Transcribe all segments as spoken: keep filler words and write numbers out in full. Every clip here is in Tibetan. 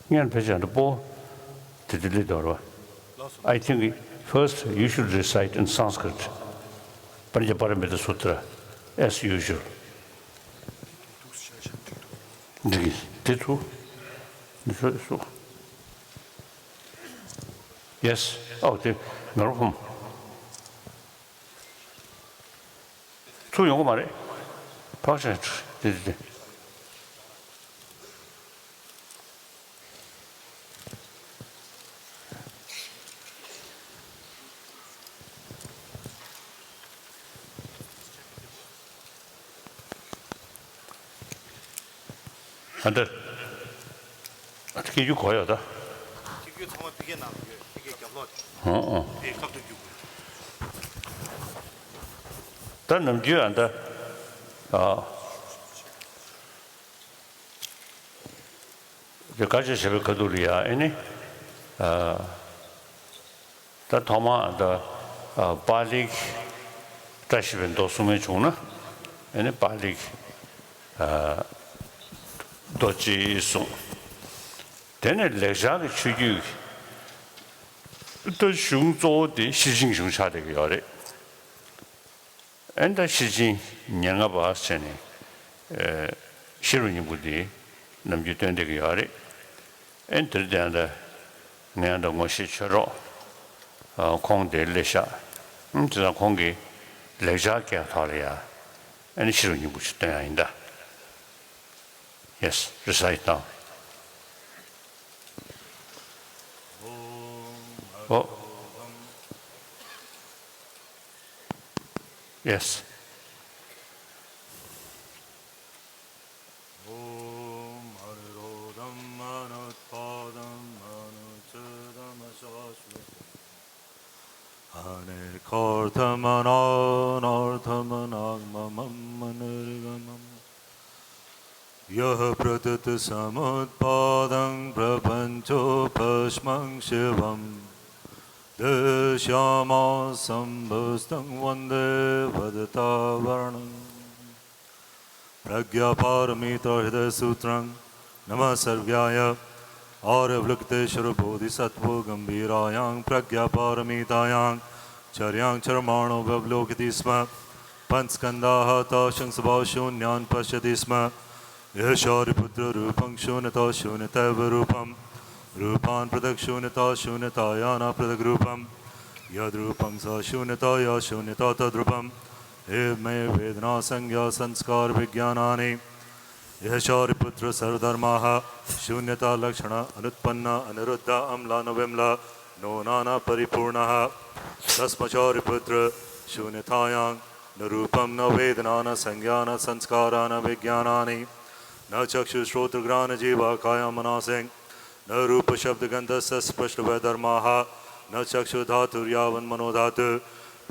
སྔོན་ཕལ་ཆེར་འདི་པོ་དེ་དེ་ལས་དོར་བ། I think first you should recite in Sanskrit Prajnaparamita Sutra as usual. འདི་གི་དེ་ཚུ་འདི་ཚུ་སུ། Yes. ཨོ་དེ་མེ་རོ་ཕུམ། ཚུར་ཡོང་གི་མ་རེད། ཕག་ཆེན་དེ་དེ་དེ། ཨ་འདྲ། ཨ་ཐི་ཀི་རྒྱུ་གོ་ཡོད་ད། ཐི་ཀི་ཚང་མ་ཕི་ཀའི་ནང་ལ་ཡོད། ཕི་ཀའི་རྒྱབ་ལོགས་དེ། ཨོ་ཨོ། དེ་སྐབས་དུ་རྒྱུ་དགོས། ད་ནམ་རྒྱུན་ཨ་འདྲ། ཨ། དེ་བཀའ་ཆོས་བྱ་བའི་ཁ་ཐུག་ལ་ཡ་ཨེ་ནི། ཨ། ད་ཐོག་མ་ད་ཨ་པཱ་ལིའི་བཀྲ་ཤིས་པའི་མདོ་གསུང་མཁན་བྱུང་ན། ཨེ་ནི་པཱ་ལིའི་ཨ་རྡོ་རྗེའི་གསུང་། དེ་ནས་ལེགས་སྦྱར་གྱི་ཆོས་བརྒྱུད་ཀྱི་ད་གཞུང་གཙོ་བོ་དེ་ཤེར་ཕྱིན་གྱི་གཞུང་ཆགས་བསྡད་ཀྱི་ཡོད་རེད། ཨེ་ནི་ད་ཤེར་ཕྱིན་ཉེར་ལྔ་པ་ཟེར་ནས་ཨེ་ཤེས་རབ་སྙིང་པོ་འདི་ནམ་རྒྱུན་སྟོན་བསྡད་ཀྱི་ཡོད་རེད། ཨེ་ནི་དེར་བརྟེན་ད་ངས་ད་ངོ་ཤེས་ཆོས་གྲོགས་ཨ་ཁོང་དེར་སླེབས་ཤག་ཨེ་ནི་དེ་དང་ཁོང་གིས་ལེགས་སྦྱར་སྐད་ཐོག་ལ་ཡ་ཨེ་ནི་ཤེས་རབ་སྙིང་པོ་ཞིག་སྟོན་ཡ་ཡིན་ད། Yes, recite now. Oh. Yes. ॐ अनिरोधम् अनुत्पादम् अनुच्छेदमशाश्वतम्। अनेकार्थमनानर्थमनागमनम् अनिर्गमनम्। यः प्रकृतिसमुत्पादं प्रपञ्चोपशमं शिवम्। दृश्यामासं बुद्धं वन्दे वदतावरणम्। प्रज्ञापारमिता हृदयसूत्रं नमः सर्वज्ञाय आर्यावलोकितेश्वर बोधिसत्त्व गम्भीरायां प्रज्ञापारमितायां चर्यां चरमाणो व्यवलोकयति स्म। पञ्चस्कन्धाः तासां स्वभावशून्यान् पश्यति स्म। हे शारिपुत्र, रूपं शून्यता शून्यतैव रूपम्। रूपान् पृथक् शून्यता शून्यताया न पृथग्रूपम्। यद्रूपं सा शून्यता या शून्यता तद्रूपम्। एवमेव वेदनासंज्ञासंस्कारविज्ञानानि। हे शारिपुत्र, सर्वधर्माः शून्यतालक्षणा अनुत्पन्ना अनिरुद्धा अम्ला न विमला नूना न परिपूर्णाः। तस्मात् शारिपुत्र, शून्यतायां न रूपं न वेदना न संज्ञा न संस्कारा न विज्ञानानि। न चक्षुः श्रोत्रघ्राणजिह्वा कायं मनासिं। न रूपशब्दगन्धरसस्पर्शवै धर्माः। न चक्षुर्धातुर्यावन् मनोधातुः।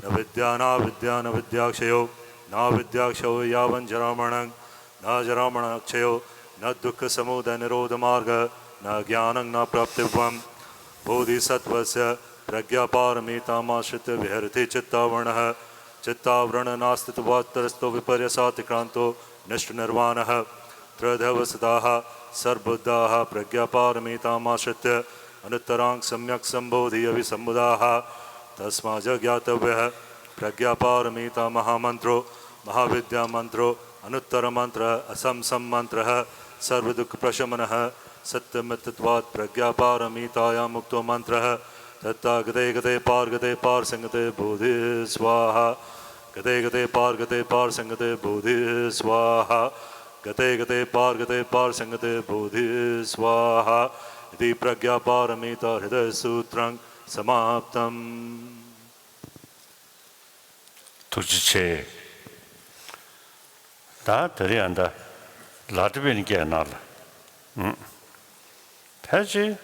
न विद्या नाविद्या न विद्याक्षयो। नाविद्याक्षयो यावज्जरामरणं। न जरामरणक्षयो। न दुःखसमुदयनिरोधमार्गः। न ज्ञानं न प्राप्तव्यम्। बोधिसत्त्वस्य प्रज्ञापारमितामाश्रित्य विहरति चित्तावरणः। चित्तावरणनास्तित्वात्तटस्थो विपर्यासातिक्रान्तो निष्ठुरनिर्वाणः। त्रिधैव स्थिताः सर्वबुद्धाः प्रज्ञापारमितामाश्रित्य अनुत्तरां सम्यक्सम्बोधिमभिसम्बुधाः। तस्माज्ज्ञातव्यः प्रज्ञापारमिता महामन्त्रो महाविद्यामन्त्रो अनुत्तरमन्त्रः असम्भवमन्त्रः सर्वदुःखप्रशमनः सत्यमित्यत्वात् प्रज्ञापारमितायामुक्तो मन्त्रः। तथा गते गते पारगते पारसंगते बोधि स्वाहा। गते गते पारगते पारसंगते बोधि स्वाहा। गते गते पारगते पारसंगते बोधि स्वाहा। इति प्रज्ञापारमिता हृदयसूत्रं समाप्तम्। ཐུགས་རྗེ་ཆེ། ད་དེ་རིང་ཨ་ད་ལ་ཏི་བེ་ནི་སྐད་ནང་ལ། ཨུམ། ཕལ་ཆེར་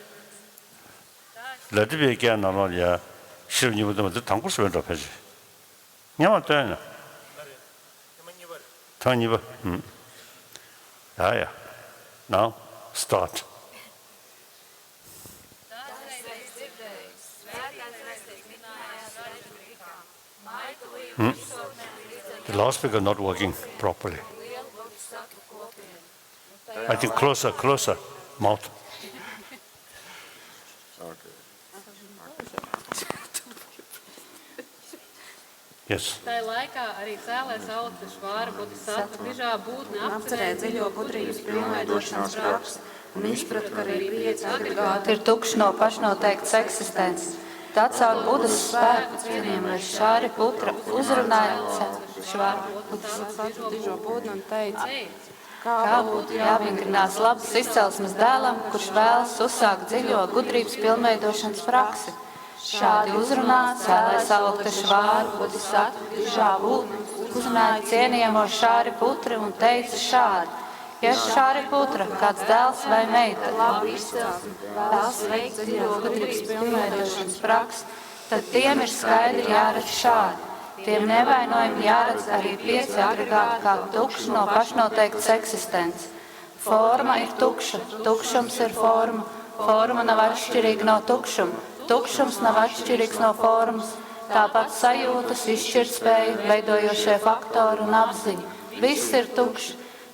ལ་ཏི་བེ་སྐད་ནང་ལོགས་ལ་ཡ་ཤེས་རབ་སྙིང་པོ་སྟོན་པ་འདི་དང་པོ་ཞིག་རེད་འགྲོ། ཕལ་ཆེར་སྔོན་མ་སྟོན་ན། ཐེངས་གཉིས་པ། ཨུམ། ཡ་ཡ། Now start. Hmm? The loudspeaker not working properly. I think closer, closer, mouth. Yes. Tā laikā arī cēlās augsta švāra bodhisattva dižā būtne apcerēja dziļo gudrības pilnveidošanas praksi un izprata, ka arī pieci agregāti ir tukši no pašnoteiktas eksistences. Tad caur Budas spēku cienījamais Šāriputra uzrunāja ce-, švāra bodhisattva dižo būtni un teica: Kā būtu jāvingrinās labas izcelsmes dēlam, kurš vēlas uzsākt dziļo gudrības pilnveidošanas praksi? Šādi uzrunāts, cēlās augsta švāra bodhisattva dižā būtne uzrunāja cienījamo Šāriputri un teica šādi: Ja, Šāriputra, kāds dēls vai meita labi izcelsmi vēlas veikt dziļo gudrības pilnveidošanas praksi, tad tiem ir skaidri jāredz šādi. Tiem nevainojami jāredz arī pieci agregāti kā tukši no pašnoteiktas eksistences. Forma ir tukša, tukšums ir forma, forma nav atšķirīga no tukšuma, tukšums nav atšķirīgs no formas. Tāpat sajūtas, izšķirtspēja, veidojošie faktori un apziņa — viss ir tukšs.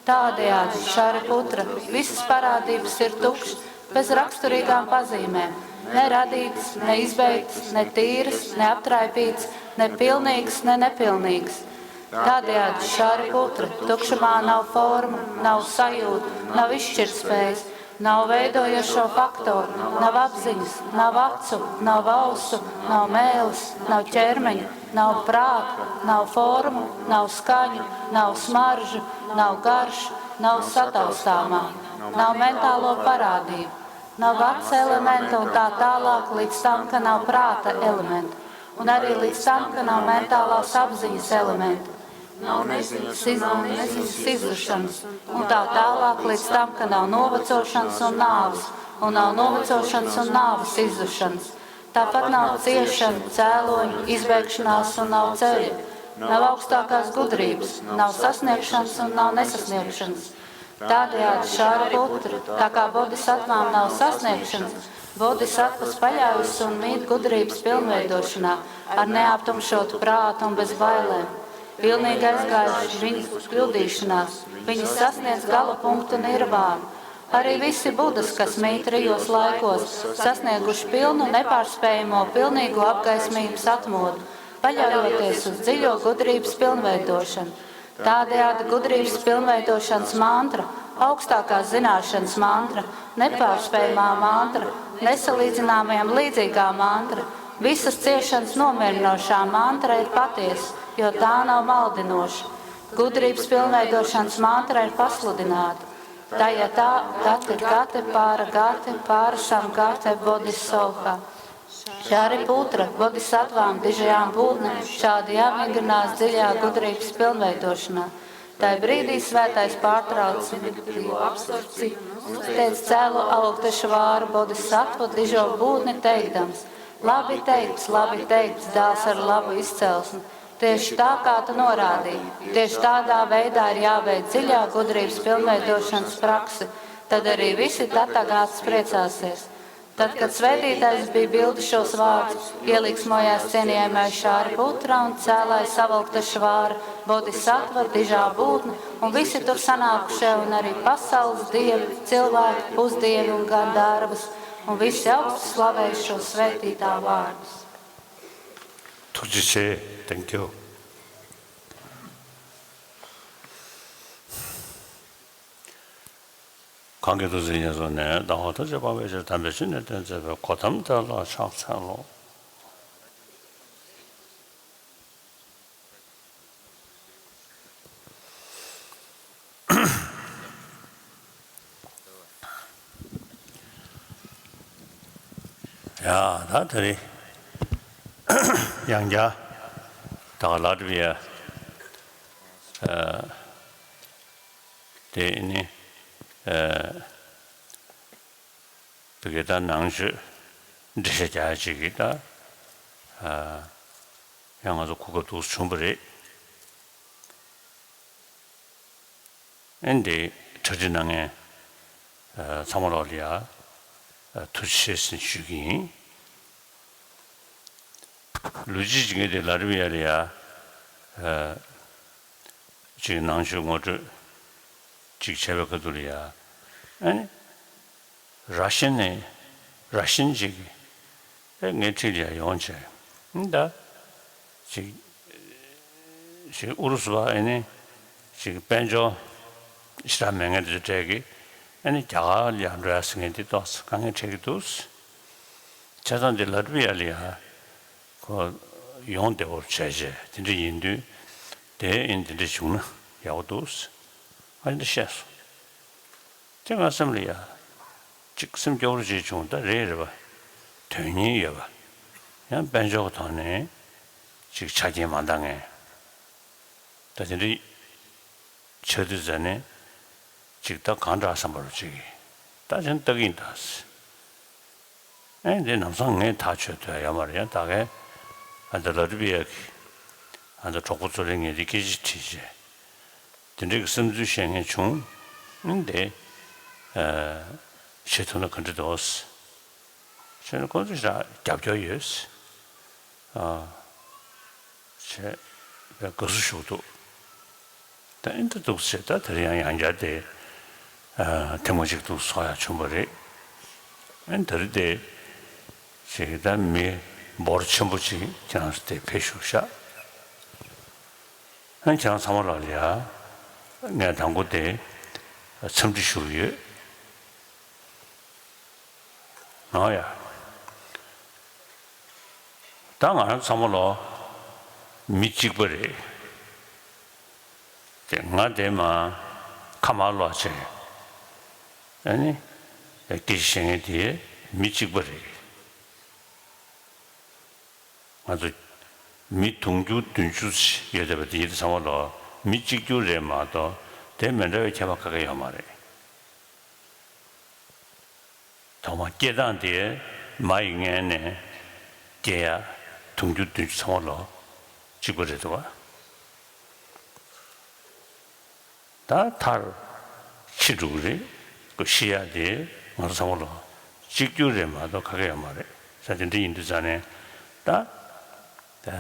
Tādējādi, Šāriputra, visas parādības ir tukšas, bez raksturīgām pazīmēm, ne radītas, ne izbeigtas, ne tīras, ne aptraipītas, ne pilnīgas, ne nepilnīgas. Tādējādi, Šāriputra, tukšumā nav formu, nav sajūtu, nav izšķirtspējas, nav veidojošo faktoru, nav apziņas, nav acu, nav ausu, nav mēles, nav ķermeņa, nav prāta, nav formu, nav skaņu, nav smaržu, nav garšu, nav sataustāmā, nav mentālo parādību, nav acs elementa un tā tālāk līdz tam, ka nav prāta elementa, un arī līdz tam, ka nav mentālās apziņas elementa. Nav neziņas, nav neziņas izzušanas, un tā tālāk līdz tam, ka nav novecošanas un nāves, un nav novecošanas un nāves izzušanas. Tāpat nav ciešana, cēloņa, izbēgšanās un nav ceļa. Nav augstākās gudrības, nav sasniegšanas un nav nesasniegšanas. Tādējādi, Šāriputra, tā kā bodhisattvām nav sasniegšanas, bodhisattvas paļaujas un mīt gudrības pilnveidošanā ar neaptumšotu prātu un bez bailēm. Pilnīgi aizgājuši viņas kļūdīšanās, viņas sasniedz gala punktu nirvānu. Arī visi budas, kas mīt trijos laikos, sasnieguši pilnu nepārspējamo pilnīgo apgaismības atmodu, paļaujoties uz dziļo gudrības pilnveidošanu. Tādējādi gudrības pilnveidošanas mantra, augstākās zināšanas mantra, nepārspējamā mantra, nesalīdzināmajam līdzīgā mantra, visas ciešanas nomierinošā mantra ir patiesa, jo tā nav maldinoša. Gudrības pilnveidošanas mantra ir pasludināta: Tayatā gati gati pāra gati pārašam gati bodhisoha. Šāriputra, bodhisattvām dižajām būtnēm šādi jāvingrinās dziļā gudrības pilnveidošanā. Tai brīdī svētais pārtrauc meditatīvo absorpciju un teica: Cēlu augtešu vāru bodhisattvu dižo būtni teikdams: Labi teikts, labi teikts, dēls ar labu izcelsmi. Tieši tā, kā tu norādīji, tieši tādā veidā ir jāveic dziļā gudrības pilnveidošanas prakse, tad arī visi tatagātas priecāsies. Tad, kad svētītājs bija bildi šos vārdus, ieliksmojās cienījamais Šāriputra un cēlāja savilkta švāra bodhisattva dižā būtne, un visi tur sanākušie, un arī pasaules dievi, cilvēki, pusdievi un gandharvas, un visi augstu slavēja šo svētītā vārdus. ཐུགས་རྗེ་ཆེ། Thank you. གང་གི་ཐུགས་སྲས་ཉེར་བཟུང་ནས། ཟླ་བ་ཐུགས་རྗེ་དཔག་པའི་ཕྱིར། དམ་པའི་ཆོས་ནི་སྟོན་མཛད་པའི། གོ་ཏམ་དེ་ལ་ཕྱག་འཚལ་ལོ། ཡ། ད་དེ་རིང་ཡང་བསྐྱར་ད་ག་ལ་སྒྲུབ་ཡ། ཨ། དེ་ནི། ཨ། བི་གེ་ད་ནང་ཆོས་འགྲེལ་བཤད་རྒྱག་ཡ་ཅིག་གི་ད། ཨ། ཡང་ང་ཚོ་གོ་སྐབས་འདུག་བྱུང་བ་རེད། ཨ་ནི་འདི་གྲ་སྒྲིག་གནང་མཁན། ཨ། ཚང་མ་ལོག་ལ་ཡ། ཨ། ཐུགས་རྗེ་ཆེ་ཟེར་ཞུ་གི་ཡིན། ལུས་ཅི་ཅིག་ངས་དེ་ལ་རིམ་ཡ་ལ་ཡ། ཨ། ཅིག་ནང་ཆོས་ངོ་སྤྲོད་ཅིག་བྱས་པའི་ཁ་ཐུག་ལ་ཡ། ཨ་ནི། ར་ཤན་ནས་ར་ཤན་ཅིག་གིས་ཨེ་ངའི་འཁྲིས་ལ་ཡ་ཡོང་བྱས། ཨ་ནི་ད་ཅིག་ ཞིག་ཨུ་རུ་སུ་བ་ཨེ་ནི་ཞིག་དཔལ་འབྱོར་ཞེ་དྲག་མེད་མཁན་དེ་ཚོ་གྲས་ཀྱིས་ཨེ་ནི་རྒྱ་གར་ལ་ཡར་འགྲོ་ཡ་ཟེར་མཁན་དེ་ཏོག་ཙམ་དཀའ་ངལ་འཕྲད་ཀྱི་འདུག། བྱས་ཙང་འདི་ལ་ཏི་བི་ཡ་ལ་ཡ་ཁོ་ཡོང་བདེ་བོར་བྱས་བྱས་དེ་འདྲ་ཡིན་དུས་དེ་ཨེ་ནི་དེ་འདྲ་བྱུང་ན་ཡག་པོ་འདུག། ཨ་ནི་འདྲ་བཤད་སོང་། དེ་ང་སེམས་ལ་ཡ། ཅིག་སེམས་སྐྱོ་བོ་ཅིག་བྱུང་། ད་རེད་རེད་པ། དོན་སྙིང་ཡོད་པ། ཡང་དཔལ་འབྱོར་གྱི་ཐོག་ནས་ཅིག་ཆ་རྐྱེན་མ་འདང་ངེས། ད་དེ་འདྲའི་ཆགས་དུས་ཙ་ནས་ཅིག་ད་གང་དྲག་བསམ་པ་རུ་ཅིག་ད་ཅན་ལྟ་གིན་ད། ཨེ་འདི་ནམ་སང་ངས་ཐག་ཆོད་ཐུབ་ཡ་ཡོད་མ་རེད། ཡང་ད་གས་ཨ་ད་ལ་རི་བི་ཡ་གི་ཨ་ད་གྲོགས་པོ་ཚོ་ལ་ངས་འདི་སྐད་ཆ་དྲིས་བྱས། དེ་འདྲའི་གི་བསམ་ཚུལ་བཤད་མཁན་བྱུང་། ཨང་དེ་བྱེད་ཐུབ་ན་ག་འདྲ་འདུག་ཟེར་ནས་ཁོང་ཚོས་ཞེ་དྲག་རྒྱབ་སྐྱོར་ཡོད་ཟེར། བྱས་པས་དགའ་བསུ་ཞུ་གི་འདུག། ད་ཨེ་འདྲ་འདུག་ཟེར། ད་དེ་རིང་ཡང་ཡང་བསྐྱར་དེ་ཐེངས་མ་གཅིག་འདུག་ཚོགས་ཡ་བྱུང་བ་རེད། ཨེ་ད་རེས་དེ་ཅིག་ད་མི་འབོར་ཆེན་པོ་ཅིག་ཁྱེད་རང་ཚོ་དེ་ཕེབས་བཞུགས་ཤག། ཨ་ཁྱེད་རང་ཚང་མ་ལ་ཡ། ངས་དང་པོ་དེ་འཚམས་འདྲི་ཞུ་གི་ཡོད། ཨོ་ཡ། ད་ང་རང་ཚང་མ་ལོ་མི་གཅིག་པ་རེད། དེ་ང་དེ་མ་ཁ་མ་ལོག་བྱས། ཨ་ནི་སྐད་ཆ་བཤད་མཁན་དེ་མི་གཅིག་པ་རེད། ང་ཚོ་མི་དུང་ཕྱུར་བདུན་ཅུ་ཡོད་བསྡད་པ་དེ་ཡིན་ཙང་ཚང་མ་ལོ་མི་གཅིག་གྱུར་རེད་མ་གཏོགས་དེ་མི་འདྲ་བའི་ཁྱད་པར་ག་གེ་ཡོད་མ་རེད། ཐོག་མ་སྐྱེ་སྟངས་དེ་མ་ཡི་མངལ་ནས་སྐྱེ་ཡ་དུང་ཕྱུར་བདུན་ཅུ་ཚང་མ་ལོ་གཅིག་པ་རེད་འདུག་བ། ད་མཐར་འཆི་འགྲོ་གི་རེད། ཁོ་ཤི་ཡ་དེ་ང་ཚོ་ཚང་མ་ལོ་གཅིག་གྱུར་རེད་མ་གཏོགས་ག་གེ་ཡོད་མ་རེད། ས་དེ་འདྲ་ཡིན་དུས་ཙང་ནས་ད་ད་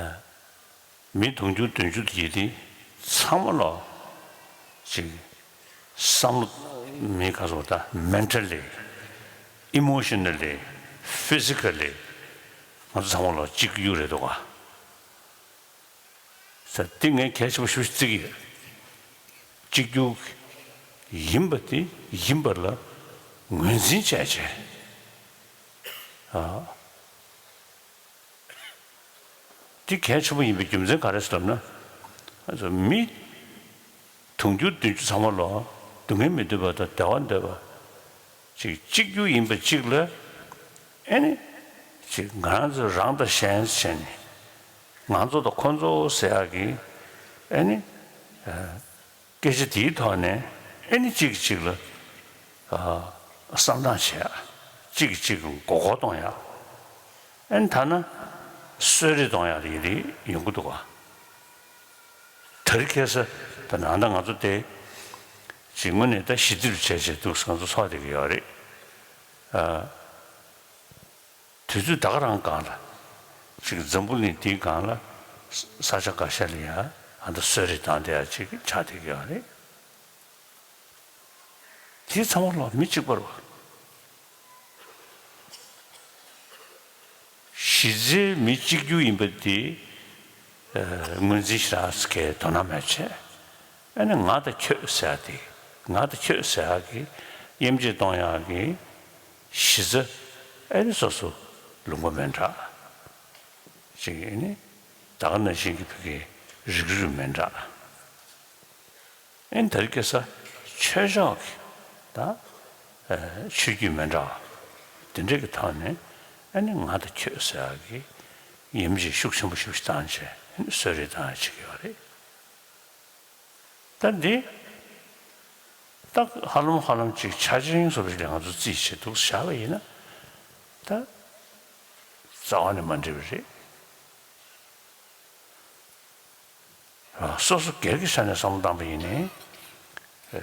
མི་དུང་ཕྱུར་བདུན་ཅུ་དེ་དེ་ཚང་མ་ལོ་ཅིག་བསམ་བློ་མི་ག་སོ་ད་mentally, emotionally, physically ང་ཚོ་ཚང་མ་ལོ་གཅིག་གྱུར་རེད་འདུག་ག། ས་འདི་ངས་གལ་ཆེན་པོ་ཞེ་པོ་ཅིག་བརྩི་གི་ཡོད། གཅིག་གྱུར་ཡིན་པ་དེ་ཡིན་པ་ལ་ངོས་འཛིན་བྱས་བྱས། ཨ། འདི་གལ་ཆེན་པོ་ཡིན་པའི་རྒྱུ་མཚན་ག་རེ་ཟེར་ལབ་ན། ཨ་ཙི་མི་དུང་ཕྱུར་བདུན་ཅུ་ཚང་མ་ལོ་སྡུག་བསྔལ་མི་འདོད་པ་དང་བདེ་བ་འདོད་པ། ཅིག་གཅིག་གྱུར་ཡིན་པ་གཅིག་ལ། ཨེ་ནི། ཅིག་ང་རང་ཚོ་རང་དང་གཞན་བྱས་ནས། ང་ཚོ་དང་ཁོ་ཚོ་ཟེར་ཡག་གི། ཨེ་ནི། སྐད་ཆ་དེའི་ཐོག་ནས་ཨེ་ནི་གཅིག་གིས་གཅིག་ལ། བསམ་སྟངས་བྱེད་ཡག་གཅིག་གིས་གཅིག་ལ་མགོ་སྐོར་གཏོང་ཡག་ཨེ་ནི་ཐ་ན། གསོད་རེས་གཏོང་ཡག་རེ་རེ་ཡོང་གི་འདུག་ག། དེ་རིང་ཁ་སང་ད་ནང་ད་ང་ཚོ་དེ་ཅིག་དངོས་གནས་ད་ཞི་བདེ་རུ་བྱས་བྱས་འདུག་ང་ཚོ་ཚོགས་བསྡད་ཀྱི་ཡོད་རེད། ཨ། དུས་ཚོད་ད་ག་རང་སྒང་ལ་ཅིག་འཛམ་བུ་གླིང་འདིའི་སྒང་ལ་ས་ཆ་འགའ་ཤས་ལ་ཡ་ཨ་ད་གསོད་རེས་བཏང་བསྡད་ཡ་ཅིག་ཆགས་བསྡད་ཀྱི་ཡོད་རེད། དེ་ཚང་མ་ལོ་མི་གཅིག་པ་རེད་བ། གཞི་རྩའི་མི་གཅིག་གྱུར་ཡིན་པ་དེ་ངོས་འཛིན་ཞེ་དྲག་གི་དོ་སྣང་མེད་བྱས། ཨ་ནི་ང་དང་ཁྱོད་ཟེར་ཡ་དེ། ང་དང་ཁྱོད་ཟེར་ཡ་གི་དབྱེ་འབྱེད་གཏོང་ཡ་གི་གཞི་རྩ་ཨ་ནི་སོ་སོ་ལུང་པ་མི་འདྲ་ཅིག་ཨ་ནི་ད་ག་ནང་བཞིན་གྱི་བོད་ཀྱི་རིགས་རུས་མི་འདྲ། ཨེ་ནི་དེ་རིང་ཁ་སང་ཆོས་ཕྱོགས་ཀྱི་ད་ཨ་ཆོས་བརྒྱུད་མི་འདྲ་བ་དེ་འདྲ་གི་ཐོག་ནས་ཨེ་ནི་ང་དང་ཁྱོད་ཟེར་ཡག་གི་དབྱེ་འབྱེད་ཤུགས་ཆེན་པོ་ཞིག་བཏང་བྱས་ཨེ་ནི་གསོད་རེས་བཏང་ཡག་བྱེད་ཀྱི་ཡོད་རེད། ད་འདི་ད་ཧ་ལམ་ཧ་ལམ་ཅིག་ཆ་རྐྱེན་བཟོ་འདྲ་ཞིག་ལ་ང་ཚོ་རྩིས་བྱས་འདུག་བཞག་པ་ཡིན་ན་ད་རྩ་བ་ནས་མ་འགྲིག་པ་རེད། སོ་སོ་སྒེར་གྱི་ཆ་ནས་བསམ་བློ་བཏང་པ་ཡིན་ནའི།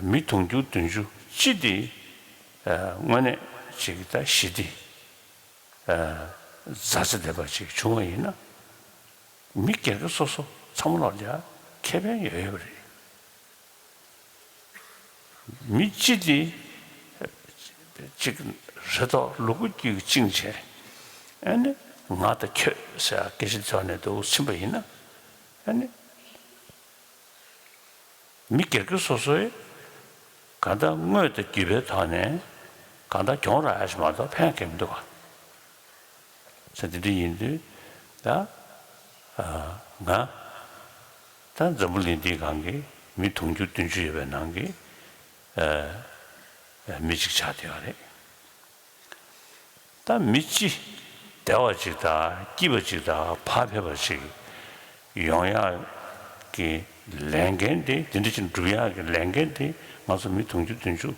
མི་དུང་ཕྱུར་བདུན་ཅུ་སྤྱི་དེ་དངོས་གནས་ཅིག་ད་ཞི་བདེ་མཛའ་བརྩེ་ལྡན་པ་ཅིག་བྱུང་བ་ཡིན་ན། མི་སྒེར་གྱི་སོ་སོ་ཚང་མ་ལ་ཡ་ཁེ་ཕན་ཡོད་ཡོད་པ་རེད། མི་སྤྱི་དེ་གཅིག་རེ་དོགས་ལུ་གུ་རྒྱུད་ཀྱི་བཅིངས་བྱས། ཨ་ནི་ང་དང་ཁྱོད་ཟེར་སྐད་ཆ་ཐོག་ནས་འདུག་ཕྱིན་པ་ཡིན་ན། ཨ་ནི་ མི་སྒེར་གྱི་སོ་སོའི་གང་ལྟར་དངོས་དང་བརྒྱུད་པའི་ཐོག་ནས་གང་ལྟར་གྱོང་རག་ཡ་ཞིག་མ་གཏོགས་ཕན་གྱི་མི་འདུག་ག་ས་དེ་འདྲ་ཡིན་དུས་ད་ང་ད་འཛམ་བུ་གླིང་འདིའི་སྒང་གི་མི་དུང་ཕྱུར་བདུན་ཅུ་ཡོད་པའི་ནང་གི་མི་གཅིག་ཆགས་བསྡད་ཡོད་རེད། ད་མི་སྤྱི་བདེ་བ་ཅིག་དང་སྐྱིད་པ་ཅིག་དང་བག་ཕེབས་པ་ཅིག་ཡོང་ཡག་གི་ལས་འགན་དེ་དེ་འདྲ་ཅིག་འགྲུབ་ཡག་གི་ལས་འགན་དེ་ང་ཚོ་མི་དུང་ཕྱུར་བདུན་ཅུ་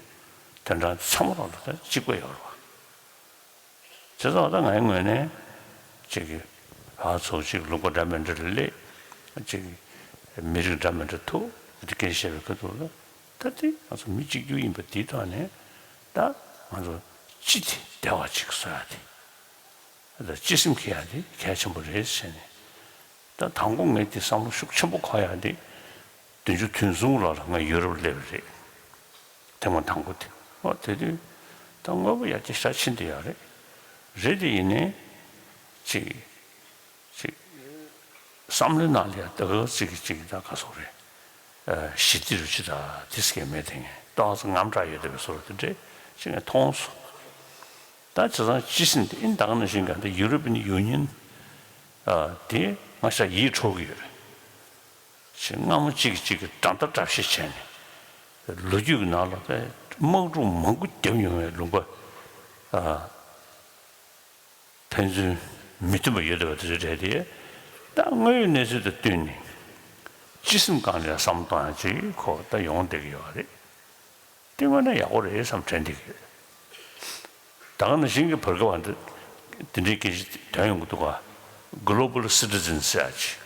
དོན་གྲངས་ཚང་མ་ལ་ད་གཅིག་པ་ཡོད་རེད་བ། བྱས་ཙང་ད་ངའི་ངོས་ནས་ཅིག་གི་ཕར་ཚུར་ཅིག་ལུང་པ་འདྲ་མི་འདྲ་ལ་སླེབས་ཅིག་མི་རིགས་འདྲ་མི་འདྲ་ཐུག་དེ་འདྲ་སྐད་ཆ་བཤད་པའི་ཁ་ཐུག་ལ། ད་དེ་ང་ཚོ་མི་གཅིག་གྱུར་ཡིན་པ་དེའི་ཐོག་ནས་ད་ང་ཚོ་སྤྱི་དེ་བདེ་བ་ཅིག་བཟོ་ཡ་དེ། ད་སྤྱི་སེམས་འཁྱེར་ཡ་དེ་གལ་ཆེན་པོ་རེད་ཟེར་ནས། ད་དང་པོ་ངས་དེ་བསམ་བློ་ཤུགས་ཆེན་པོ་འཁོར་ཡ་དེ་བདུན་ཅུ་དོན་གསུམ་ལོ་ལ་ང་ཡུ་རོབ་སླེབས་པ་རེད། ཐེངས་མ་དང་པོ་དེ། ཨོ་དེ་དུས་ད་དངོས་པོ་ཡར་རྒྱས་ཤ་ཕྱིན་དེ་ཡོད་རེད། རེད་དེ་ཡིན་ནའི་ཅིག་ཅིག་བསམ་བློའི་ནང་ལ་ཡང་ད་ག་ཅིག་ཅིག་ད་ག་སོག་རེད། ཨ་ཞི་བདེ་རུ་ཅི་ད་དེ་སྐད་མེད་དེ་ངས་ཏོག་ཙམ་དངངས་སྐྲག་ཡོད་བསྡད་པའི་བཟོ་འདྲ་དེ་འདྲས་ཅིག་ངས་མཐོང་སོང་། ད་བྱས་ཙང་སྤྱི་སེམས་དེ་ཨིན་ད་ག་ནང་བཞིན་ག་འདི་ཡུ་རོ་པི་ཡན་ཡུ་ནི་ཡན་ཨ་དེ་ང་ཤ་ཡིད་འཕྲོག་གི་ཡོད་རེད། ཅིག་སྔ་མོ་གཅིག་གིས་གཅིག་གི་འགྲམ་ལྟ་འགྲམ་བཤེར་བྱས་ནས་ལོ་རྒྱུས་ཀྱི་ནང་ལ་དཔེ་དམག་འཁྲུག་མང་པོ་བརྒྱབ་མྱོང་བའི་ལུང་པ་ཨ། ཕན་ཚུན་མི་མཐུན་པ་ཡོད་བསྡད་པ་དེ་ཚོ་རེད་དེ། ད་དངོས་ཡོད་གནས་ཚུལ་དང་བསྟུན་ནས་སྤྱི་སེམས་སྒང་ལ་བསམ་བློ་གཏོང་ཡ་ཅིག་ཁོ་ད་ཡོང་བསྡད་ཀྱི་ཡོད་རེད། དེ་དངོས་གནས་ཡག་པོ་རེད་བསམ་དྲན་བསྡད་ཀྱི་ཡོད། ད་ག་ནང་བཞིན་གྱི་བར་སྐབས་འདི་དེ་འདྲའི་སྐད་ཆ་ཐོན་ཡོང་གི་འདུག་ག Global Citizen ཟེར་ཡ་ཅིག་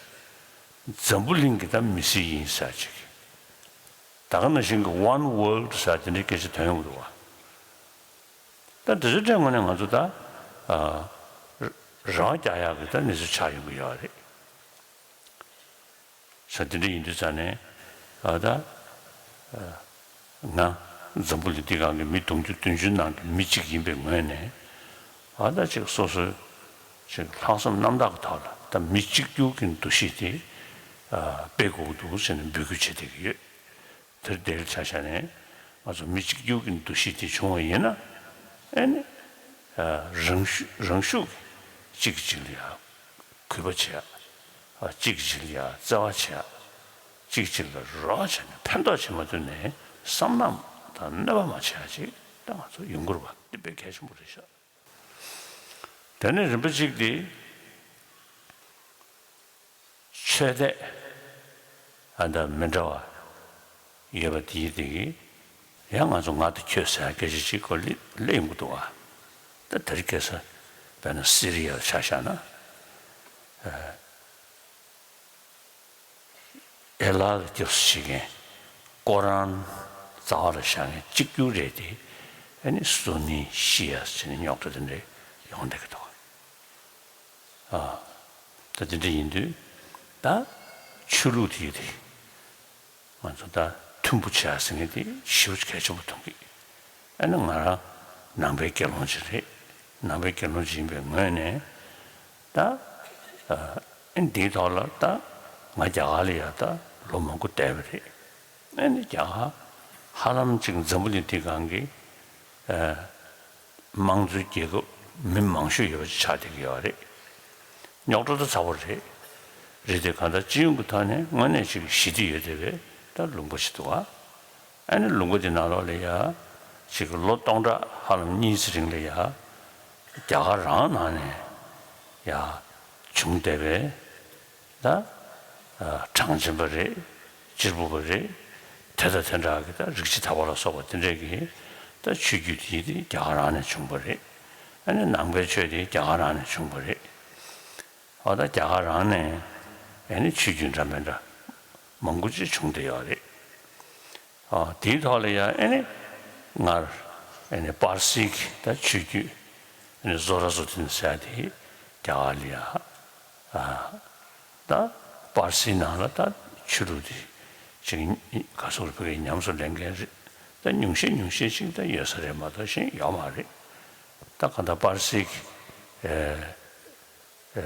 འཛམ་བུ་གླིང་གི་ད་མི་སེར་ཡིན་ཟེར་ཡ་ཅིག་ད་ག་ནང་བཞིན་གྱི་One World ཟེར་ཡ་དེ་འདྲའི་སྐད་ཆ་ཐོན་ཡོང་གི་འདུག་ག་ད་འདི་ཚོའི་གྲས་ངོས་ནས་ང་ཚོ་ད་ཨ་རང་རྒྱག་ཡག་གི་ད་གནས་ཚུལ་ཆགས་ཡོང་གི་ཡོད་རེད། ས་དེ་འདྲ་ཡིན་དུས་ཙང་ནས་ཨ་ད་ཨ་ང་འཛམ་བུ་གླིང་འདི་སྒང་གི་མི་དུང་ཕྱུར་བདུན་ཅུ་ནང་གི་མི་གཅིག་ཡིན་པའི་ངོས་ནས་ཨ་ད་ཅིག་སོ་སོའི་ཅིག་ལྷག་བསམ་རྣམ་དག་གི་ཐོག་ལ་ད་མི་གཅིག་གྱུར་གྱི་འདུ་ཤེས་དེ་ཨ་སྤེལ་དགོས་ཀྱི་འདུག་ཟེར་ནས་འབོད་སྐུལ་བྱེད་བསྡད་ཀྱི་ཡོད། དེར་དེར་ཆ་བཞག་ནས་ང་ཚོ་མི་གཅིག་གྱུར་གྱི་འདུ་ཤེས་དེ་བྱུང་བ་ཡིན་ན་ཨེ་ནི་རང་ཤུགས་རང་ཤུགས་གཅིག་གིས་གཅིག་ལ་ཡ་གུས་པ་བྱེད་ཡ། གཅིག་གིས་གཅིག་ལ་ཡ་བརྩེ་བ་བྱེད་ཡ། གཅིག་གཅིག་ལ་རོགས་བྱས་ནས་ཕན་ཐོགས་བྱེད་མ་ཐུབ་ནས་བསམ་ནག་དང་གནོད་པ་མ་བྱེད་ཡ་ཅིག་ད་ང་ཚོ་ཡོང་དགོས་པ་འདི་དཔེ་གལ་ཆེན་པོ་རེད་ཤག་དེ་ནས་རིམ་པ་གཅིག་དེ། ཆོས་དད་ཨ་འདྲ་མི་འདྲ་བ་ཡོད་པ་དེའི་སྟེང་གི་ཡང་ང་ཚོ་ང་དང་ཁྱོད་ཟེར་སྐད་ཆ་ཅིག་གོ་ལེ་ལེ་ཡོང་གི་འདུག་བ། ད་དེ་རིང་ཁ་སང་དཔེར་ན་སི་རི་ཡར་ཆ་བཞག་ན་ཨེ་ལ་ལ་སྐྱབས་སུ་མཆི་མཁན་ཀོ་རཱན་རྩ་བ་ལ་བཞག་མཁན་གཅིག་གྱུར་རེད་དེ། ཨ་ནི་སུ་ནི་ཤི་ཡ་ཟེར་ནས་རྙོག་དྲ་དེ་འདྲ་ཡོང་བསྡད་ཀྱི་འདུག་ཨ། ད་དེ་འདྲ་ཡིན་དུས་ད་ཆོས་ལུགས་དེ་དེ་ང་ཚོ་ད་མཐུན་པོ་བྱེད་ཡ་ཟེར་མཁན་དེ་ཞེ་པོ་གལ་ཆེན་པོ་མཐོང་གི། ཨ་ནི་ང་རང་ནང་པའི་དགེ་སློང་ཅིག་རེད། ནང་པའི་དགེ་སློང་ཅིག་ཡིན་པའི་ངོས་ནས་ད་ཨ་འདིའི་ཐོག་ལ་ད་ང་རྒྱ་གར་ལ་ཡ་ད་ལོ་མང་པོ་བསྡད་པ་རེད། ཨ་ནི་རྒྱ་གར་ཧ་ལམ་ཅིག་འཛམ་བུ་གླིང་འདི་སྒང་གི་ཨ། དམངས་གཙོའི་རྒྱལ་ཁབ་མི་མང་ཤོས་ཡོད་པ་ཅིག་ཆགས་བསྡད་ཀྱི་ཡོད་རེད། རྙོག་དྲ་ད་ཚ་པོ་རེད། རེད་དེ་གང་ལྟར་སྤྱི་ཡོངས་ཀྱི་ཐོག་ནས་དངོས་གནས་ཅིག་ཞི་བདེ་ཡོད་བསྡད་པའི་ད་ལུང་པ་ཞིག་འདུག་ག་ཨ་ནི་ལུང་པ་འདི་ནང་ལོགས་ལ་ཡ་ཅིག་ལོ་སྟོང་ཕྲག་ཧ་ལམ་གཉིས་ཙམ་རིང་ལ་ཡ་རྒྱ་གར་རང་ནང་ནས་ཡ་བྱུང་བསྡད་པའི་ད་ཨ་གྲངས་ཅན་པ་རེད། གཅེར་བུ་པ་རེད། དེ་དང་དེ་འདྲ་གི་ད་རིགས་ཅི་ཐར་པ་ལ་སོགས་པ་དེ་འདྲས་ཀྱི་ད་ཆོས་བརྒྱུད་དེ་དེ་རྒྱ་གར་རང་ནས་བྱུང་བ་རེད། ཨ་ནི་ནང་པའི་ཆོས་དེ་རྒྱ་གར་རང་ནས་བྱུང་བ་རེད། འོ་ད་རྒྱ་གར་རང་ནས་ཨ་ནི་ཆོས་བརྒྱུད་འདྲ་མི་འདྲ་མང་པོ་ཅིག་བྱུང་བསྡད་ཡོད་རེད། ཨ་དེའི་ཐོག་ལ་ཡང་ཨ་ནི་སྔར་ཨ་ནི་པར་སིའི་གི་ད་ཆོས་བརྒྱུད་ཨ་ནི་བཟོ་ར་བཟོ་དེ་ཟེར་ཡ་དེ་རྒྱ་གར་ལ་ཡ་ཨ་ད་པར་སིའི་ནང་ལ་ད་ཆོས་ལུགས་དེ་ཅིག་ག་སོགས་ལ་ཕ་གིའི་ཉམས་སུ་ལེན་མཁན་རེད། ད་ཉུང་ཤས་ཉུང་ཤས་ཅིག་ད་ཡོད་ས་རེད་མ་གཏོགས་གཞན་ཡོད་མ་རེད། ད་གང་ལྟར་པར་སིའི་གི་ཨ་ཨ་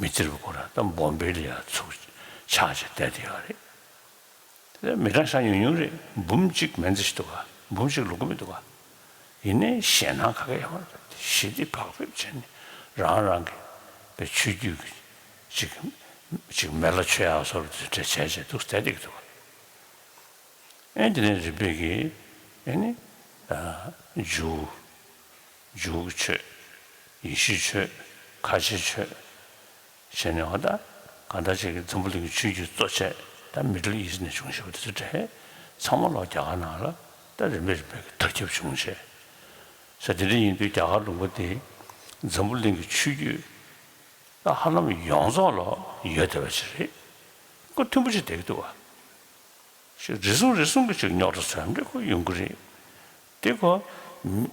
མི་སེར་བ་ཁོ་རང་ད་བོམ་བེ་ལ་ཡ་ཚུར་ཆགས་བྱས་བསྡད་དེ་ཡོད་རེད། དེ་མི་གྲངས་ཤ་ཉུང་ཉུང་རེད། འབུམ་གཅིག་མན་ཙམ་ཞིག་འདུག་ག་འབུམ་གཅིག་ལོག་གི་མི་འདུག་ག་ཡིན་ནའི་ཞེད་སྣང་ག་གེ་ཡོད་མ་རེད། ཞི་བདེ་བག་ཕེབས་བྱས་ནས་རང་རང་གི་པའི་ཆོས་བརྒྱུད་ཀྱི་ཅིག་ཅིག་མེ་ལ་མཆོད་ཡག་བཟོ་འདྲ་བྱས་བྱས་འདུག་བསྡད་བསྡད་ཀྱི་འདུག་ག་ཨེ་དེ་ནས་རིམ་པས་ཀྱིས་ཨེ་ནི་ཇུའུ་ཇུའུ་ཆོས། ཡེ་ཤུའི་ཆོས། ཁ་ཆེའི་ཆོས། བྱས་ནས་འོ་ད་གང་ལྟར་ཅིག་གི་འཛམ་བུ་གླིང་གི་ཆོས་བརྒྱུད་གཙོ་ཆེ་ད་མི་ཌལ་ཨིསཊ་ནས་བྱུང་བཞག་པ་དེ་ཚོ་གྲས་ཚང་མ་ལོག་རྒྱ་གར་ནང་ལ་ད་རིམ་པས་རིམ་པས་ཀྱི་དར་ཁྱབ་བྱུང་བྱས། ས་དེ་འདྲ་ཡིན་དུས་རྒྱ་གར་ལུང་པ་དེ་འཛམ་བུ་གླིང་གི་ཆོས་བརྒྱུད་ད་ཧ་ལམ་ཡོངས་རྫོགས་ལོག་ཡོད་བསྡད་པ་ཞིག་རེད། ཁོ་མཐུན་པོ་ཅིག་བསྡད་ཀྱི་འདུག་བ། ཞེས་རེ་ཟུང་རེ་ཟུང་གི་ཅིག་རྙོག་དྲ་ཚོ་འདྲ་ཁོ་ཡོང་གི་རེད། དེ་ཁོ་མི་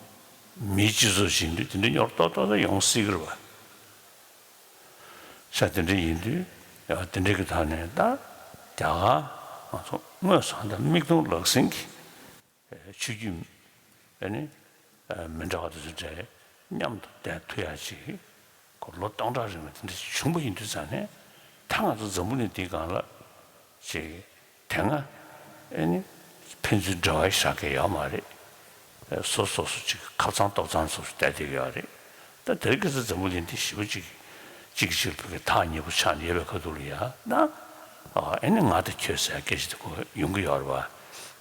མིའི་སྤྱི་ཚོགས་ཤིག་ཡིན་དུས་དེ་འདྲའི་རྙོག་དྲ་ཏོག་ཏོག་ཙམ་ཡོང་སྲིད་ཀྱི་རེད་བ། ས་དེ་འདྲ་ཡིན་དུས་ཡང་དེ་འདྲའི་གི་ཐོག་ནས་ད་རྒྱ་གར་ང་ཚོ་དངོས་སུ་ད་མིག་མཐོང་ལག་ཟིན་གྱི་ཆོས་བརྒྱུད་ཨ་ནི་མི་འདྲ་བ་དེ་ཚོ་འདྲ་མཉམ་དུ་བསྡད་ཐུབ་ཡག་ཅིག་ཁོ་ལོ་སྟོང་ཕྲག་རིང་བ་དེ་འདྲ་ཞིག་བྱུང་པ་ཡིན་དུས་ཙང་ནས་ད་ང་ཚོ་འཛམ་བུ་གླིང་འདིའི་སྒང་ལ་ཅིག་དེ་སྔ་ཨེ་ནི་ཕན་ཚུན་འབྲེལ་བ་བཞག་མཁན་ཡོད་མ་རེད། སོ་སོ་སོ་ཅིག་ཁ་ཚང་ལྟོ་ཚང་སོ་སོ་བསྡད་བསྡད་ཀྱི་ཡོད་རེད། ད་དེ་རིང་ཁ་སང་འཛམ་བུ་གླིང་འདི་ཞེ་པོ་ཅིག་གཅིག་གིས་གཅིག་ལ་ཕ་གི་ཐག་ཉེ་པོ་ཆགས་ནས་ཡོད་པའི་ཁ་ཐུག་ལ་ཡ་ད་ཨེ་ནི་ང་དང་ཁྱོད་ཟེར་སྐད་ཆ་དེ་ཁོ་ཡོང་གི་ཡོད་རེད་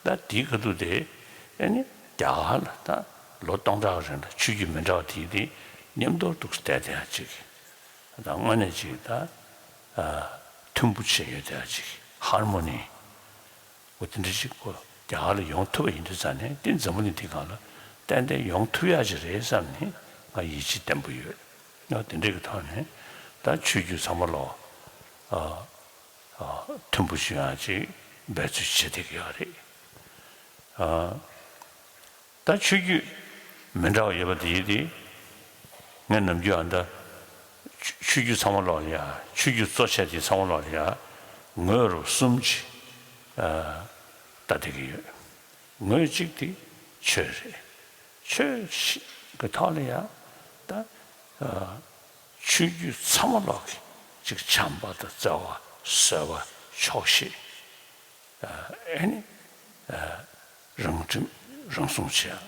བ། ད་དེའི་ཁ་ཐུག་དེ་ཨེ་ནི་རྒྱ་གར་ལ་ད་ལོ་སྟོང་ཕྲག་རིང་ལ་ཆོས་བརྒྱུད་མི་འདྲ་བ་དེ་དེ་མཉམ་དུ་འདུག་བསྡད་བསྡད་ཡ་ཅིག་ད་དངོས་གནས་ཅིག་ད་ཨ་མཐུན་པོ་བྱས་ཡོད་དེ་ཅིག་ཧར་མོ་ནི་འོ་དེ་འདྲ་ཅིག་གོ་རྒྱ་གར་ལ་ཡོང་ཐུབ་པ་ཡིན་དུས་ཙང་ནས་དེ་འཛམ་བུ་གླིང་འདི་སྒང་ལ་ཏན་ཏན་ཡོང་ཐུབ་ཡག་ཅིག་རེད་བསམ་ནས་ང་ཡིད་ཆེས་བརྟན་པོ་ཡོད། ཡང་དེ་འདྲ་གི་ཐོག་ནས་ད་ཆོས་བརྒྱུད་ཚང་མ་ལོག་ཨ་ཨ་མཐུན་པོ་བྱེད་ཡག་ཅིག་འབད་རྩོལ་བྱེད་བསྡད་ཀྱི་ཡོད་རེད། ཨ། ད་ཆོས་བརྒྱུད་མི་འདྲ་བ་ཡོད་པ་དེ་ཡིན་ཏེ། ངས་ནམ་རྒྱུན་ཨ་ད་ཆོས་ཆོས་བརྒྱུད་ཚང་མ་ལོག་ལ་ཡ་ཆོས་བརྒྱུད་གཙོ་ཆེ་དེ་ཚང་མ་ལོག་ལ་ཡ་ངོས་རུ་གསུམ་ཅིག་ཨ་ལྟ་བསྡད་ཀྱི་ཡོད། ངོས་གཅིག་དེ་ཆོས་རེད། ཆོས་ཤིག་གི་ཐོག་ལ་ཡ་ད་ཨ་ཆོས་བརྒྱུད་ཚང་མ་ལོག་གི་ཅིག་བྱམས་པ་དང་བརྩེ་བ་བཟོད་པ་ཆོག་ཤེས། ཨ་ནི་ཨ་རང་ཁྲིམས་རང་སྲུང་བྱེད་ཡ།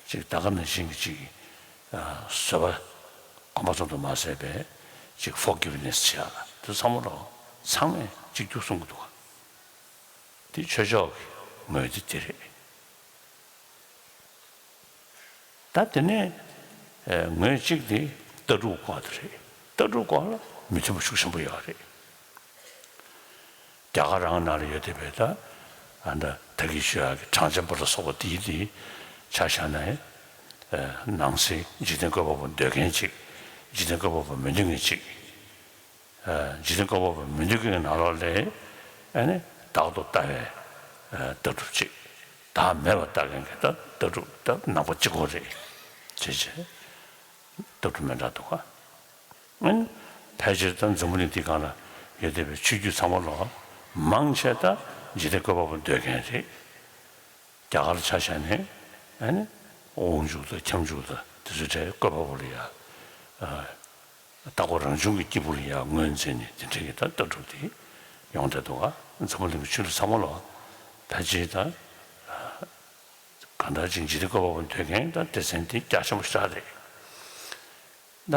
ཅིག་ད་ག་ནང་བཞིན་གྱི་ཅིག་ཨ་བཟོད་པ་གོམ་པ་ཙམ་དུ་མ་ཟད་པའི་ཅིག་ཕོར་གྷིབ་ནེ་སི་བྱེད་ཡ། དེ་ཚང་མ་ལོག་ཚང་མས་གཅིག་གྱུར་གསུང་གི་འདུག་ག་དེ་ཆོས་ཕྱོགས་ཀྱི་ངོས་དེ་དེ་རེད། ད་དེ་ནས་ཨེ་ངོས་གཅིག་དེ་ལྟ་གྲུབ་སྐོར་དེ་རེད། ལྟ་གྲུབ་སྐོར་ལ་མི་མཐུན་པ་ཤུགས་ཆེན་པོ་ཡོད་རེད། རྒྱ་གར་རང་ནང་ལ་ཡོད་བསྡད་པའི་ད་ཨ་ད་ད་གིན་ཞུ་ཡག་གི་གྲངས་ཅན་པ་ལ་སོགས་པ་དེའི་དེ་ཆ་བཞག་ན་ཨེ་ནང་སའི་འཇིག་རྟེན་བཀོད་པ་པོ་འདོད་མཁན་གཅིག་འཇིག་རྟེན་བཀོད་པ་པོ་མི་འདོད་མཁན་གཅིག་འཇིག་རྟེན་བཀོད་པ་པོ་མི་འདོད་མཁན་གྱི་ནང་ལོགས་ལ་ཨ་ནི་བདག་ཏུ་ལྟ་བའི་ལྟ་གྲུབ་ཅིག་བདག་མེད་པར་ལྟ་མཁན་གྱི་ད་ལྟ་གྲུབ་ད་ནང་པ་གཅིག་པོ་རེད། བྱས་བྱས་ལྟ་གྲུབ་མི་འདྲ་འདུག་ག་ཨ་ནི་ཕལ་ཆེར་ད་འཛམ་བུ་གླིང་འདི་སྒང་ལ་ཡོད་བསྡད་པའི་ཆོས་བརྒྱུད་ཚང་མ་ལོག་མང་ཆེ་ད་འཇིག་རྟེན་བཀོད་པ་པོ་འདོད་མཁན་རེད། རྒྱ་གར་ལ་ཆ་བཞག་ནས་ཨ་ནི་དབང་ཕྱུག་དང་ཁྱབ་འཇུག་དང་དེ་ཚོའི་གྲས་བཀོད་པ་པོ་ལ་ཡ། བདག་པོ་རང་བྱུང་གི་སྐྱེས་བུ་ལ་ཡ་ངོས་འཛིན་ནས་དེ་འདྲའི་གི་ད་ལྟ་གྲུབ་དེ་ཡོང་བསྡད་འདུག་ག་འཛམ་བུ་གླིང་གི་ཆོས་ལུགས་ཚང་མ་ལ་ཕལ་ཆེར་ད་གང་ལྟར་ཅིག་འཇིག་རྟེན་བཀོད་པ་པོ་འདོད་མཁན་ད་སྡེ་ཚན་དེ་རྒྱ་ཆེན་པོ་ཞེ་དྲག་རེད། ད་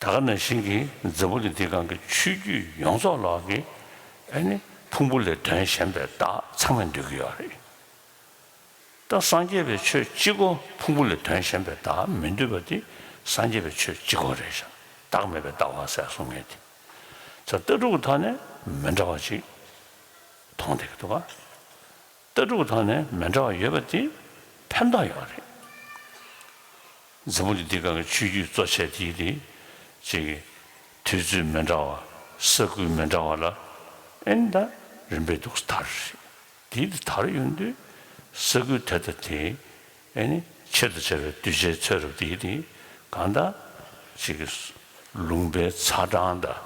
ད་ག་ནང་བཞིན་གྱི་འཛམ་བུ་གླིང་འདིའི་སྒང་གི་ཆོས་བརྒྱུད་ཡོངས་རྫོགས་ལོག་གི་ཨ་ནི་ཕུང་པོ་ལས་དོན་གཞན་པའི་བདག་ཚང་མས་འདོད་ཀྱི་ཡོད་རེད། ད་སངས་རྒྱས་པའི་ཆོས་གཅིག་པོ་ཕུང་པོ་ལས་དོན་གཞན་པའི་བདག་མི་འདོད་པ་དེ་སངས་རྒྱས་པའི་ཆོས་གཅིག་པོ་རེད་ཤག་བདག་མེད་པའི་ལྟ་བ་ཟེར་གསུང་མཁན་དེ་ཚོ་ལྟ་གྲུབ་ཀྱི་ཐོག་ནས་མི་འདྲ་བ་ཅིག་མཐོང་བསྡད་ཀྱི་འདུག་ག་ལྟ་གྲུབ་ཀྱི་ཐོག་ནས་མི་འདྲ་བ་ཡོད་པ་དེ་ཕན་ཐོགས་ཡོད་རེད། འཛམ་བུ་གླིང་འདི་སྒང་གི་ཆོས་བརྒྱུད་གཙོ་ཆེ་དེ་དེ་ཅིག་དུས་ཚོད་མི་འདྲ་བ་ས་ཁུལ་མི་འདྲ་བ་ལ་ཨེ་ནི་ད་རིམ་པས་འདུག་སེ་དར་རེད། དེ་དེ་དར་ཡོང་དུས་ས་ཁུལ་དེ་དང་དེ་ཨེ་ནི་ཆེད་དུ་བྱ་བའི་གདུལ་བྱའི་ཚེ་རབས་དེ་དེ་གང་ལྟར་ཅིག་ལུང་པའི་ཚ་གྲང་དང་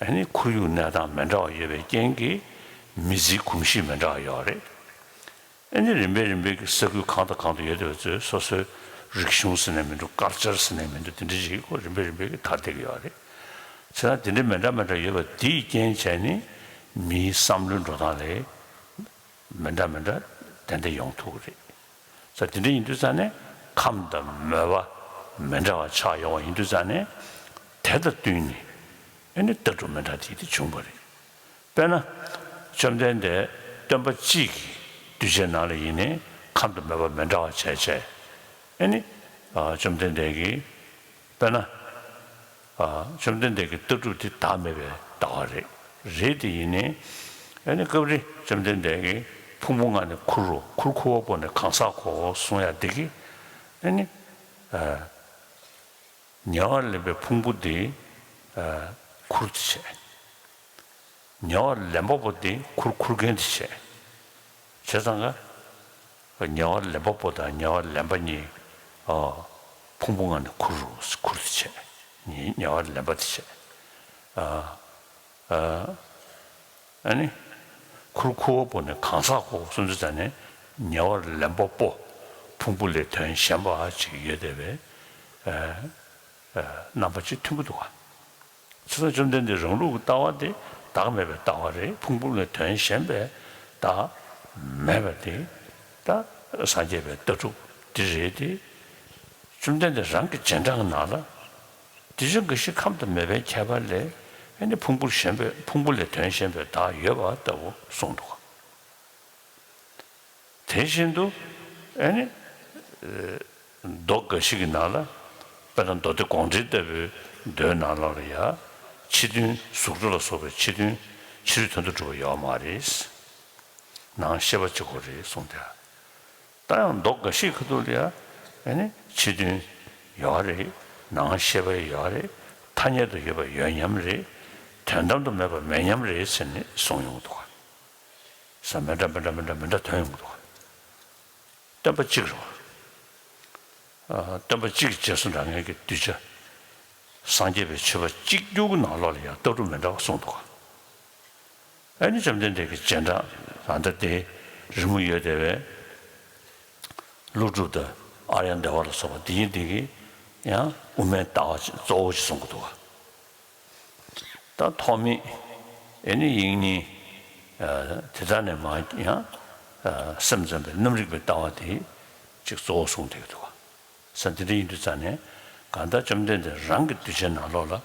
ཨེ་ནི་ཁོར་ཡུག་གནས་སྟངས་མི་འདྲ་བ་ཡོད་པའི་རྐྱེན་གྱིས་མི་ཚེའི་གོམས་གཤིས་མི་འདྲ་བ་ཡོད་རེད། ཨེ་ནི་རིམ་པས་རིམ་པས་ཀྱི་ས་ཁུལ་གང་དང་གང་དུ་ཡོད་པའི་ཚོས་སོ་སོའི་རིག་གཞུང་ཟེར་ནས་མི་འདུག་ཀལ་ཅར་ཟེར་ནས་མི་འདུག་དེ་འདྲ་ཞིག་ཁོ་རིམ་པས་རིམ་པས་ཀྱི་དར་བསྡད་ཀྱི་ཡོད་རེད། བྱས་ན་དེ་འདྲའི་མི་འདྲ་མི་འདྲ་ཡོད་པ་དེའི་རྐྱེན་བྱས་ནས་ མིའི་བསམ་བློའི་འགྲོ་སྟངས་ལས་མི་འདྲ་མི་འདྲ་དེ་འདྲ་ཡོང་ཐུབ་ཀྱི་རེད། ས་དེ་འདྲ་ཡིན་དུས་ཙང་ནས་ཁམས་དང་མོས་པ་མི་འདྲ་བ་ཆགས་ཡོང་བ་ཡིན་དུས་ཙང་ནས་དེ་དང་བསྟུན་ནས་ཨེ་ནི་ལྟ་གྲུབ་མི་འདྲ་དེ་དེ་བྱུང་བ་རེད། དཔེར་ན། བཅོམ་ལྡན་འདས་སྟོན་པ་གཅིག་གི་གདུལ་བྱའི་ནང་ལ་ཡིན་ནའི་ཁམས་དང་མོས་པ་མི་འདྲ་བ་བྱས་བྱས། ཨེ་ནི། ཨ། བཅོམ་ལྡན་འདས་ཀྱིས། དཔེར་ན། ཨ། བཅོམ་ལྡན་འདས་ཀྱི་ལྟ་གྲུབ་དེ་བདག་མེད་པའི་ལྟ་བ་རེད། རེད་དེ་ཡིན་ནའི། ཨེ་ནི་སྐབས་རེ་བཅོམ་ལྡན་འདས་ཀྱིས་ཕུང་པོ་ལྔ་ནི་ཁུར་རོ། ཁུར་ཁུར་བ་པོ་ནི་གང་ཟག་གོ་གསུང་ཡ་འདི་གིས། ཨེ་ནི། ཨ། ཉེ་བར་ལེན་པའི་ཕུང་པོ་འདི། ཨ། ཁུར་དུ་བྱས། ཉེ་བར་ལེན་པ་པོ་འདི་ཁུར་ཁུར་མཁན་དུ་བྱས། བྱས་ཙང་ཀ། ཉེ་བར་ལེན་པ་པོ་དང་ཉེ་བར་ལེན་པ་གཉིས། ཨ། ཕུང་པོ་ལྔ་ནི་ཁུར་རོ། ཁུར་དུ་བྱས། ཉེ་ཉེ་བར་ལེན་པ་དུ་བྱས། ཨ། ཨ། ཨ་ནི། ཁུར་ཁུར་བ་པོ་ནི་གང་ཟག་གོ་གསུང་དུས་ཙང་ནས་ཉེ་བར་ལེན་པ་པོ་ཕུང་པོ་ལས་དོན་གཞན་པ་ཅིག་ཡོད་བསྡད་པའི། ཨ། ཨ། རྣམ་པ་ཅིག་མཐོང་གི་འདུག་ག། བྱས་ཙང་བཅོམ་ལྡན་འདས་རང་ལུགས་ཀྱི་ལྟ་བ་དེ་བདག་མེད་པའི་ལྟ་བ་རེད། ཕུང་པོ་ལས་དོན་གཞན་པའི་བདག་མེད་པ་དེ་ད་སངས་རྒྱས་པའི་ལྟ་གྲུབ་འདི་རེད་དེ། བཅོམ་ལྡན་འདས་རང་གི་རྗེས་འབྲང་གི་ནང་ལ། དེ་བཞིན་འགའ་ཞིག་ཁམས་དང་མོས་པའི་ཁྱད་པར་ལས་ཨེ་ནི་ཕུང་པོ་གཞན་པའི་ཕུང་པོ་ལས་དོན་གཞན་པའི་བདག་ཡོད་པ་ལྟ་བུ་གསུངས་འདུག། དེ་བཞིན་དུ་ཨེ་ནི་མདོ་འགའ་ཞིག་གི་ནང་ལ། དཔེར་ན་མདོ་སྡེ་དགོངས་འགྲེལ་ལྟ་བུའི་མདོའི་ནང་ལོགས་ལ་ཡང་ཕྱི་དོན་གཟུགས་སྒྲ་ལ་སོགས་པའི་ཕྱི་དོན་ཕྱི་རོལ་དོན་དུ་གྲུབ་པ་ཡོད་མ་རེད། ནང་ཤེས་པ་གཅིག་པོ་རེད་གསུངས་ཏེ། ད་ཡང་མདོ་འགའ་ཞིག་ཁ་ཐུག་ལ་ཡང་ཨེ་ནི་ཕྱི་དོན་ཡོད་རེད། ནང་ཤེས་པ་ཡོད་རེད། ཐ་སྙད་དུ་ཡོད་པ་ཡོད་མཉམ་རེད། དོན་དམ་དུ་མེད་པ་མེད་མཉམ་རེད་ཟེར་ནས་གསུངས་ཡོང་གི་འདུག་ག། ས་མི་འདྲ་མི་འདྲ་མི་འདྲ་མི་འདྲ་ཐོན་ཡོང་གི་འདུག་ག། སྟོན་པ་གཅིག་རེད་བ། ཨ། སྟོན་པ་གཅིག་གི་རྗེས་སུ་འབྲང་མཁན་གྱི་གདུལ་བྱ། སངས་རྒྱས་པའི་ཆོས་པ་གཅིག་གྱུར་གྱི་ནང་ལོགས་ལ་ཡང་ལྟ་གྲུབ་མི་འདྲ་བ་གསུངས་འདུག་ག། ཨ་ནི་བཅོམ་ལྡན་འདས་ཀྱི་རྗེས་འབྲང་ད་ལྟ་དེ་རི་མོ་ཡོད་བསྡད་པའི་ཀླུ་སྒྲུབ་དང་ཨཱརྱ་དེ་ཝ་ལ་སོགས་པ་འདི་གཉིས་འདི་གིས་ཡང་དབུ་མའི་ལྟ་བ་གཙོ་བོ་ཞིག་གསུང་གི་འདུག་ག། ད་ཐོགས་མེད་ཨེ་ནི་དབྱིག་གཉེན། ཨ། དེ་དག་ནས་མར་ཡང་། ཨ། སེམས་ཙམ་པའི་རྣམ་རིག་པའི་ལྟ་བ་དེ་གཅིག་གཙོ་བོ་གསུངས་བསྡད་ཀྱི་འདུག་ག། ས་འདི་འདྲ་ཡིན་དུས་ཙང་ནས་གང་ལྟར་བཅོམ་ལྡན་འདས་རང་གི་གདུལ་བྱའི་ནང་ལོགས་ལ་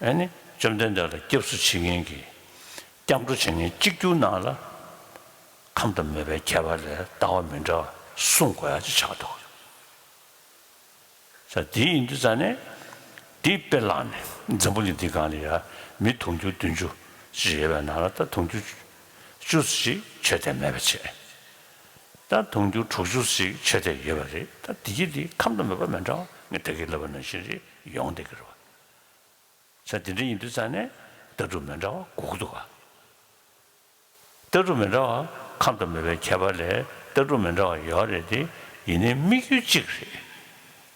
ཨེ་ནི་བཅོམ་ལྡན་འདས་ལ་སྐྱབས་སུ་མཆི་མཁན་གྱི་སྐྱབས་འགྲོ་བྱེད་མཁན་གཅིག་གྱུར་ནང་ལ་ཁམས་དང་མོས་པའི་ཁྱད་པར་ལས་ལྟ་བ་མི་འདྲ་བ་གསུང་དགོས་ཡ་ཅིག་ཆགས་འདུག། ས་དེ་ཡིན་དུས་ཙང་ནས་དེ་དཔེ་བླངས་ནས་འཛམ་བུ་གླིང་འདིའི་སྒང་ལ་ཡ་མི་དུང་ཕྱུར་བདུན་ཅུ་ཞིག་ཡོད་པའི་ནང་ལ་ད་དུང་ཕྱུར་བཅུ་ཞིག་ཆོས་དད་མེད་པ་བྱས། ད་དུང་ཕྱུར་དྲུག་ཅུ་ཞིག་ཆོས་དད་ཡོད་པ་རེད། ད་དེ་གྱིས་དེ་ཁམས་དང་མོས་པ་མི་འདྲ་བ་ངས་ད་གིན་ལབ་པ་ནང་བཞིན་རེད་ཡོང་བསྡད་ཀྱི་རེད་བ། ས་དེ་འདྲ་ཡིན་དུས་ཙང་ནས་ལྟ་གྲུབ་མི་འདྲ་བ་དགོས་ཀྱི་འདུག་ག། ལྟ་གྲུབ་མི་འདྲ་བ་ཁམས་དང་མོས་པའི་ཁྱད་པར་ལས་ལྟ་གྲུབ་མི་འདྲ་བ་ཡོད་རེད་དེ། ཡིན་ནའི་དམིགས་ཡུལ་གཅིག་རེད།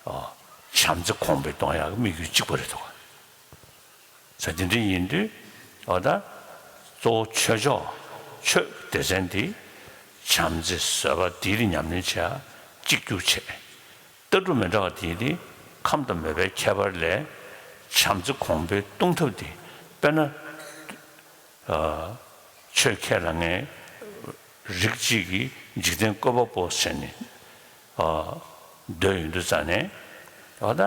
ཨོ། བྱམས་བརྩེ་གོང་འཕེལ་གཏོང་ཡག་གི་དམིགས་ཡུལ་གཅིག་པ་རེད་འདུག་ག། ས་དེ་འདྲ་ཡིན་དུས་ཨོ་ད་གཙོ་བོ་ཆོས་ཕྱོགས་ཆོས་སྡེ་ཚན་འདི་བྱམས་བརྩེ་བཟོད་པ་འདི་ལ་ཉམས་ལེན་བྱེད་ཡག་གཅིག་གྱུར་བྱས། ལྟ་གྲུབ་མི་འདྲ་བ་དེ་ནི་ཁམས་དང་མོས་པའི་ཁྱད་པར་ལས་བྱམས་བརྩེ་གོང་འཕེལ་གཏོང་ཐབས་དེ། དཔེར་ན། ཨ། ཆོས་ཁས་བླངས་མཁན་རིགས་གཅིག་གིས་འཇིག་རྟེན་བཀོད་པ་པོ་ཟེར་ནས། ཨ། འདོད་ཡོང་དུས་ཙང་ནས། ཨ། ད་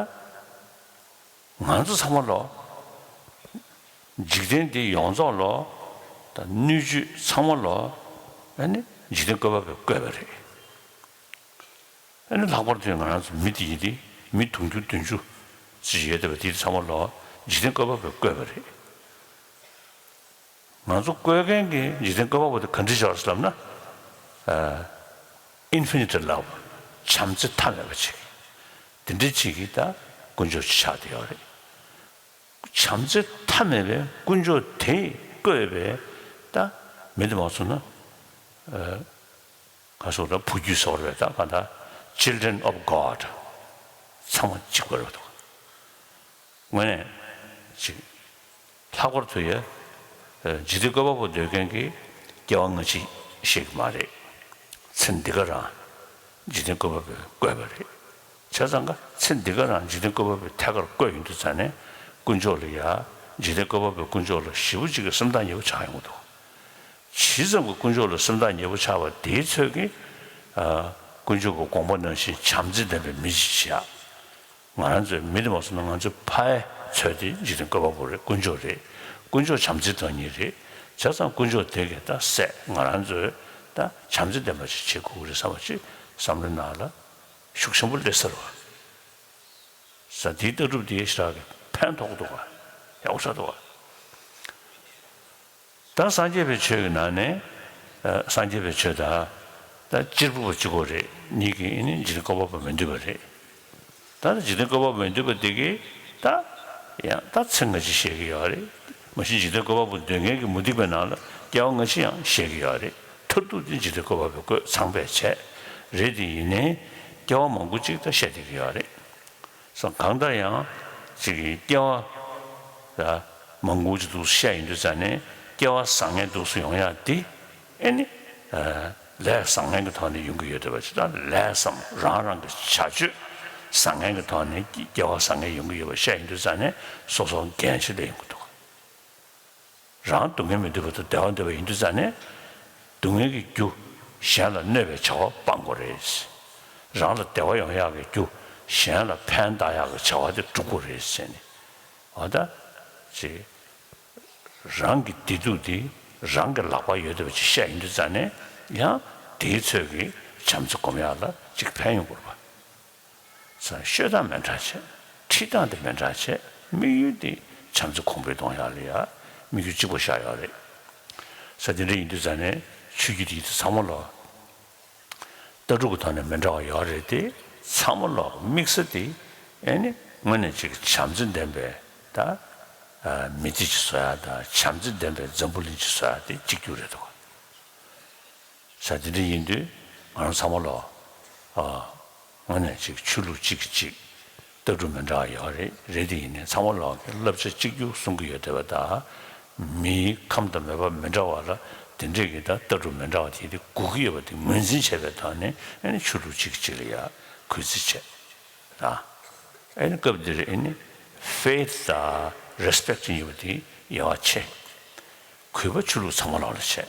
ང་ཚོ་ཚང་མ་ལོ། འཇིག་རྟེན་འདི་ཡོངས་རྫོགས་ལོ། ད་སྣོད་བཅུད་ཚང་མ་ལོ། ཨ་ནི་འཇིག་རྟེན་བཀོད་པ་པོས་བཀོད་པ་རེད། ཨ་ནི་ལྷག་པར་དུ་ང་རང་ཚོ་མི་དེ་ཡིན་ཏེ། མི་དུང་ཕྱུར་བདུན་ཅུ་ཅིག་ཡོད་བསྡད་པ་དེ་ཚང་མ་ལོ་འཇིག་རྟེན་བཀོད་པ་པོས་བཀོད་པ་རེད། ང་ཚོ་བཀོད་མཁན་གྱི་འཇིག་རྟེན་བཀོད་པ་པོ་དེ་ག་འདྲ་ཞིག་ཡོད་རེད་ལབ་ན། ཨ། infinite love། བྱམས་བརྩེ་མཐའ་མེད་པ་ཅིག། དེ་འདྲ་ཅིག་གིས་ད་དཀོན་མཆོག་ཅིག་ཆགས་བསྡད་ཡོད་རེད། བྱམས་བརྩེ་མཐའ་མེད་པའི་དཀོན་མཆོག་དེས་བཀོད་པའི་ད་མི་དེ་མ་སོང་ན། ཨ། ག་སོགས་ལ་བུ་རྒྱུད་ཟེར་བ་རེད། ད་ག་ད་children of God ཚང་མ་གཅིག་པ་རེད་འདུག། དངོས་གནས་ཅིག་ལྷག་པར་དུ་ཡ། ཨ། འཇིག་རྟེན་བཀོད་པ་པོ་འདོད་མཁན་གྱི་སྐྱེ་བ་སྔ་ཕྱི་ཤེས་ཀྱི་མ་རེད། ཚེ་འདི་ག་རང་འཇིག་རྟེན་བཀོད་པ་པོས་བཀོད་པ་རེད། བྱས་ཙང་ཀ་ཚེ་འདི་ག་རང་འཇིག་རྟེན་བཀོད་པ་པོས་ཐད་ཀར་བཀོད་ཡོང་དུས་ཙང་ནས་དཀོན་མཆོག་ལ་ཡ། འཇིག་རྟེན་བཀོད་པ་པོའི་དཀོན་མཆོག་ལ་ཞེ་པོ་ཅིག་གི་སེམས་ཐག་ཉེ་པོ་ཆགས་ཡོང་གི་འདུག། ཇི་ཙམ་གྱི་དཀོན་མཆོག་ལ་སེམས་ཐག་ཉེ་པོ་ཆགས་པ་དེའི་ཚོད་ཀྱིས། ཨ། དཀོན་མཆོག་གི་དགོངས་པ་ནང་བཞིན་བྱམས་བརྩེ་ལྡན་པའི་མི་ཞིག་བྱ། ང་རང་ཚོའི་མི་དེ་མ་སོང་ན་ང་ཚོའི་ཕའི་ཚོད་དེ་འཇིག་རྟེན་བཀོད་པ་པོ་རེད། དཀོན་མཆོག་རེད། དཀོན་མཆོག་བྱམས་བརྩེ་དོན་གཉེར་རེད། བྱས་ཙང་དཀོན་མཆོག་དེ་གིས་ད་སྲས་ང་རང་ཚོའི་ད་བྱམས་བརྩེ་ལྡན་པ་ཞིག་བྱེད་དགོས་ཀྱི་རེད་བསམ་པ་ཅིག་བསམ་བློའི་ནང་ལ་ཤུགས་ཆེན་པོ་སླེབས་ཚར་བ། ས་དེའི་ལྟ་གྲུབ་དེ་ཞེ་དྲག་གི་ཕན་ཐོགས་འདུག་ག་ཡག་པོ་ཆགས་འདུག་ག་ད་སངས་རྒྱས་པའི་ཆོས་ཀྱི་ནང་ནས། ཨ། སངས་རྒྱས་པའི་ཆོས་དང་། ད་གཅེར་བུ་པ་གཅིག་པོ་རེད། གཉིས་ཀྱིས་ཨ་ནི་འཇིག་རྟེན་བཀོད་པ་པོ་མི་འདོད་པ་རེད། ད་ནི་འཇིག་རྟེན་བཀོད་པ་པོ་མི་འདོད་པ་དེ་གིས་ད་ཡང་ད་ཚིག་སྔ་ཕྱི་བཤད་ཀྱི་ཡོད་རེད། མ་གཞི་འཇིག་རྟེན་བཀོད་པ་པོ་འདོད་མཁན་གྱི་མུ་སྟེགས་པའི་ནང་ལ་སྐྱེ་བ་སྔ་ཕྱི་ཡང་བཤད་ཀྱི་ཡོད་རེད། མཐར་ཐུག་དེ་འཇིག་རྟེན་བཀོད་པ་པོས་བཀོད་ཚང་པས་བྱས་རེད། དེ་ཡིན་ནའི་སྐྱེ་བ་མང་པོ་ཅིག་ད་བཤད་བསྡད་ཀྱི་ཡོད་རེད། སོ་གང་ལྟར་ཡང་ཅིག་གི་སྐྱེ་བ་ལ་མང་པོ་ཅིག་འདུག་སེ་བཤད་ཡོང་དུས་ཙ་ནས་སྐྱེ་བ་བཟང་ངན་འདུག་སེ་ཡོང་ཡག་དེ་ཨེ་ནི། ཨ། ལས་བཟང་ངན་གྱི་ཐོག་ནས་ཡོང་གི་ཡོད་བསྡད་པ་ཅིག་དང་། ལས་བཟང་རང་རང་གི་བྱ་སྤྱོད་བཟང་ངན་གྱི་ཐོག་ནས་སྐྱེ་བ་བཟང་ངན་ཡོང་གི་ཡོད་པ་བཤད་ཡོང་དུས་ཙ་ནས་སོ་སོ་འགན་ཆེ་སླེབས་ཡོང་གི་འདུག་རང་སྡུག་བསྔལ་མི་འདོད་པ་དང་བདེ་བ་འདོད་པ་ཡིན་དུས་ཙ་ནས། སྡུག་བསྔལ་གྱི་རྒྱུ་གཞན་ལ་གནོད་པའི་བྱ་བ་སྤང་དགོས་རེད། རང་ལ་བདེ་བ་ཡོང་ཡག་གི་རྒྱུ་གཞན་ལ་ཕན་བཏགས་ཡག་གི་བྱ་བ་དེ་སྒྲུབ་དགོས་རེད་ཟེར་ནས། འོ་ད་ཅིག་རང་གི་བདེ་སྡུག་དེ་རང་གི་ལག་པར་ཡོད་བསྡད་པ་ཅིག་བཤད་ཡོང་དུས་ཙ་ནས། ཡང་དེའི་ཚོད་ཀྱིས་བྱམས་བརྩེ་སྒོམ་ཡག་ལ་ཅིག་ཕན་ཡོང་དགོས་པ། ཤོད་སྟངས་མི་འདྲ་བྱས། ཁྲིད་སྟངས་དེ་མི་འདྲ་བྱས། དམིགས་ཡུལ་དེ་བྱམས་བརྩེ་གོང་འཕེལ་གཏོང་ཡག་ལ་ཡ་དམིགས་ཡུལ་གཅིག་པ་བཞག་ཡོད་རེད། ས་དེ་འདྲ་ཡིན་དུས་ཙ་ནས་ཆོས་བརྒྱུད་དེ་ཚང་མ་ལ་ལྟ་གྲུབ་ཀྱི་ཐོག་ནས་མི་འདྲ་བ་ཡོད་རེད་དེ། ཚང་མ་ལ་དམིགས་ས་དེ་ཨེ་ནི་དངོས་གནས་ཅིག་བྱམས་བརྩེ་ལྡན་པའི་ད་མི་ཚེ་ཅིག་བཟོ་ཡག་དང་། བྱམས་བརྩེ་ལྡན་པའི་འཛམ་བུ་གླིང་ཅིག་བཟོ་ཡག་དེ་གཅིག་གྱུར་རེད་འདུག་ས་དེ་འདྲ་ཡིན་དུས་ང་རང་ཚང་མ་ལ། ཨ། དངོས་གནས་ཅིག་ཆོས་ལུགས་གཅིག་གིས་གཅིག་ལྟ་གྲུབ་མི་འདྲ་བ་ཡོད་རེད། རེད་དེ་ཡིན་ནའི་ཚང་མ་ལ་གི་བསླབ་བྱ་གཅིག་གྱུར་གསུང་གི་ཡོད་བསྡད་པ་དང་། མིའི་ཁམས་དང་མོས་པ་མི་འདྲ་བ་ལ་དེ་འདྲས་ཀྱི་ད་ལྟ་གྲུབ་མི་འདྲ་བ་དེ་དེ་དགོས་ཀྱི་ཡོད་པ་དེ་ངོས་འཛིན་བྱས་པའི་ཐོག་ནས། ཨ་ནི་ཆོས་ལུགས་གཅིག་གཅིག་ལ་ཡ་གུས་བརྩི་བྱས་དང་། ཨ་ནི་སྐབས་འདིར་ཨ་ནི་faith དང་respect གཉིས་པོ་དེ་དབྱེ་བ་ཕྱེ། གུས་པ་ཆོས་ལུགས་ཚང་མ་ལ་ལ་བྱས།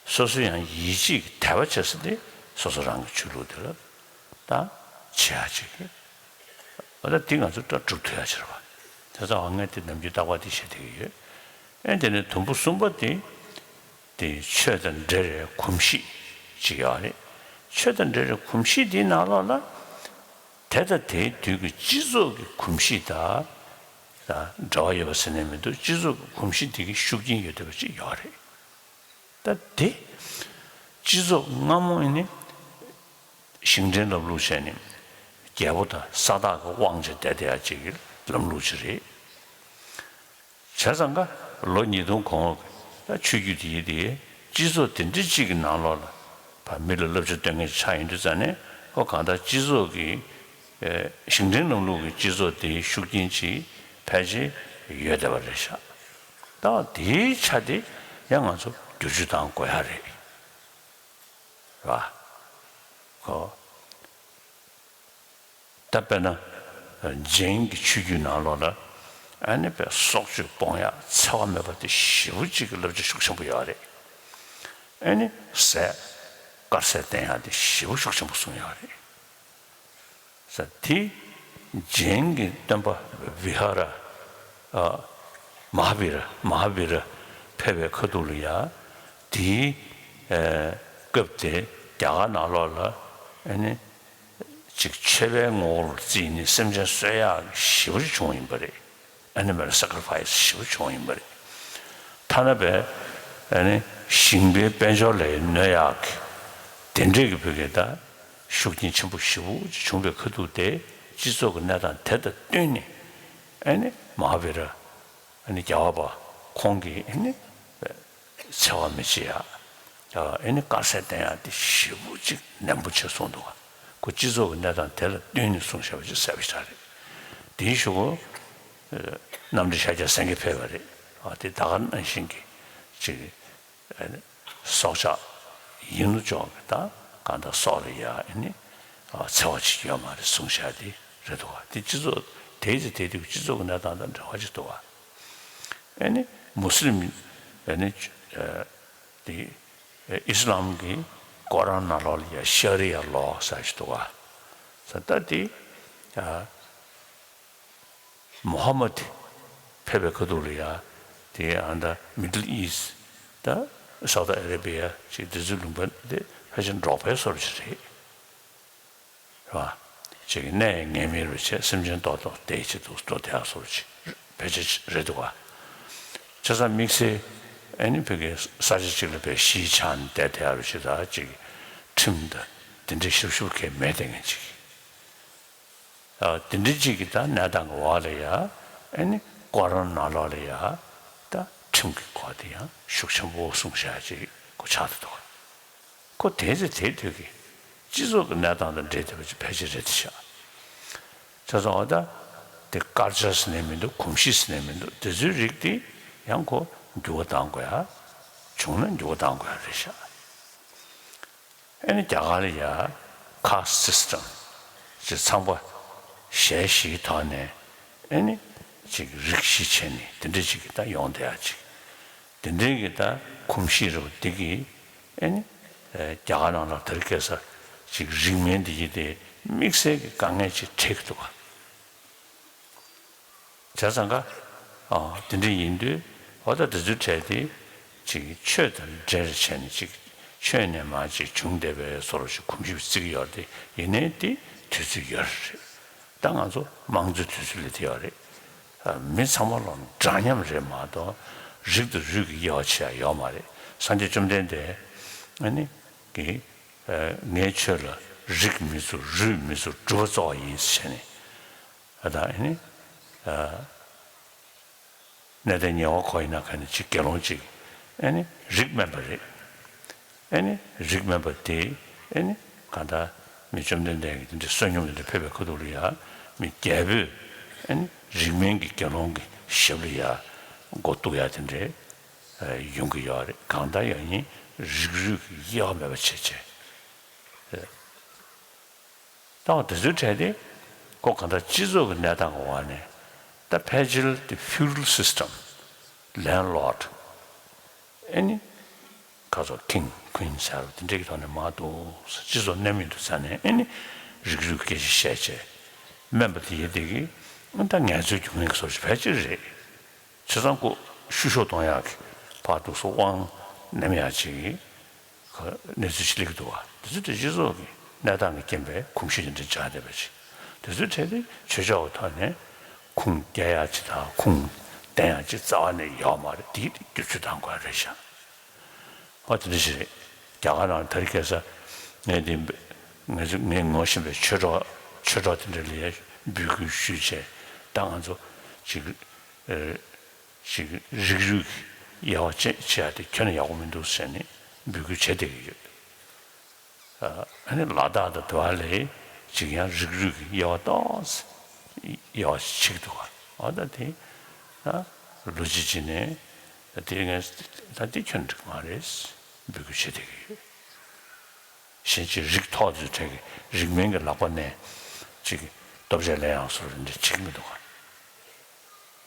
སོ་སོ་ཡང་ཡིད་ཆེས་ཀྱི་དད་པ་བྱེད་ས་དེ་སོ་སོ་རང་གི་ཆོས་ལུགས་དེ་ལ་ད་བྱེད་ཡག་ཅིག་གི། འོ་ད་འདི་ང་ཚོ་ད་སྒྲུབ་ཐུབ་ཡག་ཅིག་རེད་པ། དེ་ཙང་ངས་དེ་ནམ་རྒྱུན་རྟག་པར་དེ་བཤད་བསྡད་ཀྱི་ཡོད། ཨེ་དེ་ནས་དུམ་བུ་གསུམ་པ་དེ། དེ་ཆོས་དང་འབྲེལ་བའི་གོམས་གཤིས་ཅིག་ཡོད་རེད། ཆོས་དང་འབྲེལ་བའི་གོམས་གཤིས་དེའི་ནང་ལོགས་ལ། དེ་དང་དེའི་དུས་ཀྱི་སྤྱི་ཚོགས་ཀྱི་གོམས་གཤིས་དང་། ད་འབྲེལ་བ་ཡོད་པ་ཟེར་ནས་མི་འདུག་སྤྱི་ཚོགས་ཀྱི་གོམས་གཤིས་དེ་གི་ཤུགས་རྐྱེན་ཡོད་བསྡད་པ་ཅིག་ཡོད་རེད། ད་དེ་སྤྱི་ཚོགས་སྔ་མོ་ཡིན་ནི་ཞིང་བྲན་ལམ་ལུགས་བྱས་ནས་རྒྱལ་པོ་དང་ས་བདག་གི་དབང་བྱས་བསྡད་བསྡད་ཡག་ཅིག་གི་ལམ་ལུགས་ཅིག་རེད། བྱས་ཙང་ཀ་ལོ་ཉིས་སྟོང་གོང་འོག་གི་ད་ཆོས་བརྒྱུད་དེ་ཡི་དེ་སྤྱི་ཚོགས་དེ་འདྲ་གཅིག་གི་ནང་ལོགས་ལ་ཕ་མི་ལ་བསླབ་བྱ་སྟོན་མཁན་ཅིག་ཆགས་ཡོང་དུས་ཙ་ནས། ཨོ་གང་ལྟར་སྤྱི་ཚོགས་ཀྱི་ཨེ་ཞིང་བྲན་ལམ་ལུགས་ཀྱི་སྤྱི་ཚོགས་དེའི་ཤུགས་རྐྱེན་ཅིག་ཕལ་ཆེར་ཡོད་བསྡད་པ་རེད་ཤག་ད་དེའི་ཆ་དེ་ཡང་ང་ཚོ་བསྒྱུར་བཅོས་གཏང་དགོས་ཡག་རེད། རེད་པ། ཁོ། ད་དཔེར་ན། རྗེན་གྱི་ཆོས་བརྒྱུད་ནང་ལོགས་ལ། ཨ་ནི་དཔེ་སྲོག་གཅོད་སྤོང་ཡག་འཚེ་བ་མེད་པ་དེ་ཞེ་པོ་ཅིག་གི་བསླབ་བྱ་ཤུགས་ཆེན་པོ་ཡོད་རེད། ཨ་ནི་ཟས་དཀར་ཟས་བསྟེན་ཡག་དེ་ཞེ་པོ་ཤུགས་ཆེན་པོ་གསུངས་ཡོད་རེད། ས་དེ་རྗེན་གྱི་སྟོན་པ་བི་ཧ་ར། ཨ། མ་ཧཱ་བི་ར། མ་ཧཱ་བི་ར་ཕེབས་པའི་ཁ་ཐུག་ལ་ཡ། དེའི་ཨེ་སྐབས་དེ་རྒྱ་གར་ནང་ལོགས་ལ་ཨ་ནི་ཅིག་ཆོས་པའི་ངོ་བོར་བརྩིས་ནས་སེམས་ཅན་གསོད་ཡག་ཞེ་པོ་ཅིག་བྱུང་ཡིན་པ་རེད། animal sacrifice ཞེ་པོ་བྱུང་ཡིན་པ་རེད། ཐ་ན་པའི་ཨ་ནི་ཞིང་པའི་དཔལ་འབྱོར་ལ་ཡང་གནོད་ཡག་གི་དེ་འདྲས་ཀྱི་བོད་ཀྱི་ད་ཤུགས་རྐྱེན་ཆེན་པོ་ཞེ་པོ་ཅིག་བྱུང་བའི་ཁ་ཐུག་དེ། སྤྱི་ཚོགས་ཀྱི་གནས་སྟངས་དེ་དང་བསྟུན་ནས་ཨ་ནི་མ་ཧཱ་བི་ར། ཨ་ནི་རྒྱལ་བ་པ་ཁོང་གིས་ཨ་ནི་འཚེ་བ་མི་བྱེད་ཡག་ཨ་ནི་དཀར་ཟས་བསྟེན་ཡག་དེ་ཞེ་པོ་ཅིག་ནན་པོ་བྱས་གསུངས་འདུག་ག་ཁོ་སྤྱི་ཚོགས་ཀྱི་གནས་སྟངས་དེ་ལ་བསྟུན་ནས་གསུངས་བཞག་པ་ཅིག་གསལ་པོ་ཞིག་རེད། དེའི་གཞུག་གུ་གནམ་བདེ་ཤཱཀྱ་སེང་གེ་ཕེབས་པ་རེད། ཨ་དེ་ད་ག་ནང་བཞིན་གྱི་ཅིག་ཨ་ནི་སྲོག་ཆགས་ཡིན་ནོ་ཅོག་གི་ད་གང་ལྟར་སྲོག་ལ་ཡ་ཨ་ནི་འཚེ་བ་བྱེད་ཀྱི་ཡོད་མ་རེད་གསུངས་བཞག་དེ་རེད་འདུག་ག་དེ་སྤྱི་ཚོགས་དེའི་ཚེ་དེ་དུས་སྤྱི་ཚོགས་ཀྱི་གནས་སྟངས་དང་འབྲེལ་བ་ཅིག་འདུག་ག་ཨ་ནི་མུ་སི་ལིམ་ཨ་ནི་ཨ་ དེ་ཨི་སི་ལམ་གྱི་ཀོ་རཱན་ནང་ལོགས་ལ་ཡ་ཤ་རི་ཡ་ལོ་ཟེར་ཞིག་འདུག་ག་ས་ད་དེ་ཡ་མུ་ཧམ་མད་ཕེབས་པའི་ཁ་ཐུག་ལ་ཡ་དེ་ཨ་ད་མི་ཌལ་ཨི་སི་ཊི་ད་སའུ་ཐི་ཨ་རེ་བི་ཡ་ཅིག་དེ་ཚོའི་ལུང་པ་དེ་ཕལ་ཆེར་འབྲོག་པའི་བཟོ་འདྲ་ཅིག་རེད། རེད་བ། ཅིག་གནས་ངེས་མེད་རུ་བྱས་སེམས་ཅན་ཏོག་ཏོག་བསྡད་ཅིག་འདུག་འགྲོ་བསྡད་ཡག་བཟོ་འདྲ་ཅིག་ཕལ་ཆེར་རེད་འདུག་ག་བྱས་ཙང་དམིགས་བསལ་ཨ་ནི་ཕ་གི་ས་ཆ་གཅིག་ལ་ཕར་གཞིས་ཆགས་ནས་བསྡད་བསྡད་ཡག་རུ་ཅིག་ད་ཅིག་ཁྲིམས་དང་དེ་འདྲའི་ཞབས་ཞུ་གང་ཡང་མེད་བསྡད་མཁན་ཅིག་ཨ་དེ་འདྲ་ཅིག་གི་ད་གནས་སྟངས་ཀྱི་འོག་ལ་ཡ་ཨ་ནི་ཀོ་རཱན་ནང་ལོགས་ལ་ཡ་ད་ཁྲིམས་ཀྱི་སྐོར་དེ་ཡང་ཤུགས་ཆེན་པོ་གསུངས་བཞག་ཅིག་ཁོ་ཆགས་བསྡད་འདུག་ཁོ་དེ་ཚེ་དེ་དུས་ཀྱི་སྤྱི་ཚོགས་ཀྱི་གནས་སྟངས་དང་འབྲེལ་བསྡད་པ་ཅིག་ཕལ་ཆེར་རེད་དེ་ཤག་བྱས་ཙང་འོ་ད་དེ་ཀལ་ཅར་ཟེར་ནས་མི་འདུག་གོམས་གཤིས་ཟེར་ནས་མི་འདུག་དེ་ཚོའི་རིགས་དེ་ཡང་ཁོ་འགྱུར་བ་གཏང་དགོས་ཡ། བྱུང་ན་འགྱུར་བ་གཏང་དགོས་ཡ་རེད་ཤག་ཨ་ནི་རྒྱ་གར་ལ་ཡ་ཁཱསི་སི་སི་ཊམ་ཅིག་ཚང་པ་ཞལ་བཞིའི་ཐོག་ནས་ཨ་ནི་ཅིག་རིགས་བཞི་བྱས་ནས་དེ་འདྲ་ཅིག་གི་ད་ཡོང་བསྡད་ཡ་ཅིག་དེ་འདྲའི་གི་ད་གོམས་གཤིས་རེད་བ། འདི་གི་ཨ་ནི་རྒྱ་གར་ནང་ལ་དེ་རིང་ཁ་སང་ཅིག་རིགས་ངན་འདི་གི་དེ་དམིགས་བསལ་གྱི་དཀའ་ངལ་ཅིག་འཕྲད་ཀྱི་འདུག་ག་བྱས་ཙང་ཀ་ཨ་དེ་འདྲ་ཡིན་དུས་འོ་ད་དེ་ཚོའི་གྲས་དེ་ཅིག་ཆོས་དང་འབྲེལ་བྱས་ནས་ཅིག་ཆོས་ནས་མར་ཅིག་བྱུང་བསྡད་པའི་བཟོ་འདྲ་ཞིག་གོམས་གཤིས་བརྩི་གི་ཡོད་རེད་དེ། ཡིན་ནའི་དེ་དུས་ཚོད་ཡོད་རེད། ད་ང་ཚོ་དམངས་གཙོའི་དུས་ཚོད་ལ་དེ་ཡོད་རེད། ཨ་མི་ཚང་མ་ལོ་འདྲ་མཉམ་རེད་མ་གཏོགས་རིགས་དང་རུས་ཀྱི་དབྱེ་བ་ཕྱེ་ཡ་ཡོད་མ་རེད། སངས་རྒྱས་བཅོམ་ལྡན་འདས་ཨ་ནི་གི་ཨ་ངའི་ཆོས་ལ་རིགས་མི་བཙུགས་རུས་མི་བཙུགས་གྲུབ་པ་གཙོ་བོ་ཡིན་ཟེར་ནས་ཨ་ད་ཨ་ནི་ཨ་གནས་བརྟན་ཉེ་བར་མཁོ་ཡིན་ན་ག་ནི་ཅིག་དགེ་སློང་ཅིག་ཨ་ནི་རིགས་དམན་པ་རེད། ཨ་ནི་རིགས་དམན་པ་དེ་ཨ་ནི་གང་ལྟར་མི་བཅོམ་ལྡན་འདས་ཀྱི་དེ་འདྲའི་བསོད་སྙོམས་དེ་འདྲ་ཕེབས་པའི་ཁ་ཐུག་ལ་ཡ་མི་རྒྱལ་པོས་ཨ་ནི་རིགས་དམན་གྱི་དགེ་སློང་གི་ཞབས་ལ་ཡ་མགོ་གཏུག་ཡ་དེ་འདྲའི་ཡོང་གི་ཡོད་རེད། གང་ལྟར་ཡང་ཡིན་རིགས་རུས་ཀྱི་དབྱེ་བ་མེད་པ་བྱས་བྱས། ད་འོ་དེ་ཚོའི་གྲས་དེ་ཁོ་གང་ལྟར་སྤྱི་ཚོགས་ཀྱི་གནས་སྟངས་ཀྱི་འོག་ནས་ད་ཕལ་ཆེར་དེ་ཕིའུ་ཌལ་སི་སི་ཊམ། ལེན་ལོཌ། ཨ་ནི་ཁ་སོ་ཀིང་ཀུན་ཟེར་བ་དེ་འདྲའི་གི་ཐོག་ནས་མར་འདུག་སྤྱི་ཚོགས་གནས་མི་འདུག་ས་ནས་ཨ་ནི་རིགས་རུས་སྐད་ཆ་བཤད་བྱས་དམན་པ་དེ་ཡི་དེ་གི་ཨ་ད་ངལ་རྩོལ་རྒྱུག་མཁན་གྱི་བཟོ་ཞིག་ཕལ་ཆེར་རེད། བྱས་ཙང་ཁོ་བཤུ་གཞོག་གཏོང་ཡག་གི་ཕར་འདུག་སེ་དབང་ནེམ་ཡག་ཅིག་གི་གནས་ཚུལ་ཅིག་སླེབས་ཀྱི་འདུག་བ། དེ་ཚོ་དེ་སྤྱི་ཚོགས་ཀྱི་གནས་སྟངས་ཀྱི་རྐྱེན་པས་གོམས་གཤིས་དེ་འདྲ་འཇགས་བསྡད་པ་ཅིག་དེ་ཚོའི་གྲས་དེ་ཆོས་ཕྱོགས་ཀྱི་ཐོག་ནས་ཁུངས་སྐྱེལ་ཡག་ཅིག་དང་ཁུངས་ལྡན་ཡག་ཅིག་རྩ་བ་ནས་ཡོད་མ་རེད། དེ་བསྒྱུར་བཅོས་གཏང་དགོས་རེད་ཤག་ཨོ་དེ་འདྲ་ཞིག་རེད། རྒྱ་གར་ནང་དེ་རིང་ཁ་སང་ངས་དེ་ངས་ངས་ངོ་ཤེས་པའི་ཆོས་གྲོགས་ཆོས་གྲོགས་དེ་འདྲ་ལ་ཡ་འབོད་སྐུལ་ཞུས་བྱས་ད་ང་ཚོ་ཅིག་ཨེ། ཅིག་རིགས་རུས་ཀྱི་དབྱེ་བ་ཕྱེ་ཕྱེ་ཡ་དེ་ཁྱོན་ནས་ཡག་པོ་མི་འདུག་ཟེར་ནས་འབོད་སྐུལ་བྱེད་བསྡད་ཀྱི་ཡོད། ཨ་ནི་ལ་དྭགས་དང་དེ་བ་ལས་ཅིག་ཡང་རིགས་རུས་ཀྱི་དབྱེ་བ་ཏོག་ཙམ་དབྱེ་བ་ཕྱེ་གི་འདུག་ག་ཨ་ད་དེ་ཨ་ལོ་རྒྱུས་ཅིག་ནས་དེ་ངས་ད་དེ་ཁྱོན་འགྲིག་མ་རེད། འབོད་སྐུལ་བྱེད་བསྡད་ཀྱི་ཡོད། གཞན་ཅིག་རིགས་ཐོག་ཚོའི་གྲས་ཀྱི་རིགས་དམན་གྱི་ལག་པ་ནས་ཅིག་སྟོབས་ཆེ་ལེན་ཡག་སོགས་འདི་བྱེད་ཀྱི་མི་འདུག་ག་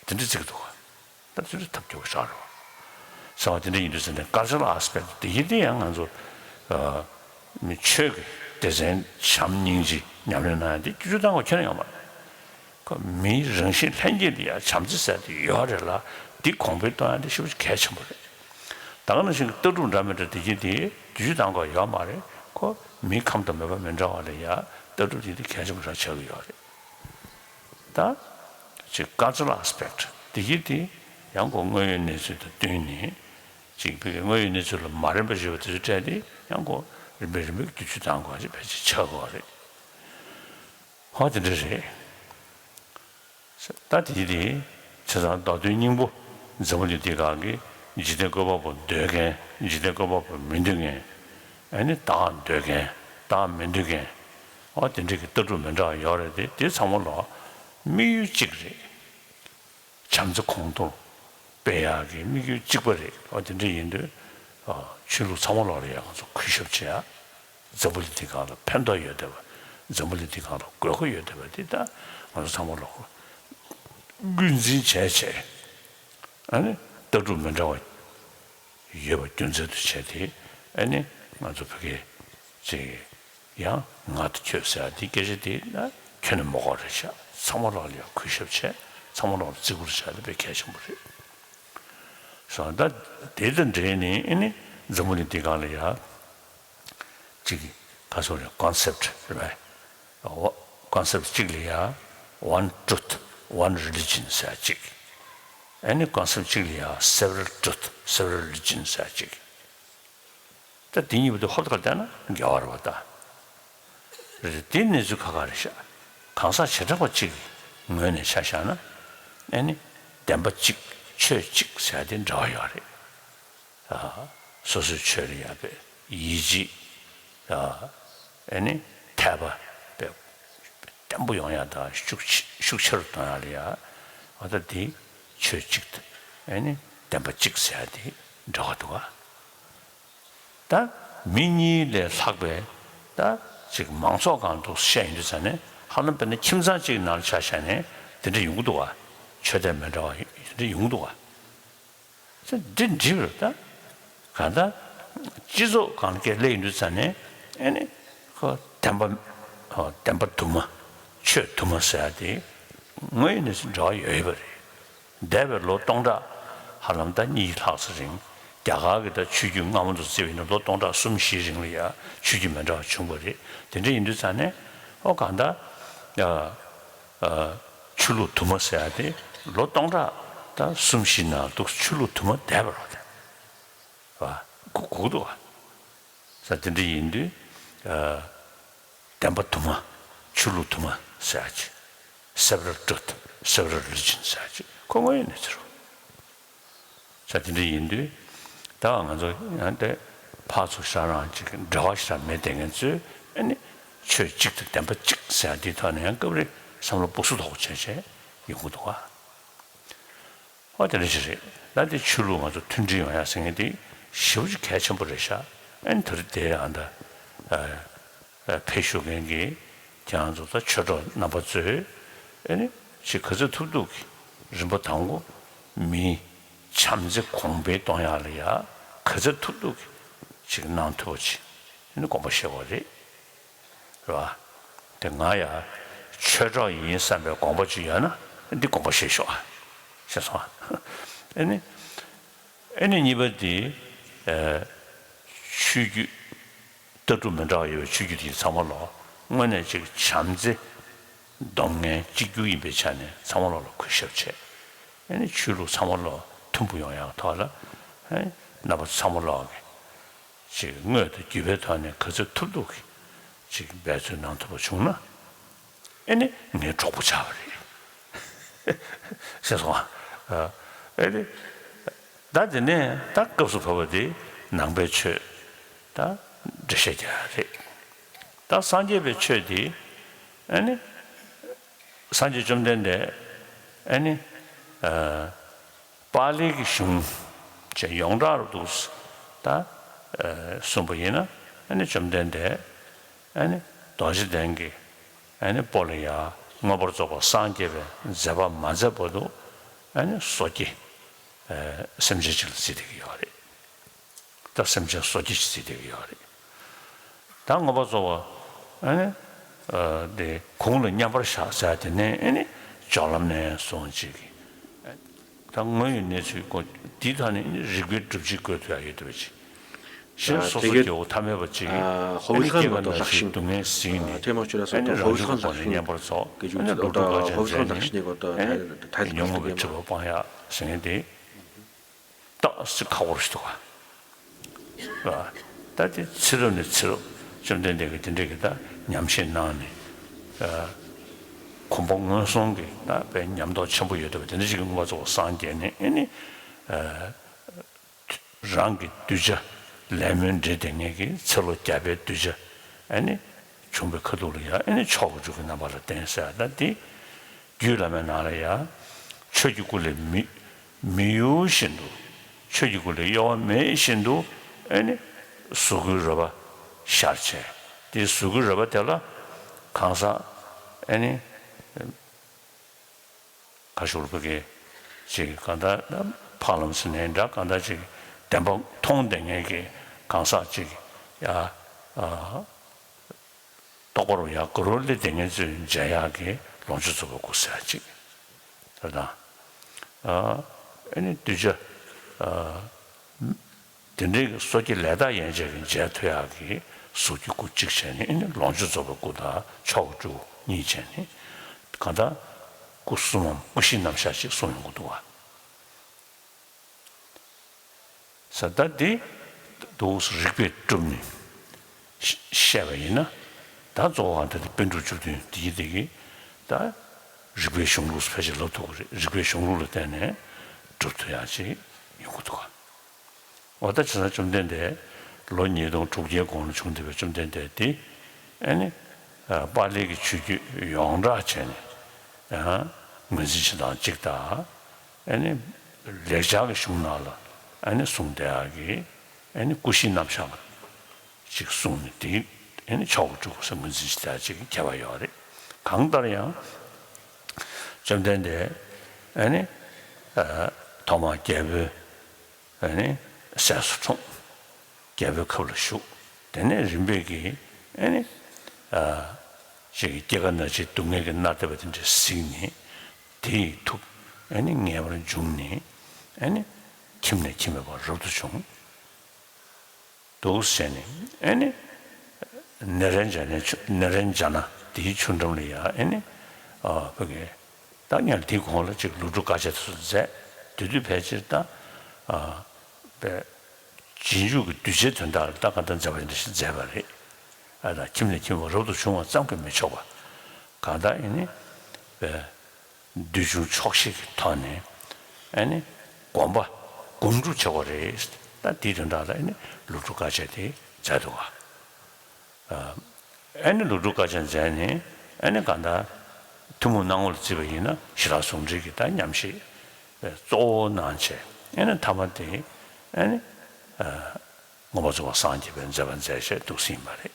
དེ་འདྲ་བརྩི་གི་འདུག་ག་ད་དེ་འདྲ་ཐབས་སྐྱོ་བོ་ཞིག་རེད་བ། ཟེར་བ་དེ་འདྲ་ཡིན་དུས་ཟེར་ནས་ཀལ་ཅར་ཨེ་སི་པེག་ཊི་དེ་ཡིན་དེ་ཡང་ང་ཚོ་ཨ་མི་ཆོས་ཀྱི་སྡེ་ཚན་བྱམས་སྙིང་རྗེ་ཉམས་ལེན་གནང་ཡ་དེ་བསྒྱུར་བཅོས་གཏང་དགོས་ཁྱོན་ནས་ཡོད་མ་རེད། ཁོ་མིའི་རང་བཞིན་ལྷན་སྐྱེས་ལ་ཡང་བྱམས་བརྩེ་ཟེར་དེ་ཡོད་རེད་ལ། འདི་གོང་འཕེལ་གཏོང་ཡ་དེ་ཞེ་པོ་ཅིག་གལ་ཆེན་པོ་རེད། ད་ག་ནང་བཞིན་གྱི་ལྟ་གྲུབ་འདྲ་མི་འདྲ་དེ་གྱིས་དེ་བསྒྱུར་བཅོས་གཏང་དགོས་ཡོད་མ་རེད། ཁོ་མིའི་ཁམས་དང་མོས་པ་མི་འདྲ་བ་ལ་ཡང་ལྟ་གྲུབ་དེ་དེ་གལ་ཆེན་པོ་རང་ཆགས་ཀྱི་ཡོད་རེད། ད་ཅིག་ཀལ་ཅར་ཨེ་སི་པེག་ཊི་དེ་གྱིས་དེ་ཡང་ཁོ་དངོས་ཡོད་གནས་ཚུལ་དང་བསྟུན་ནས་ཅིག་བོད་ཀྱི་དངོས་ཡོད་གནས་ཚུལ་ལ་མ་རན་པ་ཞིག་ཡོད་པ་དེ་ཚོ་སྤྲད་དེ་ཡང་ཁོ་རིམ་པས་རིམ་པས་བསྒྱུར་བཅོས་གཏང་དགོས་པ་ཞིག་ཕལ་ཆེར་ཆགས་ཀྱི་ཡོད་རེད། ཧོ་དེ་འདྲ་རེད། ད་དེ་དེ་བྱས་ཙང་མདོ་དོན་སྙིང་པོ་འཛམ་བུ་གླིང་འདི་སྒང་གི་འཇིག་རྟེན་བཀོད་པ་པོ་འདོད་མཁན། འཇིག་རྟེན་བཀོད་པ་པོ་མི་འདོད་མཁན། ཨ་ནི་བདག་འདོད་མཁན། བདག་མི་འདོད་མཁན། ཨོ་དེ་འདྲ་གི་ལྟ་གྲུབ་མི་འདྲ་བ་ཡོད་རེད་དེ། དེ་ཚང་མ་ལ་དམིགས་ཡུལ་གཅིག་རེད། བྱམས་བརྩེ་གོང་མཐོར་སྤེལ་ཡག་གི་དམིགས་ཡུལ་གཅིག་པ་རེད། ཨོ་དེ་འདྲ་ཡིན་དུས་ཨ་ཆོས་ལུགས་ཚང་མ་ལ་ལ་ཡང་ང་ཚོ་གུས་ཞབས་བྱེད་ཡག་འཛམ་བུ་གླིང་འདི་སྒང་ལ་ཕན་ཐོགས་ཡོད་བསྡད་པ། འཛམ་བུ་གླིང་འདི་སྒང་ལ་དགོས་མཁོ་ཡོད་བསྡད་པ་འདི་ད་ང་ཚོ་ཚང་མ་ལ་ཀུན་འཛིན་བྱས་བྱས། ཨ་ནི་ལྟ་གྲུབ་མི་འདྲ་བ་ ཡོད་པ་རྒྱུ་མཚན་དུ་བྱས་ཏེ། ཨ་ནི་ང་ཚོ་བོད་སྐད་ཅིག་ཡང་ང་དང་ཁྱོད་ཟེར་ཡ་འདི་སྐད་ཆ་འདི་ན་ཁྱོན་ནས་མ་གོ་རེད་ཤག་ཚང་མ་ལོག་ལ་ཡང་གུས་ཞབས་བྱས། ཚང་མ་ལོག་ལ་བརྩི་བཀུར་བྱས་ན་དཔེ་གལ་ཆེན་པོ་རེད། སོང་ད་དེ་དང་འབྲེལ་ནས་ཨ་ནི་འཛམ་བུ་གླིང་འདི་སྒང་ལ་ཡ་ཅིག་ག་ཚོད་རེད། ཀོན་སེབ་རེད་པས། ཀོན་སེབ་གཅིག་ལ་ཡ་one truth, one religion ཟེར་ཡ་གཅིག་ཨ་ནི་ཀོན་སེབ་གཅིག་ལ་ཡ་several truth, several religion ཟེར་ཡ་གཅིག་ད་དེ་གཉིས་པོ་དེ་ཧོབ་ཏེ་ཁ་བལྟས་ན་འགལ་བ་རེད་པ་ད། རེད། དེ་གནས་ཚུལ་ཁག་ཁག་རེད་ཤག་གང་ཟག་བྱེ་བྲག་པ་གཅིག་གི་ངོས་ནས་ཆ་བཞག་ན། ཨ་ནི་བདེན་པ་གཅིག་ཆོས་གཅིག་ཟེར་ཡ་དེ་འབྲེལ་བ་ཡོད་རེད། ཨ། སོ་སོའི་ཆོས་ལ་ཡ་དཔེ་ཡིད་ཆེས། ཨ། ཨ་ནི་འཐད་པ་དཔེ་བརྟན་པོ་ཡོང་ཡ་དང་ཤུགས་ཆེ་ཤུགས་ཆེ་རུ་གཏོང་ཡ་ལ་ཡ། ཨ། ད་དེ་ཆོས་གཅིག་དང་ཨ་ནི་བདེན་པ་གཅིག་ཟེར་ཡ་དེ་འབྲེལ་བ་འདུག་ག་ད་མི་གཉིས་ལས་ལྷག་པའི་ད་ཅིག་མང་ཚོགས་སྒང་དུ་བཤད་ཡོང་དུས་ཙ་ནས། ཧ་ལམ་དཔེར་ན་ཁྱིམ་ཚང་གཅིག་ནང་ལ་ཆ་བཞག་ནས་དེ་འདྲ་ཡོང་གི་འདུག་ག་ཆོས་དད་མི་འདྲ་བ་དེ་འདྲ་ཡོང་གི་འདུག་ག་ད་འདི་འགྲིག་རེད་ད། གང་ལྟར་སྤྱི་ཚོགས་སྒང་ལ་སྐད་སླེབས་ཡོང་དུས་ཙ་ནས། ཨ་ནི་ཁོ་བདེན་པ། ཨོ། བདེན་པ་དུ་མ། ཆོས་དུ་མ་ཟེར་ཡ་དེ་དངོས་ཡོད་གནས་ཚུལ་འབྲེལ་བ་ཡོད་ཡོད་པ་རེད། འདས་པའི་ལོ་སྟོང་ཕྲག་ཧ་ལམ་ད་གཉིས་ལྷག་ཙམ་རིང་རྒྱ་གར་གྱི་ད་ཆོས་བརྒྱུད་སྔ་མོ་དང་བརྩིས་པ་ཡིན་ན་ལོ་སྟོང་ཕྲག་གསུམ་བཞི་རིང་ལ་ཡ་ཆོས་བརྒྱུད་མི་འདྲ་བ་བྱུང་བ་རེད། དེ་འདྲ་ཡིན་དུས་ཙ་ནས། ཨོ། གང་ལྟར་ཨ་ཨ་ཆོས་ལུགས་དུ་མ་ཟེར་ཡ་དེ་ལོ་སྟོང་ཕྲག་ད་གསུམ་བཞི་ནང་འདུག་ཆོས་ལུགས་དུ་མ་འདས་པ་རེད་པ། གོ་གི་འདུག་ག་ས་དེ་འདྲ་ཡིན་དུས། ཨ། བདེན་པ་དུ་མ། ཆོས་ལུགས་དུ་མ་ཟེར་ཡ་ཅིག several truth, several religion ཟེར་ཡ་ཅིག་ཁོ་དངོས་ཡོད་གནས་ཚུལ་རེད། ས་དེ་འདྲ་ཡིན་དུས། ད་ང་ཚོ་ཡང་དེ་ཕར་ཚུར་ཞེ་དྲག་ཅིག་འབྲེལ་བ་ཞེ་དྲག་མེད་བསྡད་མཁན་ཚོས། ཨ་ནི་ཆོས་གཅིག་དང་བདེན་པ་གཅིག་ཟེར་ཡ་འདིའི་ཐོག་ནས་ཡང་སྐབས་རེ་བསམ་བློ་སྦུག་སུ་དོག་པོ་བྱས་བྱས་ཡོང་གི་འདུག་ག་ཨོ། དེ་འདྲ་ཞིག་རེད། ད་དེ་ཆོས་ལུགས་ང་ཚོ་མཐུན་སྒྲིལ་ཡོང་ཡ་ཟེར་མཁན་དེ་ཞེ་པོ་ཅིག་གལ་ཆེན་པོ་རེད་ཤག་ཨ་ནི་ད་རེས་དེ་ཨ་ད་ཨ་ཨ་ཕེབས་བཞུགས་མཁན་གྱི་ཁྱེད་རང་ཚོ་ད་ཆོས་གྲོགས་རྣམ་པ་ཚོས། ཨ་ནི་ཅིག་ག་ཚོད་ཐུབ་ཐུབ་ཀྱིས་རིམ་པ་དང་པོ་མིའི་བྱམས་བརྩེ་གོང་འཕེལ་གཏོང་ཡ་ལ་ཡ་ག་ཚོད་ཐུབ་ཐུབ་ཀྱིས་ཅིག་གནང་ཐུབ་པ་ཅིག་ཨ་ནི་དགོངས་པ་བཞེས་པ་རེད། རེད་བ། དེ་ང་ཡང་ཆོས་གྲོགས་ཡིན་བསམ་པའི་དགོངས་པ་ཅིག་ཡོད་ན། འདི་དགོངས་པ་བཞེས་ཤོག་ཤེས་སོང་། ཨ་ནི། ཨ་ནི་གཉིས་པ་འདི། ཨ། ཆོས་བརྒྱུད་ལྟ་གྲུབ་མི་འདྲ་བ་ཡོད་པའི་ཆོས་བརྒྱུད་དེ་ཚང་མ་ལོག་དངོས་གནས་ཅིག་བྱམས་བརྩེ་སྡོམ་མཁན་གཅིག་གྱུར་ཡིན་པའི་ཆ་ནས་ཚང་མ་ལོག་ལ་གུས་ཞབས་བྱས། ཨ་ནི་ཆོས་ལུགས་ཚང་མ་ལོག་མཐུན་པོ་ཡོང་ཡག་ཐོག་ལ། ཨ་ནི་རྣམ་པ་ཚང་མ་ལོག་གི་ཅིག་དངོས་དང་བརྒྱུད་པའི་ཐོག་ནས་ག་ཚོད་ཐུབ་ཐུབ་ཀྱིས་ཅིག་འབད་བརྩོན་གནང་ཐུབ་པ་བྱུང་ན། ཨེ་ནི་ངའི་གྲོགས་པོ་ཆགས་པ་རེད། ཤེས་སོང་ཨ། ཨེ་ནི། ད་དེ་ནས་ད་སྐབས་སུ་བབ་པ་དེ་ནང་པའི་ཆོས་ད་འགྲེལ་བཤད་རྒྱག་ཡ་རེད། ད་སངས་རྒྱས་པའི་ཆོས་དེ། ཨེ་ནི། སངས་རྒྱས་བཅོམ་ལྡན་འདས། ཨེ་ནི། ཨ། པཱ་ལིའི་གི་གཞུང་ཅེས་ཡོངས་གྲགས་རུ་འདུག་ད་ཨ་གསུངས་པ་ཡིན་ན། ཨ་ནི་བཅོམ་ལྡན་འདས་ཨ་ནི་རྡོ་རྗེ་གདན་གྱི་ཨ་ནི་སྤོ་ལ་ཡ་མངོན་པར་རྫོགས་པར་སངས་རྒྱས་པའི་མཛད་པ་མ་མཛད་བར་དུ། ཨ་ནི་སོ་སྐྱེ་ཨ་སེམས་ཅན་ཅིག་ལ་བརྩིས་བསྡད་ཀྱི་ཡོད་རེད། ད་སེམས་ཅན་སོ་སྐྱེ་ཅིག་བརྩིས་བསྡད་ཀྱི་ཡོད་རེད། ད་མངོན་པར་རྫོགས་པ་ཨ་ནི་ཨ་དེ་གུང་ལ་མཉམ་པར་བཞག་ཟེར་དེ་ནས། ཨ་ནི་སྦྱོར་ལམ་ནས་སོང་ཅིག་ད་དངོས་ཡོད་གནས་ཚུལ་སྐོར་འདིའི་ཐོག་ནས་རིགས་པའི་སྒྲུབ་བྱེད་བཀོད་ཐུབ་ཡ་ཡོད་འདུག་པ་ཅིག་གཞན་སོ་སོ་སྐྱེ་བོ་ཐ་མལ་པ་ཅིག་ཨ་ནི་སྐྱེ་བ་ན་ཞིག་སྡུག་བསྔལ་ཟིན་ནས། ཨ་ནི་རང་བྱུང་གི་སྒོ་ནས་མཉམ་པར་རྫོགས། ཨ་ནི་ལོ་དྲུག་དཀའ་སྤྱད་མཛད་ནས། ཨ་ནི་ཉོན་མོངས་པའི་སྒྲིབ་པ་སྤང་ཡ་ཟེར་མཁན་དེ། ཏོག་ཙམ་ཁག་པོ་ཞིག་འདུག་ག་ད་དེ་ཚེ་རབས་ནས་ཚེ་རབས་བཅོམ་ལྡན་འདས་ཀྱིས་དེ་འདྲའི་གི་ད་ཉམས་བཞེས་གནང་ནས། ཨ་གོ་འཕང་མངོན་སུམ་གྱི་ད་དཔེ་ཉམས་རྟོགས་ཆེན་པོ་ཡོད་བསྡད་པ་དེ་འདྲ་ཞིག་གི་མངོན་པར་རྫོགས་པར་སངས་རྒྱས་ནས། ཨ་ནི་ཨ་རང་གི་གདུལ་བྱ་ལས་སྨོན་འདྲེན་བསྡད་མཁན་གྱི་ཚེ་ལོ་བརྒྱ་པའི་གདུལ་བྱ་ཨ་ནི་བྱུང་བའི་ཁ་ཐུག་ལ་ཡ། ཨ་ནི་མཆོག་གི་རྒྱུད་ཀྱི་རྣམ་པ་ལ་བརྟེན་ཟེར་ཡ། ད་འདི་རྒྱུད་བླ་མའི་ནང་ལ་ཡ། ཆོས་ཀྱི་སྐུ་ལས་མི་མི་གཡོ་བཞིན་དུ། ཆོས་ཀྱི་སྐུ་ལས་གཡོ་བ་མེད་བཞིན་དུ། ཨ་ནི་གཟུགས་སྐུའི་རོལ་པ་ཤར་བྱས། དེ་གཟུགས་སྐུའི་རོལ་པ་དེ་ལ་གང་ཟག་ཨ་ནི་ཁ་ཤུགས་ལ་ཕ་གི་ཅིག་གང་ལྟར་འཕགས་ལམ་ཟེར་ནའི་འདྲ། གང་ལྟར་ཅིག་ བདེན་པ་མཐོང་བསྡད་མཁན་གྱི་གང་ཟག་ཅིག་ཡ། ཨ། རྟོགས་པ་རུ་ཡར་ག་རུ་སླེབས་བསྡད་མཁན་ཚོས་མཇལ་ཡག་གི་ལོངས་སྤྱོད་རྫོགས་པའི་སྐུ་ཟེར་ཡག་ཅིག་རེད་དང་། ཨ་ནི་གདུལ་བྱ་ཨ་དེ་འདྲའི་གི་སོ་སྐྱེ་ལས་དག་ཡན་ཆད་ཀྱིས་མཇལ་ཐུབ་ཡག་གི་གཟུགས་ཀྱི་སྐུ་གཅིག་བྱས་ནས། ཨ་ནི་ལོངས་སྤྱོད་རྫོགས་པའི་སྐུ་དང་ཕྱོགས་དྲུག་གཉིས་བྱས་ནས། གང་ལྟར་སྐུ་གསུམ་མམ་སྐུ་བཞི་རྣམ་གཞག་ཅིག་གསུངས་ཡོང་གི་འདུག་བ། ས་ད་འདི་འདུག་རིགས་པས་གྲུབ་ནས་བཤད་པ་ཡིན་ན། ད་གཙོ་བོ་ད་ལྟ་པཎ་གྲུབ་བཅུ་བདུན་འདི་ཡིན་དེ་གི་ད་རིགས་པའི་གཞུང་ལུགས་ཕལ་ཆེར་ལབ་ཐུབ་ཀྱི་རེད། རིགས་པའི་གཞུང་ལུགས་ལ་བརྟེན་ནས་གྲུབ་ཐུབ་ཡག་ཅིག་ཡོང་གི་འདུག་ག་འོ་ད་བྱས་ཙང་བཅོམ་ལྡན་འདས་ལོ་ཉིས་སྟོང་དྲུག་བརྒྱའི་གོང་ལ་བྱུང་བསྡད་པའི་བཅོམ་ལྡན་འདས་འདི། ཨ་ནི་པཱ་ལི་གི་ཆོས་བརྒྱུད་ཡོངས་གྲགས་བྱས་ནས་ངོས་འཛིན་བྱེད་སྟངས་གཅིག་དང་། ཨ་ནི་ལེགས་སྦྱར་གྱི་གཞུང་ནང་ལ་ཨ་ནི་གསུངས་བསྡད་ཡག་གི་ཨ་ནི་སྐུ་བཞིའི་རྣམ་གཞག་ཅིག་གསུངས་ནས། དེ་ཨ་ནི་ཕྱོགས་དྲུག་ཟེར་ངོས་འཛིན་བྱེད་ཡག་ཅིག་ཁྱད་པར་ཡོད་རེད། གང་ལྟར་ཡང་བཅོམ་ལྡན་འདས་ཨ་ནི་ཐོག་མར་རྒྱལ་པོའི་ཨ་ནི་སྲས་སུ་འཁྲུངས། རྒྱལ་པོའི་ཁབ་ལ་བཞུགས། དེ་ནས་རིམ་པས་ཀྱིས་ཨ་ནི་ཅིག་སྐྱེ་རྒ་ན་འཆིའི་སྡུག་བསྔལ་གྱིས་མནར་བསྡད་པ་དེ་འདྲ་གཟིགས་ནས། དེ་ཡི་ཐུགས་ཨ་ནི་ངེས་པར་འབྱུང་ནས། ཨ་ནི་ཁྱིམ་ནས་ཁྱིམ་མེད་པར་རབ་ཏུ་བྱུང་འདུག་ཟེར་ནས། ཨ་ནི་ནཻ་རཉྫ་ནའི་ཆུ་ནཻ་རཉྫ་ན་དེའི་ཆུ་འགྲམ་ལ་ཡ་ཨ་ནི་ཨ་ཕ་གི་ད་སྔོན་དེའི་གོང་ལ་ཅིག་ལོ་དྲུག་དཀའ་སྤྱད་དེ་ཚོ་མཛད། དེ་དུས་ཕལ་ཆེར་ད་ཨ་པའི་རྗེས་འཇུག་གི་གདུལ་བྱའི་དོན་དག་ལ་ད་གང་ལྟར་མཛད་པ་འདྲ་ཞིག་མཛད་པ་རེད། ཨ་ད་ཁྱིམ་ནས་ཁྱིམ་པ་རབ་ཏུ་བྱུང་བ་ཙམ་གྱིས་མི་ཆོག་པ། གང་ལྟར་ཨ་ནི་པའི་འདུལ་བྱུང་ཆོག་ཤེས་ཀྱི་ཐོག་ནས་ཨ་ནི་སྒོམ་པ་སྒོམ་སྒྲུབ་བྱེད་དགོས་རེད། ད་དེའི་དོན་དག་ལ་ཨ་ནི་ལོ་དྲུག་དཀའ་སྤྱད་དེ་མཛད་འདུག་ག་ཨ་ནི་ལོ་དྲུག་དཀའ་སྤྱད་མཛད་ནས། ཨ་ནི་གང་ལྟར་ཐུན་མོང་སྣང་ངོ་ལ་བརྩིས་པ་ཡིན་ན་ཞི་ལྷག་ཟུང་འབྲེལ་གྱི་ད་ཉམས་བཞེས་གཙོ་བོ་གནང་བྱས། ཨ་ནི་མཐའ་མ་དེ་ཨ་ནི་མངོན་པར་རྫོགས་པར་སངས་རྒྱས་པའི་མཛད་པ་མཛད་བྱས་འདུག་ཟིན་པ་རེད།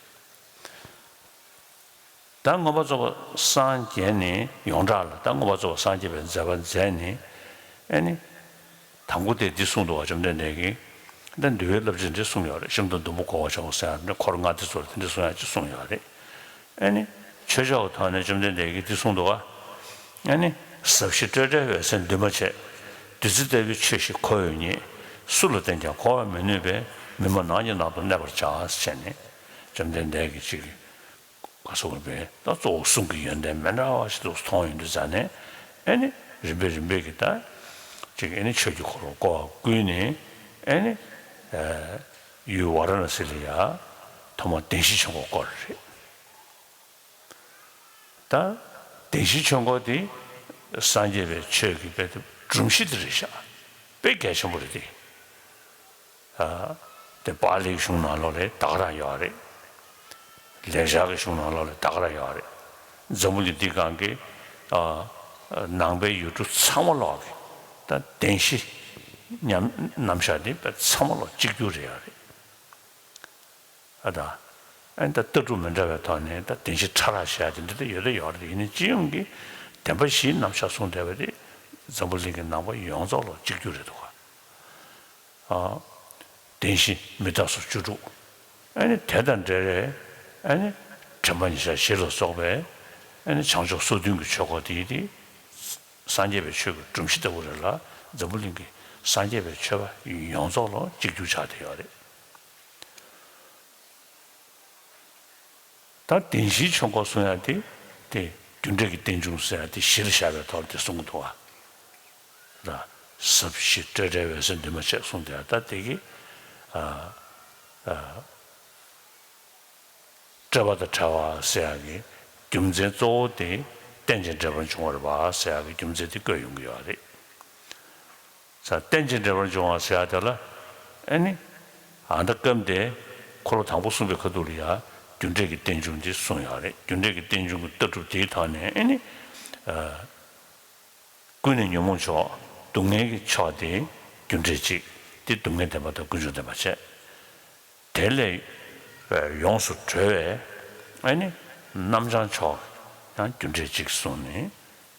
ད་མངོན་པར་རྫོགས་པར་སངས་རྒྱས་ནས། ཡོངས་གྲགས་ལ་ད་མངོན་པར་རྫོགས་པར་སངས་རྒྱས་པའི་མཛད་པ་མཛད་ནས། ཨ་ནི་དང་པོ་དེ་འདི་གསུངས་འདུག་བ། བཅོམ་ལྡན་འདས་ཀྱིས་ད་འདུལ་བའི་བསླབ་བྱ་འདི་གསུངས་ཡོད་རེད། ཤིན་ཏུ་སྡོང་པོ་གོ་བར་བྱའོ་ཟེར་ཡ་འདི་འཁོར་ལྔ་སྡེ་ཚོ་ལ་དེ་འདྲ་གསུང་ཡ་ཅིག་གསུངས་ཡོད་རེད། ཨ་ནི་ཆོས་ཕྱོགས་ཀྱི་ཐོག་ནས་བཅོམ་ལྡན་འདས་ཀྱིས་འདི་གསུངས་འདུག་བ། ཨ་ནི་ཟབ་ཞི་སྤྲོས་བྲལ་འོད་གསལ་འདུས་མ་བྱས། བདུད་རྩི་ལྟ་བུའི་ཆོས་ཤིག་ཁོ་བོས་རྙེད། སུ་ལ་བསྟན་ཀྱང་གོ་བར་མི་ནུས་པས། མི་སྨྲ་ནགས་ཀྱི་ནང་དུ་གནས་པར་བྱ་ཟེར་ནས། བཅོམ་ལྡན་འདས་ཀྱིས་ཅིག་ག་སོགས་པའི་ད་གཙོ་བོ་གསུང་གི་ཡོན་ཏན་མི་འདྲ་བ་ཞིག་ཏུ་མཐོང་ཡོང་དུས་ཙ་ནས། ཨ་ནི་རིམ་པས་རིམ་པས་ཀྱིས་ད་ཅིག་ཨ་ནི་ཆོས་ཀྱི་འཁོར་ལོ་བསྐོར་བར་བསྐུལ་ནས། ཨ་ནི་ཡུལ་ཝཱ་ར་ཎ་སི་ལ་ཡ་ཐོག་མར་བདེན་བཞིའི་ཆོས་འཁོར་བསྐོར་བ་རེད། ད་བདེན་བཞིའི་ཆོས་འཁོར་དེ་སངས་རྒྱས་པའི་ཆོས་ཀྱི་དཔེ་དེ་སྒྲོམ་གཞི་དེ་རེད་ཤག་དཔེ་གལ་ཆེན་པོ་རེད་དེ། ཨ་དེ་པཱ་ལིའི་གཞུང་ནང་ལོགས་ལ་ད་ག་རང་ཡོད་རེད། ལེགས་སྦྱར་གྱི་གཞུང་ནང་ལོགས་ལ་ད་ག་རང་ཡོད་རེད། འཛམ་བུ་གླིང་འདིའི་སྒང་གི་ཨ་ནང་པའི་ཡུལ་གྲུ་ཚང་མ་ལོགས་ཀྱི་ད་བདེན་བཞི་ཉམས་རྣམ་གཞག་འདི་དཔེ་ཚང་མ་ལོགས་གཅིག་གྱུར་རེད་ཡོད་རེད། ཨ་ད། ཨ་ནི་ད་ལྟ་གྲུབ་མི་འདྲ་བའི་ཐོག་ནས་ད་བདེན་བཞི་ཕྲ་རགས་བཤད་དེ་འདི་ལྟ་ཡོད་ད་ཡོད་རེད། ཡིན་ནའི་སྤྱི་ཡོངས་ཀྱི་བདེན་པ་བཞིའི་རྣམ་གཞག་གསུངས་བསྡད་པ་དེ་འཛམ་བུ་གླིང་གི་ནང་པ་ཡོངས་རྫོགས་ལ་གཅིག་གྱུར་རེད་འདུག་ག་ཨ། བདེན་བཞི་མི་རྟག་སོགས་བཅུ་དྲུག་ཨ་ནི་དེ་དང་འབྲེལ་བའི་ཨ་ནི་དྲན་པ་ཉེར་བཞག་བཞི་ལ་སོགས་པའི་ཨ་ནི་བྱང་ཕྱོགས་སོ་བདུན་གྱི་ཆོས་འཁོར་དེ་དེ་སངས་རྒྱས་པའི་ཆོས་ཀྱི་སྒྲོམ་གཞི་ལྟ་བུ་རེད་ལ། འཛམ་བུ་གླིང་གི་སངས་རྒྱས་པའི་ཆོས་པ་ཡོངས་རྫོགས་ལ་གཅིག་གྱུར་ཆགས་བསྡད་ཡོད་རེད། ད་བདེན་བཞིའི་ཆོས་འཁོར་གསུང་ཡ་དེ། དེ་རྒྱུ་འབྲས་ཀྱི་རྟེན་འབྱུང་ཟེར་ཡ་དེ་གཞིར་བཞག་པའི་ཐོག་ལ་དེ་གསུང་གི་འདུག་བ། ལ། ཟབ་ཞི་སྤྲོས་བྲལ་འོད་གསལ་འདུས་མ་བྱས་གསུངས་དེ། ད་དེ་གི་ཨ་ཨ་སྤྲོས་པ་དང་བྲལ་བ་ཟེར་ཡ་གི་རྒྱུ་མཚན་གཙོ་བོ་དེ་རྟེན་ཅིང་འབྲེལ་པར་འབྱུང་བ་རེད་པ་ཟེར་ཡ་གི་རྒྱུ་མཚན་དེ་བཀོད་ཡོང་གི་ཡོད་རེད། ས་རྟེན་ཅིང་འབྲེལ་པར་འབྱུང་བ་ཟེར་ཡ་དེ་ལ། ཨ་ནི། ཨ་ད་སྐབས་དེ་འཁོར་ལོ་དང་པོ་གསུངས་པའི་ཁ་ཐུག་ལ་ཡ་རྒྱུ་འབྲས་ཀྱི་རྟེན་འབྱུང་དེ་གསུངས་ཡོད་རེད། རྒྱུ་འབྲས་ཀྱི་རྟེན་འབྱུང་གི་ལྟ་གྲུབ་དེའི་ཐོག་ནས་ཨ་ནི། ཨ། ཀུན་ནས་ཉོན་མོངས་ཕྱོགས་སྡུག་བསྔལ་གྱི་ཕྱོགས་དེ་རྒྱུ་འབྲས་གཅིག་དེ་སྡུག་བསྔལ་བདེན་པ་དང་ཀུན་འབྱུང་བདེན་པ་བྱས། དེ་ལས་ཡོངས་སུ་གྲོལ་བའི་ཨ་ནི་རྣམ་བྱང་ཕྱོགས་ཡང་རྒྱུ་འབྲས་གཅིག་གསུངས་ནས།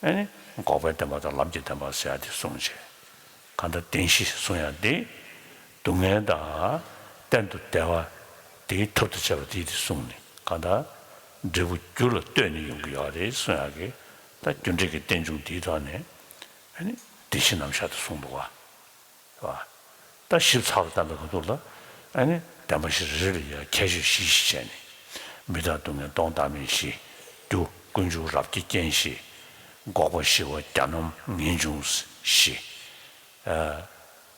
ཨ་ནི་འགོག་པའི་བདེན་པ་དང་ལམ་གྱི་བདེན་པ་ཟེར་ཡ་དེ་གསུངས་བྱས། གང་ལྟར་བདེན་བཞི་གསུང་ཡ་འདི། སྡུག་བསྔལ་དང་གཏན་དུ་བདེ་བ་དེ་ཐོབ་ཏུ་བྱ་བ་དེ་དེ་གསུངས་ནས། གང་ལྟར་འབྲས་བུ་རྒྱུ་ལ་ལྟོས་ནས་ཡོང་གི་ཡོད་རེད་གསུང་ཡག་གི། ད་རྒྱུ་འབྲས་ཀྱི་རྟེན་འབྱུང་དེའི་ཐོག་ནས་ཨ་ནི་བདེན་བཞི་རྣམ་གཞག་ཏུ་གསུངས་འདུག་བ། རེད་བ། ད་ཞིབ་ཚགས་ལ་བལྟས་པའི་ཁ་ཐུག་ལ་ཨ་ནི་བདེན་པ་བཞི་རེ་རེ་ལ་ཡང་ཁྱད་ཆོས་བཞི་བཞི་བྱས་ནས། མི་རྟག་སྡུག་བསྔལ་སྟོང་བདག་མེད་བཞི། རྒྱུ་ཀུན་འབྱུང་རབ་ཀྱི་རྐྱེན་བཞི། འགོག་པ་ཞི་བ་གྱ་ནོམ་ངེས་འབྱུང་བཞི།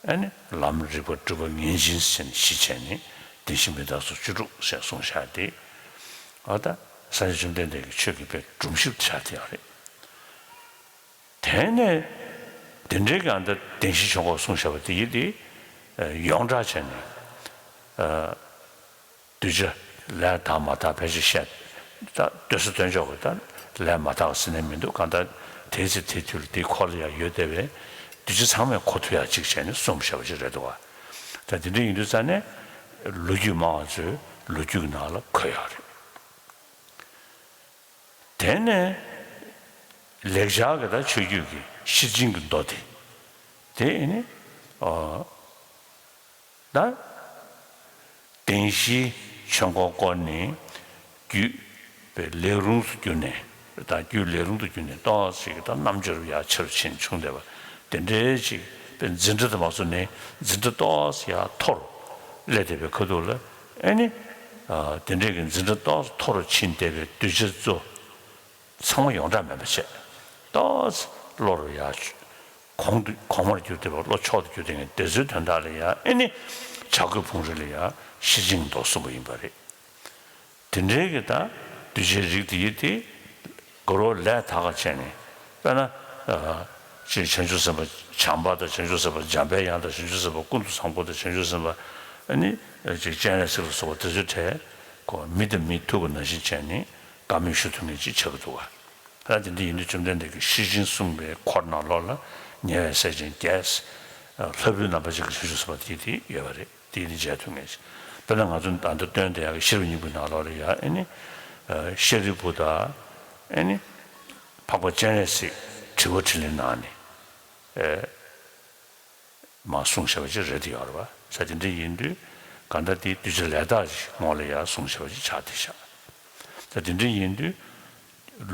ཨ་ནི་ལམ་རིག་པ་སྒྲུབ་པ་ངེས་འབྱིན་ཟེར་ནས་བཞི་བྱས་ནས་བདེན་བཞི་མི་རྟག་སོགས་བཅུ་དྲུག་ཞེས་གསུངས་བཞག་སྟེ། ཨ་ད་སངས་རྒྱས་བཅོམ་ལྡན་འདས་ཀྱི་ཆོས་ཀྱི་དཔེ་སྒྲོམ་གཞི་ཆགས་བསྡད་ཡོད་རེད། དེ་ནས་དེ་འདྲའི་གང་ལྟར་བདེན་བཞི་ཆོས་འགོག་གསུངས་བཞག་པ་དེ་ཡིན་ཏེ། ཡོངས་གྲགས་བྱས་ནས། གདུལ་བྱ་ལས་དག་མ་དག་ཕལ་ཆེར་བཤད། ད་སྡོད་ས་སྟོན་ཆོག་གི། ད་ལས་མ་དག་ཟེར་ནས་མི་འདུག་གང་ལྟར་དེའི་ཚེ་དེའི་དུས་ལ་དེའི་འཁོར་ལ་ཡང་ཡོད་བསྡད་པའི་གདུལ་བྱ་ཚང་མས་གོ་ཐུབ་ཡག་ཅིག་བྱས་ནས་གསུངས་བཞག་པ་ཅིག་རེད་འདུག་བ། ད་དེ་འདྲ་ཡིན་དུས་ཙང་ནས་ལོ་རྒྱུས་སྨྲ་བ་ཚོས་ལོ་རྒྱུས་ཀྱི་ནང་ལ་འཁོད་ཡོད་རེད། དེ་ནས་ལེགས་སྦྱར་གྱི་ད་ཆོས་བརྒྱུད་ཀྱི་ཤེར་ཕྱིན་གྱི་མདོ་དེ། དེ་ནི་ཨ་ད་བདེན་བཞིའི་ཆོས་འགོག་སྐོར་ནི་རྒྱུད་པའི་ལས་རུང་དུ་གྱུར་ནས། ད་རྒྱུད་ལས་རུང་དུ་གྱུར་ནས་ཏོག་ཙམ་ད་རྣམ་འབྱོར་ཡར་ཆེ་རུ་ཕྱིན་བྱུང་བསྡད་པ་དེ་འདྲའི་ཅིག་པའི་འཛིན་གྲྭ་དུ་མ་སོང་ནས་འཛིན་གྲྭ་ཏོག་ཙམ་ཡར་མཐོ་རུ་སླེབས་བསྡད་པའི་ཁ་ཐུག་ལ། ཨེ་ནི། དེ་འདྲའི་གི་འཛིན་གྲྭ་ཏོག་ཙམ་མཐོ་རུ་ཕྱིན་བསྡད་པའི་གདུལ་བྱ་ཚོ་ཚང་མ་ཡོངས་གྲགས་མེད་པ་བྱས། ཏོག་ཙམ་བློ་རུ་ཡར་གོང་དུ་གོང་མར་གྱུར་བསྡད་པ་བློ་མཆོག་ཏུ་གྱུར་བསྡད་མཁན་དེ་ཚོའི་དོན་དག་ལ་ཡང་ཨེ་ནི་བྱ་རྒོད་ཕུང་རི་ལ་ཡང་ཤེར་ཕྱིན་མདོ་གསུངས་པ་ཡིན་པ་རེད། དེ་འདྲའི་གི་ད་གདུལ་བྱའི་རིགས་དེ་ཡི་དེ་དགའ་རབ་ལས་དག་པ་བྱས་ནས། དཔེར་ན། ཅེས་བྱང་ཆུབ་སེམས་དཔའ་བྱམས་པ་དང་། བྱང་ཆུབ་སེམས་དཔའ་འཇམ་པའི་དབྱངས་དང་། བྱང་ཆུབ་སེམས་དཔའ་ཀུན་ཏུ་བཟང་པོ་དང་། བྱང་ཆུབ་སེམས་དཔའ་ཨ་ནི་ཅེས་སྤྱན་རས་གཟིགས་ལ་སོགས་པ་དེ་ཚོའི་གྲས་ཁོ་མི་དང་མི་ཐུག་པ་ནང་བཞིན་བྱས་ནས་བཀའ་མོལ་ཞུ་ཐུབ་མཁན་ཅིག་ཆགས་ཀྱི་འདུག་བ། ད་དེ་འདྲ་ཡིན་དུས་བཅོམ་ལྡན་འདས་ཀྱིས་ཤེར་ཕྱིན་གསུངས་པའི་འཁོར་ནང་ལོགས་ལ་ཉེ་བའི་སྲས་ཆེན་བརྒྱད། ལྷ་བུའི་རྣམ་པ་ཅན་གྱི་བྱང་ཆུབ་སེམས་དཔའ་དེ་དེ་ཡོད་པ་རེད། དེ་ནི་མཇལ་ཐུབ་ངེས། དཔེར་ན་ང་ཚོ་ད་ལྟ་སྟོན་དེ་ཡག་གི་ཤེས་རབ་སྙིང་པོའི་ནང་ལོགས་ལ་ཡ་ཨེ་ནི། ཤཱ་རིའི་བུ་དང་ཨེ་ནི། འཕགས་པ་སྤྱན་རས་གཟིགས་དྲི་བ་དྲིས་ལན་གནང་ནས་མར་གསུངས་བཞག་པ་ཅིག་རེད་དེ་ཡོད་རེད་བ། ས་དེ་འདྲ་ཡིན་དུས་གང་ལྟར་དེའི་གདུལ་བྱ་ལས་དག་ཅིག་ངོ་ལ་ཡ་གསུངས་བཞག་པ་ཅིག་ཆགས་བསྡད་ཤག་ས་དེ་འདྲ་ཡིན་དུས།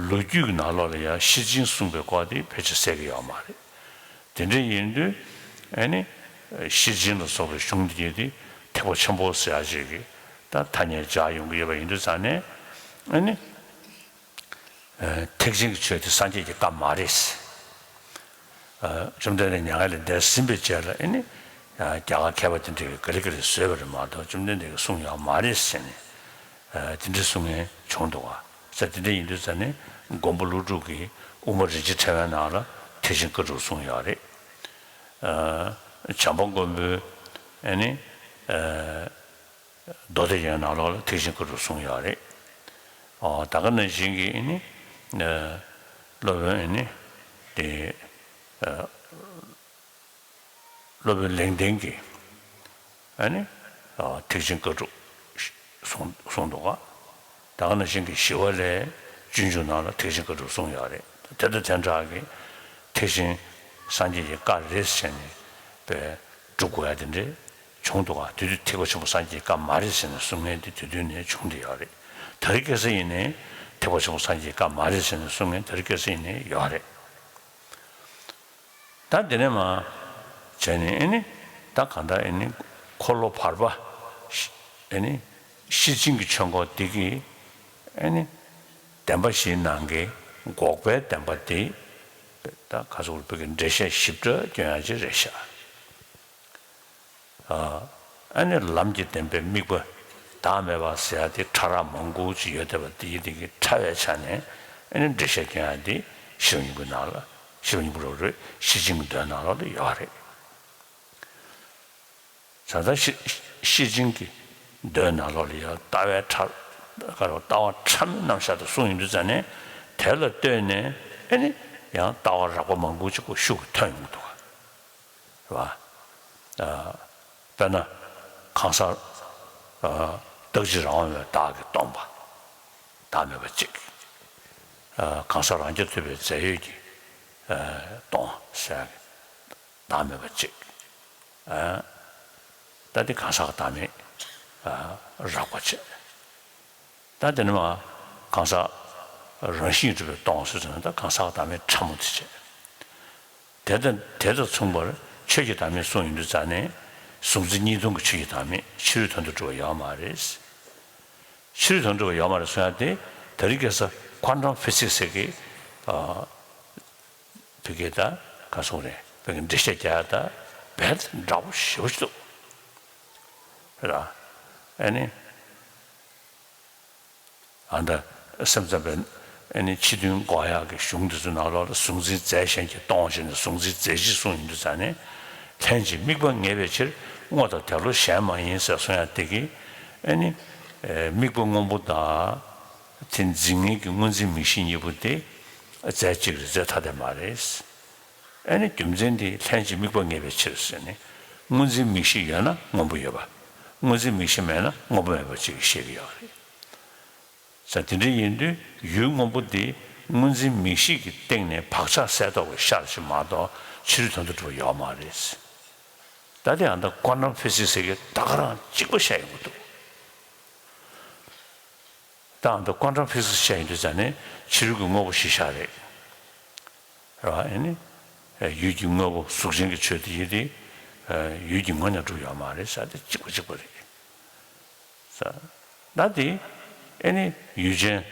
ལོ་རྒྱུས་ཀྱི་ནང་ལོགས་ལ་ཡང་ཤེར་ཕྱིན་གསུངས་པའི་སྐོར་དེ་ཕལ་ཆེར་གསལ་གྱི་ཡོད་མ་རེད། དེ་འདྲ་ཡིན་དུས་ཨ་ནི་ཤེར་ཕྱིན་ལ་སོགས་པའི་གཞུང་དེ་གྱད་དེ་ཐེག་པ་ཆེན་པོ་ཟེར་ཡག་ཅིག་གི་ད་ཐ་སྙད་སྦྱར་ཡོང་གི་ཡོད་པ་ཡིན་དུས་ཙང་ནས། ཨ་ནི་ཐེག་ཆེན་གྱི་ཆོས་དེ་སངས་རྒྱས་ཀྱི་བཀའ་མ་རེད། བཅོམ་ལྡན་འདས་མྱ་ངན་ལས་འདས་ཟིན་པའི་རྗེས་ལ་ཨ་ནི་རྒྱ་གར་མཁས་པ་དེ་འདྲས་ཀྱིས་ག་ལེ་ག་ལེ་བཟོས་པ་རེད་མ་གཏོགས་བཅོམ་ལྡན་འདས་ཀྱིས་གསུངས་ཡོད་མ་རེད་ཟེར་ནས། དེ་འདྲ་གསུང་མཁན་བྱུང་འདུག་བ། ས་དེ་འདྲ་ཡིན་དུས་ཙང་ནས་མགོན་པོ་ཀླུ་སྒྲུབ་ཀྱིས་དབུ་མ་རིན་ཆེན་ཕྲེང་བའི་ནང་ལ་ཐེག་ཆེན་བཀའ་དྲུག་གསུངས་ཡོད་རེད། བྱམས་པ་མགོན་པོས་ཨ་ནི་མདོ་སྡེ་རྒྱན་ནང་ལོགས་ལ་ཐེག་ཆེན་བཀའ་དྲུག་གསུངས་ཡོད་རེད། ད་ག་ནང་བཞིན་གྱི་ཨ་ནི་སློབ་དཔོན་ཨ་ནི་དེ། སློབ་དཔོན་ལེགས་ལྡན་གྱིས་ཨ་ནི་ཐེག་ཆེན་བཀའ་དྲུག་གསུངས་གསུངས་འདུག་ག་ད་ག་ནང་བཞིན་གྱི་ཞི་བ་ལྷའི་སྤྱོད་འཇུག་ནང་ལ་ཐེག་ཆེན་བཀའ་དྲུག་གསུངས་ཡོད་རེད། དེ་དང་དེ་འདྲ་གི་ཐེག་ཆེན་སངས་རྒྱས་ཀྱི་བཀའ་རེད་ཟེར་ནས་པའི་སྒྲུབ་དགོས་ཡ་དེ་འདྲས་བྱུང་འདུག་ག་དེ་དུས་ཐེག་པ་ཆེན་པོ་སངས་རྒྱས་ཀྱི་བཀའ་མ་རེད་ཟེར་ནས་གསུང་མཁན་དེ་དེ་དུས་ནས་བྱུང་བསྡད་ཡོད་རེད། དེ་རིང་ཁ་སང་ཡིན་ནའི་ཐེག་པ་ཆེན་པོ་སངས་རྒྱས་ཀྱི་བཀའ་མ་རེད་ཟེར་ནས་གསུང་མཁན་དེ་རིང་ཁ་སང་ཡིན་ནའི་ཡོད་རེད། ད་དེ་ནས་མར་བྱས་ནས་ཨེ་ནི་ད་གང་ལྟར་ཨེ་ནི་འཁོར་ལོ་བར་པ་ཨེ་ནི་ཤེར་ཕྱིན་གྱི་ཆོས་འཁོར་འདི་གི་ཨེ་ནི་བདེན་པ་བཞིའི་ནང་གི་འགོག་པའི་བདེན་པ་འདི་ད་ག་ཟེར་བོད་ཀྱི་འགྲེལ་བཤད་ཞིབ་ཕྲ་སྐྱོན་ཡག་ཅིག་རེད་ཤག་ཨ་ནི་ལམ་གྱི་བདེན་པའི་དམིགས་པ་བདག་མེད་པ་ཟེར་ཡ་དེ་ཕྲ་རགས་མང་པོ་ཅིག་ཡོད་བསྡད་པ་དེ་ཡི་དེ་གི་ཕྲ་བའི་ཆ་ནས་ཨ་ནི་འགྲེལ་བཤད་སྐྱོན་ཡ་དེ་ཤེར་ཕྱིན་གྱི་ནང་ལ་ཤེར་ཕྱིན་གྱི་མདོའི་ནང་ལོགས་ལ་ཡོད་རེད། ད་ལྟ་ཤེར་ཤེར་ཕྱིན་གྱི་མདོའི་ནང་ལོགས་ལ་ཡང་ལྟ་བའི་ཕྲ་ལྟ་བ་ཕྲ་མོའི་རྣམ་གཞག་དེ་གསུངས་ཡོང་དུས་ཙང་ནས་དེ་ལ་ལྟོས་ནས་ཨ་ནི་ཡང་ལྟ་བ་རགས་པ་མང་པོ་ཅིག་ཁོ་ཤུགས་ཀྱིས་ཐོན་ཡོང་གི་འདུག་ག་རེད་བ། དཔེར་ན་གང་ཟག་རྟག་གཅིག་རང་དབང་བའི་བདག་གིས་སྟོང་པ་བདག་མེད་པ་གཅིག་གང་ཟག་རང་རྐྱ་ཐུབ་པའི་རྫས་ཡོད་ཀྱིས་སྟོང་ཟེར་ཡག་གི་བདག་མེད་པ་གཅིག་ད་དེ་གང་ཟག་བདག་མེད་རགས་པ་བྱས། ད་དེ་ནས་མ་གང་ཟག་རང་བཞིན་གྱིས་གྲུབ་པའི་སྟོང་ཟེར་ཙང་ད་གང་ཟག་བདག་མེད་ཕྲ་མོ་དེ་བྱས། དེ་དང་དེ་དང་མཚུངས་པར་ཆོས་ཀྱི་བདག་མེད་གསུངས་ཡོང་དུས་ཙང་ནས་གཟུང་འཛིན་གཉིས་སྟོང་གི་ཆོས་ཀྱི་བདག་མེད་ཕྱི་རོལ་དོན་དུ་གྲུབ་པ་ཡོད་མ་རེད། ཕྱི་རོལ་དོན་དུ་གྲུབ་པ་ཡོད་མ་རེད་གསུང་ཡ་དེ་དེ་རིང་ཁ་སང་ཀོན་ཊམ་ཕི་སིག་སི་ཟེར་གི་བོད་སྐད་ད་ག་སོང་རེད། བོད་སྐད་འགྲེལ་བཤད་རྒྱག་ཡ་ད་རྦད་འདྲ་པོ་ཞེ་པོ་ཞིག་འདུག་ར། ཨ་ནི། ཨ་ད་སེམས་ཙམ་པའི་ཨ་ནི་ཕྱི་དོན་འགོག་ཡག་གི་གཞུང་འདི་ཚོ་ནང་ལོགས་ལ་གཟུང་འཛིན་རྫས་གཞན་གྱིས་སྟོང་ཞེས་ནས་གཟུང་འཛིན་རྫས་གཞིར་གསུངས་ཡོང་དུས་ཙང་ནས་ལྷན་ཅིག་དམིགས་པ་ངེས་པའི་ཕྱིར་དངོས་དང་དེ་བློ་གཞན་མ་ཡིན་ཟེར་གསུང་ཡག་དེ་གིས་ཨ་ནི་དམིགས་པ་སྔོན་པོ་དང་དེ་འཛིན་མཁན་གྱི་སྔོ་འཛིན་མིག་ཤེས་གཉིས་པོ་དེ་རྫས་གཅིག་རེད། རྫས་ཐ་དད་མ་རེད། ཨ་ནི་རྒྱུ་མཚན་དེ་ལྷན་ཅིག་དམིགས་པ་ངེས་པའི་ཕྱིར་ཟེར་ནས་སྔོ་འཛིན་མིག་ཤེས་ཡོད་ན་སྔོན་པོ་ཡོད་པ། སྔོ་འཛིན་མིག་ཤེས་མེད་ན་སྔོན་པོ་མེད་པ་ཅིག་བཤད་ཀྱི་ཡོད་རེད། ས་དེ་འདྲ་ཡིན་དུས་ཡུལ་སྔོན་པོ་དེ་སྔོ་འཛིན་མིག་ཤེས་ཀྱི་སྟེང་ནས་བག་ཆགས་གསལ་རྟོགས་ཀྱི་ཤར་ཞིག་མ་གཏོགས་ཕྱི་རོལ་དོན་དུ་གྲུབ་པ་ཡོད་མ་རེད། ད་དེ་ཡང་ད་ཀོན་ཊམ་ཕི་སིག་སི་ཟེར་གྱི་ད་ག་རང་གཅིག་པ་བཤད་ཡོང་གི་འདུག་ད་ཨ་ད་ཀོན་ཊམ་ཕི་སིག་སི་བཤད་ཡོང་དུས་ཙང་ནས་ཕྱི་རོལ་གྱི་དངོས་པོ་གཞི་བཞག་རེད། རེད་བ། ཨ་ནི། ཡུལ་གྱི་དངོས་པོ་གཟུགས་ཅན་གྱི་ཆོས་དེ་ཡིན་ཏེ། ཡུལ་གྱི་ངོས་ནས་གྲུབ་ཡོད་མ་རེད་ཟེར་དེ་གཅིག་པ་གཅིག་པ་རེད། ཟེར། ད་དེ་ཨ་ནི་ཡུལ་ཅན་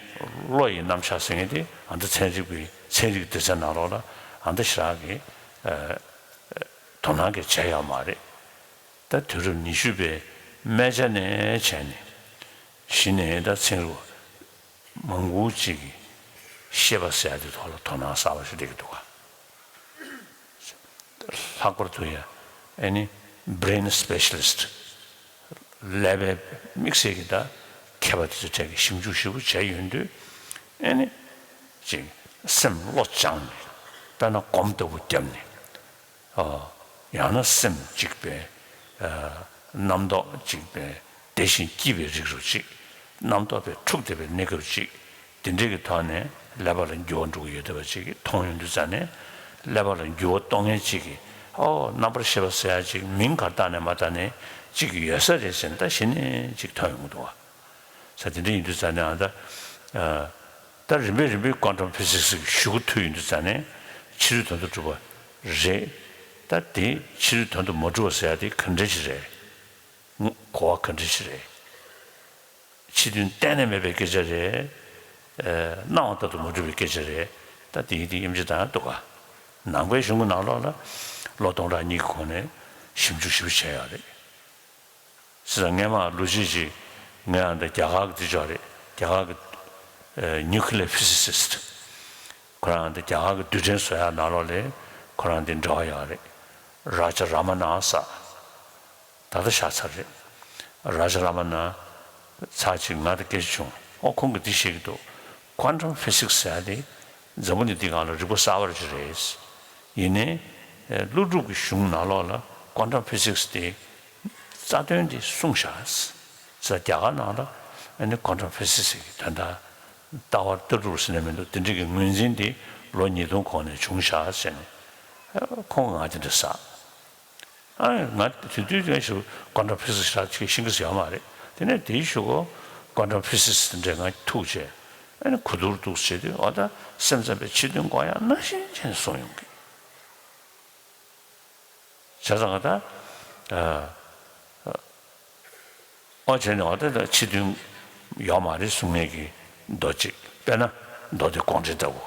བློ་ཡི་རྣམ་གཞག་ཟེར་མཁན་དེ་ཨ་ད་ཚན་རིག་པའི་ཚན་རིག་སྡེ་ཚན་ནང་ལོགས་ལ་ཨ་ད་ཞེ་དྲག་གི་དོ་སྣང་གི་བྱས་ཡོད་མ་རེད། ད་དུས་རབས་ཉི་ཤུ་པའི་སྨད་ཆ་ནས་བྱས་ནས་གཞི་ནས་ད་ཚན་རིག་མང་པོ་ཅིག་གིས་ཤེས་པ་ཟེར་ཡ་དེ་ཐོག་ལ་དོ་སྣང་གསར་པ་ཞིག་སླེབས་ཀྱི་འདུག་ག་ལྷག་པར་དུ་ཡ་ཨ་ནི་brain specialist ཀླད་པའི་དམིགས་བསལ་གྱི་ད་མཁས་པ་དེ་ཚོ་གྲས་ཀྱིས་ཞིབ་འཇུག་ཞིབ་པོ་བྱས་ཡོང་དུས་ཨ་ནི་ཅིག་སེམས་བློ་སྦྱངས་ནས་དཔེར་ན་སྒོམ་ལྟ་བུ་བརྒྱབ་ནས། ཨ། ཡང་ན་སེམས་གཅིག་པའི། ཨ། རྣམ་རྟོག་གཅིག་པའི་དེ་བཞིན་སྐྱིད་པའི་རིགས་རུ་གཅིག་རྣམ་རྟོག་པའི་འཁྲུགས་བསྡད་པའི་གནས་སྐབས་གཅིག་དེ་འདྲའི་གི་ཐོག་ནས་ཀླད་པ་ལ་འགྱུར་བ་འགྲོ་གི་ཡོད་བསྡད་པ་གཅིག་གིས་མཐོང་ཡོང་དུས་ཙང་ནས་ཀླད་པ་ལ་འགྱུར་བ་གཏོང་མཁན་གཅིག་གིས་ཨོ་རྣམ་པར་ཤེས་པ་ཟེར་ཡ་གཅིག་མིང་ག་རེ་བཏགས་ནས་མ་བཏགས་ནས་གཅིག་ཡོད་ས་རེད་ཟེར་ནས་ད་གཞི་ནས་གཅིག་ཐོན་ཡོང་གི་འདུག་བ། ས་དེ་འདྲ་ཡིན་དུས་ཙང་ནས་ཨ་ད། ད་རིམ་པས་རིམ་པས་ཀོན་ཊམ་ཕི་སིག་སི་གི་གཞུག་གུ་མཐུད་ཡོང་དུས་ཙང་ནས་ཕྱི་རོལ་དོན་དུ་གྲུབ་པ་རེད། ད་དེ་ཕྱི་རོལ་དོན་དུ་མ་གྲུབ་པ་ཟེར་ཡ་དེ་ག་འདྲ་ཞིག་རེད། གོ་བ་ག་འདྲ་ཞིག་རེད། ཕྱི་དོན་གཏན་ནས་མེད་པའི་སྐད་ཆ་རེད། སྣང་བ་ལྟར་དུ་མ་གྲུབ་པའི་སྐད་ཆ་རེད། ད་དེ་ཡིན་དེ་དབྱེ་འབྱེད་བཏང་ཡ་འདུག་ག་ནང་པའི་གཞུང་གི་ནང་ལོགས་ལ་ལོ་སྟོང་ཕྲག་གཉིས་ཀྱི་གོང་ནས་ཞིབ་འཇུག་ཞིབ་པོ་བྱས་ཡོད་རེད། སྲིད་ས་སྔས་མ་ལོ་རྒྱུས་ཅིག་ངས་ཨ་འདི་རྒྱ་གར་གྱི་འདི་ཅོག་རེད། རྒྱ་གར་གྱི་ཨ་nuclear physicist ཁོ་རང་འདི་རྒྱ་གར་གྱི་རྡུལ་ཕྲན་བཟོ་ཡག་ནང་ལོགས་ལ་ཁོ་རང་འདི་འབྲེལ་བ་ཡོད་རེད། རཱ་ཇ་ར་མ་ན་ཟེར། ད་ལྟ་བཞག་ཚར་རེད། རཱ་ཇ་ར་མ་ན་ཚར་གཅིག་ང་དང་སྐད་ཆ་བྱུང་། ཨོ་ཁོང་གིས་འདི་བཤད་ཀྱི་འདུག Quantum physics ཟེར་ཡག་དེ་འཛམ་བུ་གླིང་འདིའི་སྒང་ལ་རིག་པ་གསར་པ་ཅིག་རེད། ཡིན་ནའི་ཀླུ་སྒྲུབ་ཀྱི་གཞུང་ནང་ལོགས་ལ་quantum physics དེ་རྩ་དོན་དེ་གསུངས་བཞག་ཟེར། རྒྱ་གར་ནང་ལ་ཨ་ནི་quantum physics གི་དོན་དག་ལྟ་བ་ལྟ་གྲུབ་ཟེར་ནས་མི་འདུག་དེ་འདྲ་གི་ངོས་འཛིན་དེ་ལོ་ཉིས་སྟོང་གོང་ནས་བྱུང་བཞག་ཟེར་ནས་ཁོང་གིས་ང་དེ་འདྲ་ཟེར། ཨ་ང་དེ་དུས་ངས་ཞུ་quantum physics ཞེ་དྲག་ཅིག་ཤེས་ཀྱི་ཡོད་མ་རེད། དེ་ནས་དེའི་གཞུག་གུ་quantum physics དེ་འདྲས་ང་ཐུག་བྱས་ཨ་ནི་གོ་བསྡུར་འདུག་བྱེད་དུས་ཨ་ད་སེམས་ཙམ་པའི་ཕྱི་དོན་འགོག་ཡག་ནང་བཞིན་བྱས་ནས་གསུངས་ཡོང་གི། བྱས་ཙང་ང་ད་ཨོ་བྱས་ནས་ཨ་ད་ད་ཕྱི་དོན་ཡོད་མ་རེད་གསུང་མཁན་གྱི་མདོ་གཅིག་དཔེར་ན་མདོ་སྡེ་དགོངས་འགྲེལ་ལྟ་བུ།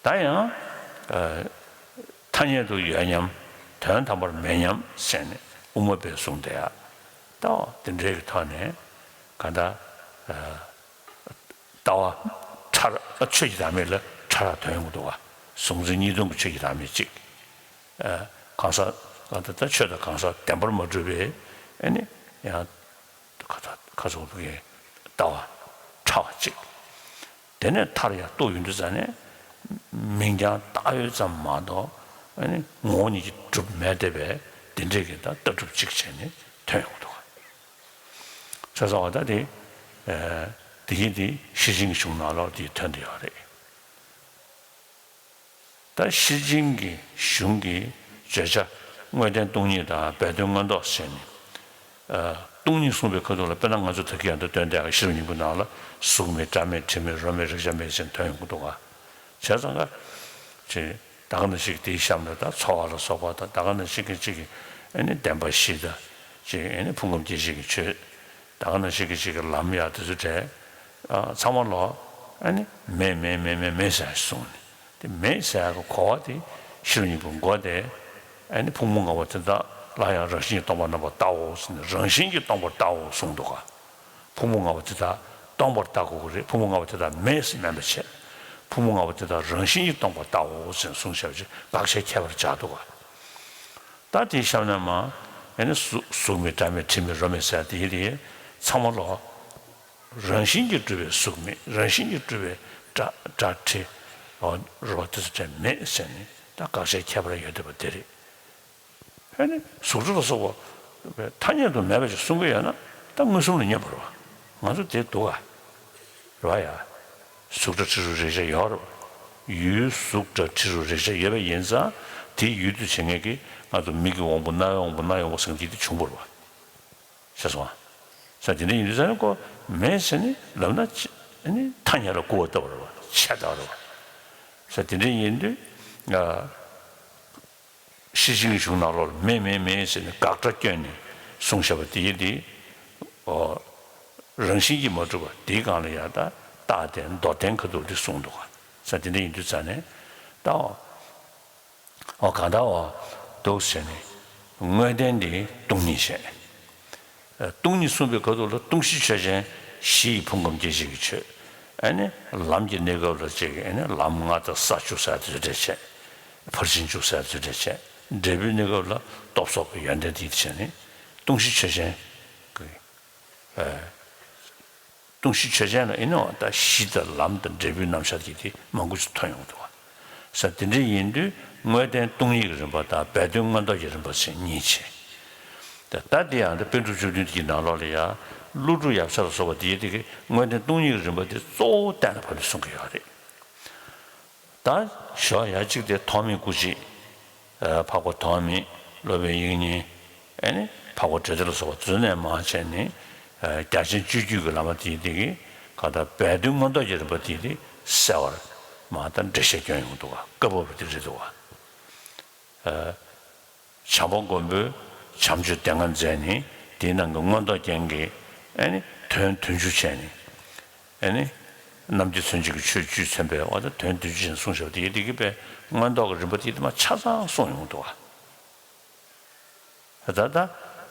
ད་ཡང་ཨ་ཐ་སྙད་དུ་ཡོད་སྙམ་དོན་དམ་པར་མེད་སྙམ་ཟེར་ནས་དབུ་མ་པས་གསུངས་བསྡད་ཡག་ད་དེ་འདྲའི་གི་ཐོག་ནས་གང་ལྟར་ཨ་ལྟ་བ་ཕྲ་རགས་ཆོས་ཀྱི་བདག་མེད་ལ་ཕྲ་རགས་ཐོན་ཡོང་གི་འདུག་བ། གཟུང་འཛིན་གཉིས་སྟོང་གི་ཆོས་ཀྱི་བདག་མེད་གཅིག་ཨ་གང་ཟག་གང་ལྟར་ད་ཆོས་དང་གང་ཟག་བདེན་པར་མ་གྲུབ་པའི་ཨ་ནི་ཡང་ཁ་ཁ་ཁ་སོགས་ཀྱི་ལྟ་བ་ཕྲ་བ་གཅིག་དེ་ནས་མཐར་ཡང་རྟོགས་ཡོང་དུས་ཙ་ནས་མིང་རྐྱང་བཏགས་ཡོད་ཙམ་མ་གཏོགས་ཨ་ནི་ངོ་བོ་ཉིད་ཀྱིས་གྲུབ་མེད་བསྡད་པའི་དེ་འདྲའི་གི་ད་ལྟ་གྲུབ་གཅིག་བྱས་ནས་ཐོན་ཡོང་གི་འདུག་བྱས་ཙང་བ་ད་དེ་ཨ་དེ་ཡིན་དེ་ཤེར་ཕྱིན་གྱི་གཞུང་ནང་ལོགས་དེ་ཐོན་བསྡད་ཡོད་རེད། ད་ཤེར་ཕྱིན་གྱི་གཞུང་གི་བརྗོད་བྱ་ དངོས་བསྟན་སྟོང་ཉིད་དང་སྦས་དོན་མངོན་རྟོགས་ཟེར་ནས། ཨ། སྟོང་ཉིད་གསུངས་པའི་ཁ་ཐུག་ལ། དཔེར་ན་ང་ཚོ་ད་གིན་ཡང་ད་སྟོན་བསྡད་པའི་ཤེས་རབ་སྙིང་པོའི་ནང་ལ་གཟུགས་མེད་སྒྲ་མེད་དྲི་མེད་རོ་མེད་རེག་བྱ་མེད་ཟེར་ནས་ཐོན་ཡོང་གི་འདུག་ག། བྱས་ཙང་ཀ་ཅིག་ད་ག་ནང་བཞིན་གྱི་དེའི་གཤམ་ལ་ད་ཚོར་བ་ལ་སོགས་པ་དང་། ད་ག་ནང་བཞིན་གྱི་ཅིག་གི་ཨ་ནི་བདེན་པ་བཞི་དང་། ཅིག་ཨ་ནི་ཕུང་ཁམས་སྐྱེ་མཆེད་ཀྱི་ཆོས། ད་ག་ནང་བཞིན་གྱི་ཅིག་གི་ལམ་ཡ་དེ་ཚོ་གྲས། ཨ། ཚང་མ་ལོག་ཨ་ནི་མེད་མེད་མེད་མེད་མེད་ཟེར་གསུངས་ནས། དེ་མེད་ཟེར་གྱི་གོ་བ་དེ་ཤེས་རབ་སྙིང་པོའི་མགོ་དེ། ཨ་ནི་ཕུང་པོ་ལྔ་པོ་དེ་དག་ལ་ཡང་རང་བཞིན་གྱིས་སྟོང་པར་རྣམ་པར་བལྟའོ་ཟེར་ནས། རང་བཞིན་གྱིས་སྟོང་པར་བལྟའོ་གསུངས་འདུག་ག། ཕུང་པོ་ལྔ་པོ་དེ་དག་སྟོང་པར་བལྟ་དགོས་ཀྱི་རེད། ཕུང་པོ་ལྔ་པོ་དེ་དག་མེད་ཟེར་མིན་པ་བྱས། ཕུང་པོ་ལྔ་པོ་དེ་དག་རང་བཞིན་གྱིས་སྟོང་པར་བལྟའོ་ཟེར་ནས་གསུངས་བཞག་པ་ཅིག་དགག་བྱའི་ཁྱད་པར་སྦྱར་འདུག་ག། ད་དེའི་གཤམ་ན་མར་ཨ་ནི་གཟུགས་གཟུགས་མེད་སྒྲ་མེད་དྲི་མེད་རོ་མེད་ཟེར་དེ་ཡི་དེ་ཚང་མ་ལོག་རང་བཞིན་གྱིས་གྲུབ་པའི་གཟུགས་མེད། རང་བཞིན་གྱིས་གྲུབ་པའི་སྒྲ་སྒྲ་དྲི་རོ་དེ་ཚོ་གྲས་མེད་ཟེར་ནས། ད་དགག་བྱའི་ཁྱད་པར་ཡོད་བསྡད་པ་དེ་རེད། ཨ་ནི་གཟུགས་སྒྲ་ལ་སོགས་པ་ཐ་སྙད་དུ་མེད་པ་ཞིག་གསུང་གི་ཡོད་ན། ད་མངོན་སུམ་ལ་མཉམ་པ་རེད་པ། ང་ཚོ་དེ་འདུག་ག། རེད་པ་ཡ། གཟུགས་སྒྲ་དྲི་རོ་རེག་བྱ་ཡོད་རེད་པ། ཡུལ་གཟུགས་སྒྲ་དྲི་རོ་རེག་བྱ་ཡོད་པ་ཡིན་ཙང་། དེའི་ཡུལ་དུ་བྱེད་མཁན་གྱི་ང་ཚོ་མིག་གི་དབང་པོ། རྣ་བའི་དབང་པོ། སྣ་ཡི་དབང་པོ་ཟེར་མཁན་དེ་དེ་བྱུང་བ་རེད་པ། ཤེས་སོང་ཨ། ས་དེ་འདྲ་ཡིན་དུས་ཙང་ནས་ཀོ་མེད་ཟེར་ནས་ལབ་ན་ཅི། ཨ་ནི་ཐ་སྙད་ལ་རྐུ་བ་ལྟ་བུ་རེད་པ། ཆད་ལྟ་བུ་རེད་པ། ས་དེ་འདྲ་ཡིན་དུས། ཨ། ཤེར་ཕྱིན་གྱི་གཞུང་ནང་ལོགས་ལ་མེད་མེད་མེད་ཟེར་ནས་དགག་སྒྲ་བསྐྱོན་ནས་གསུངས་བཞག་པ་དེ་ཡི་དེ། ཨོ། རང་བཞིན་གྱིས་མ་གྲུབ་པ་དེའི་སྒང་ལ་ཡ་ད་རྟགས་དེ་མདོར་བསྟན་ཁ་ཐུག་དེ་གསུངས་འདུག་ག། ས་དེ་འདྲ་ཡིན་དུས་ཙང་ནས་ད། ཨོ། གང་ལྟར་འོ་འདུག་ཟེར་ནས། དངོས་བསྟན་འདི་སྟོང་ཉིད་བྱས། ཨ། སྟོང་ཉིད་གསུངས་པའི་ཁ་ཐུག་ལ་སྟོང་གཞི་ཆོས་ཅན། གཞི་ཡི་ཕུང་ཁམས་སྐྱེ་མཆེད་ཀྱི་ཆོས། ཨ་ནི་ལམ་གྱི་གནས་སྐབས་ལ་ཅིག་ཨ་ནི་ལམ་ལྔ་དང་ས་བཅུ་ཟེར་དེ་ཚོ་གྲས་བྱས། ཕར་ཕྱིན་བཅུ་ཟེར་དེ་ཚོ་གྲས་བྱས། འབྲས་བུའི་གནས་སྐབས་ལ་སྟོབས་སོགས་ཀྱི་ཡོན་ཏན་དེ་བྱས་ནས་སྟོང་གཞི་ཆོས་ཅན་གྱི། ཨ། སྟོང་གཞི་ཆོས་ཅན་ལ་ཨེ་ནི་འོ་ད་གཞི་དང་ལམ་དང་འབྲས་བུའི་རྣམ་གཞག་གི་དེ་མང་པོ་ཞིག་ཐོན་ཡོང་གི་འདུག་ག། ས་དེ་འདྲ་ཡིན་དུས་དངོས་བསྟན་སྟོང་ཉིད་ཀྱི་རིམ་པ་དང་སྦས་དོན་མངོན་རྟོགས་ཀྱི་རིམ་པ་ཟེར་གཉིས་བྱས། ད་ད་དེ་ཡང་ད་པཎ་གྲུབ་བཅུ་བདུན་གྱི་ནང་ལོགས་ལ་ཡ་ཀླུ་སྒྲུབ་ཡབ་སྲས་ལ་སོགས་པ་དེ་ཡི་དེ་གི་དངོས་བསྟན་སྟོང་ཉིད་ཀྱི་རིམ་པ་དེ་གཙོ་བོ་གཏན་ལ་ཕབ་ནས་གསུང་གི་ཡོད་རེད། ད་ཞོགས་ཡ་གཅིག་དེ་ཐོགས་མེད་སྐུ་མཆེད། ཨ། འཕགས་པ་ཐོགས་མེད། སློབ་དཔོན་དབྱིག་གཉེན། ཨ་ནི་འཕགས་པ་དགྲ་འདུལ་ལ་སོགས་པ་དེ་ཚོ་ནས་མར་བྱས་ནས། ཨ། རྒྱ་ཆེན་སྤྱོད་བརྒྱུད་ཀྱི་བླ་མ་དེ་དེ་གི་གང་ལྟར་སྦས་དོན་མངོན་རྟོགས་ཀྱི་རིམ་པ་དེ་དེ་གསལ་བར་མར་ད་འགྲེལ་བཤད་སྐྱོན་ཡོང་འདུག་ག། བཀའ་བབས་པ་དེ་རེད་འདུག་ག། ཨ། བྱམས་པ་མགོན་པོས་བྱམས་ཆོས་སྡེ་ལྔ་མཛད་ནས། དེའི་ནང་གི་མངོན་རྟོགས་རྒྱན་གྱི་ཨ་ནི་དོན་བདུན་ཅུ་བྱས་ནས། ཨ་ནི་རྣམ་བསྒྱིངས་མཚོན་བྱེད་ཀྱི་ཆོས་བཅུས་མཚོན་པའི་འོ་ད་དོན་བདུན་ཅུ་ཅན་གསུངས་བཞག་པ་དེ་ཡི་དེ་གི་པའི་མངོན་རྟོགས་ཀྱི་རིམ་པ་དེ་དེ་མ་ཆ་ཚང་གསུངས་ཡོང་འདུག་ག། ད་ད་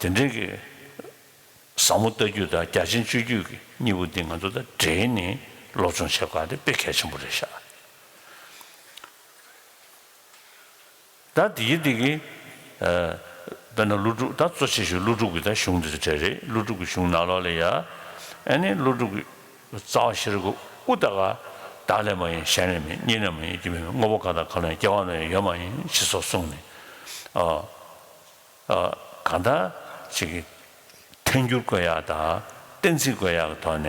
དེ་འདྲའི་གི་ཟབ་མོ་ལྟ་བརྒྱུད་དང་རྒྱ་ཆེན་སྤྱོད་བརྒྱུད་ཀྱི་གཉིས་པོ་འདི་ང་ཚོ་ད་འབྲེལ་ནས་སློབ་སྦྱོང་བྱེད་དགོས་པ་དེ་དཔེ་གལ་ཆེན་པོ་རེད་ཤག། ད་དེ་ཡི་དེ་གི། ཨ། དཔེར་ན་ཀླུ་སྒྲུབ། ད་གཙོ་ཆེ་ཤོས་ཀླུ་སྒྲུབ་ཀྱི་ད་གཞུང་འདི་ཚོ་གྲས་རེད། ཀླུ་སྒྲུབ་ཀྱི་གཞུང་ནང་ལོགས་ལ་ཡ། ཨ་ནི་ཀླུ་སྒྲུབ་ཀྱི་རྩ་བ་ཤེས་རབ་ཀྱི་དབུ་ད་ག། བདག་ལས་མ་ཡིན་གཞན་ལས་མིན། གཉིས་ལས་མ་ཡིན་སྒྱུ་མས་མིན། དངོས་པོ་གང་དང་གང་ལ་ཡང་སྐྱེ་བ་ལ་ཡང་ཡོད་མ་ཡིན་ཞེས་སོགས་གསུངས་ནས། ཨ། ཨ། གང་ལྟར་ཅིག་གི་ཐལ་འགྱུར་བཀོད་ཡག་དང་གཏན་ཚིགས་བཀོད་ཡག་གི་ཐོག་ནས་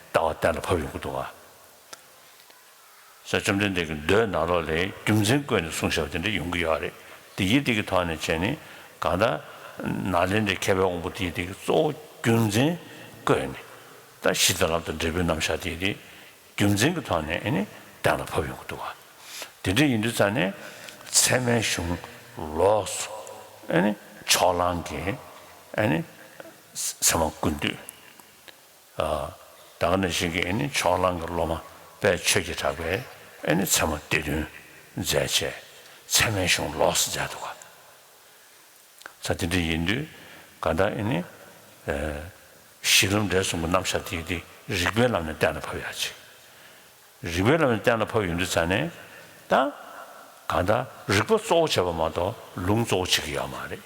ལྟ་བ་གཏན་ལ་ཕབ་ཡོང་གི་འདུག་ག། ས་བཅོམ་ལྡན་འདས་ཀྱི་མདོའི་ནང་ལོགས་ལ་རྒྱུ་མཚན་བཀོད་ནས་གསུངས་བཞག་པ་དེ་འདྲ་ཡོང་གི་ཡོད་རེད། དེ་ཡི་དེ་གི་ཐོག་ནས་བྱས་ནས་གང་ལྟར་ནཱ་ལེནྡྲའི་མཁས་པའི་དབང་པོ་དེ་ཡི་དེ་གི་གཙོ་བོ་རྒྱུ་མཚན་བཀོད་ནས། ད་གཞི་དང་ལམ་དང་འབྲས་བུའི་རྣམ་གཞག་དེ་ཡི་དེ་རྒྱུ་མཚན་གྱི་ཐོག་ནས་ཨ་ནི་གཏན་ལ་ཕབ་ཡོང་གི་འདུག་ག། དེ་འདྲ་ཡིན་དུས་ཙང་ནས་ཚད་མའི་གཞུང་ལོགས་སུ་ཨ་ནི་ཕྱོགས་གླང་གིས་ཨ་ནི་ཚད་མ་ཀུན་བཏུས། ཨ། ད་ག་ནང་བཞིན་གྱི་ཨ་ནི་ཕྱོགས་གླང་གི་སློབ་མ་དཔལ་ཆོས་ཀྱི་གྲགས་པས་ཨ་ནི་ཚད་མ་སྡེ་བདུན་མཛད་བྱས། ཚད་མའི་གཞུང་ལོགས་སུ་མཛད་འདུག་ག། ས་དེ་འདྲ་ཡིན་དུས་གང་ལྟར་ཨ་ནི། ཨ། གཞི་ལམ་འབྲས་གསུམ་གྱི་རྣམ་གཞག་དེ་དེ་རིགས་པའི་ལམ་ནས་གཏན་ལ་ཕབ་ཡག་ཅིག། རིགས་པའི་ལམ་ནས་གཏན་ལ་ཕབ་ཡོང་དུས་ཙང་ནས་ད་གང་ལྟར་རིགས་པ་གཙོ་བོ་བྱས་པ་མ་གཏོགས་ལུང་གཙོ་བོ་བྱེད་ཀྱི་ཡོད་མ་རེད།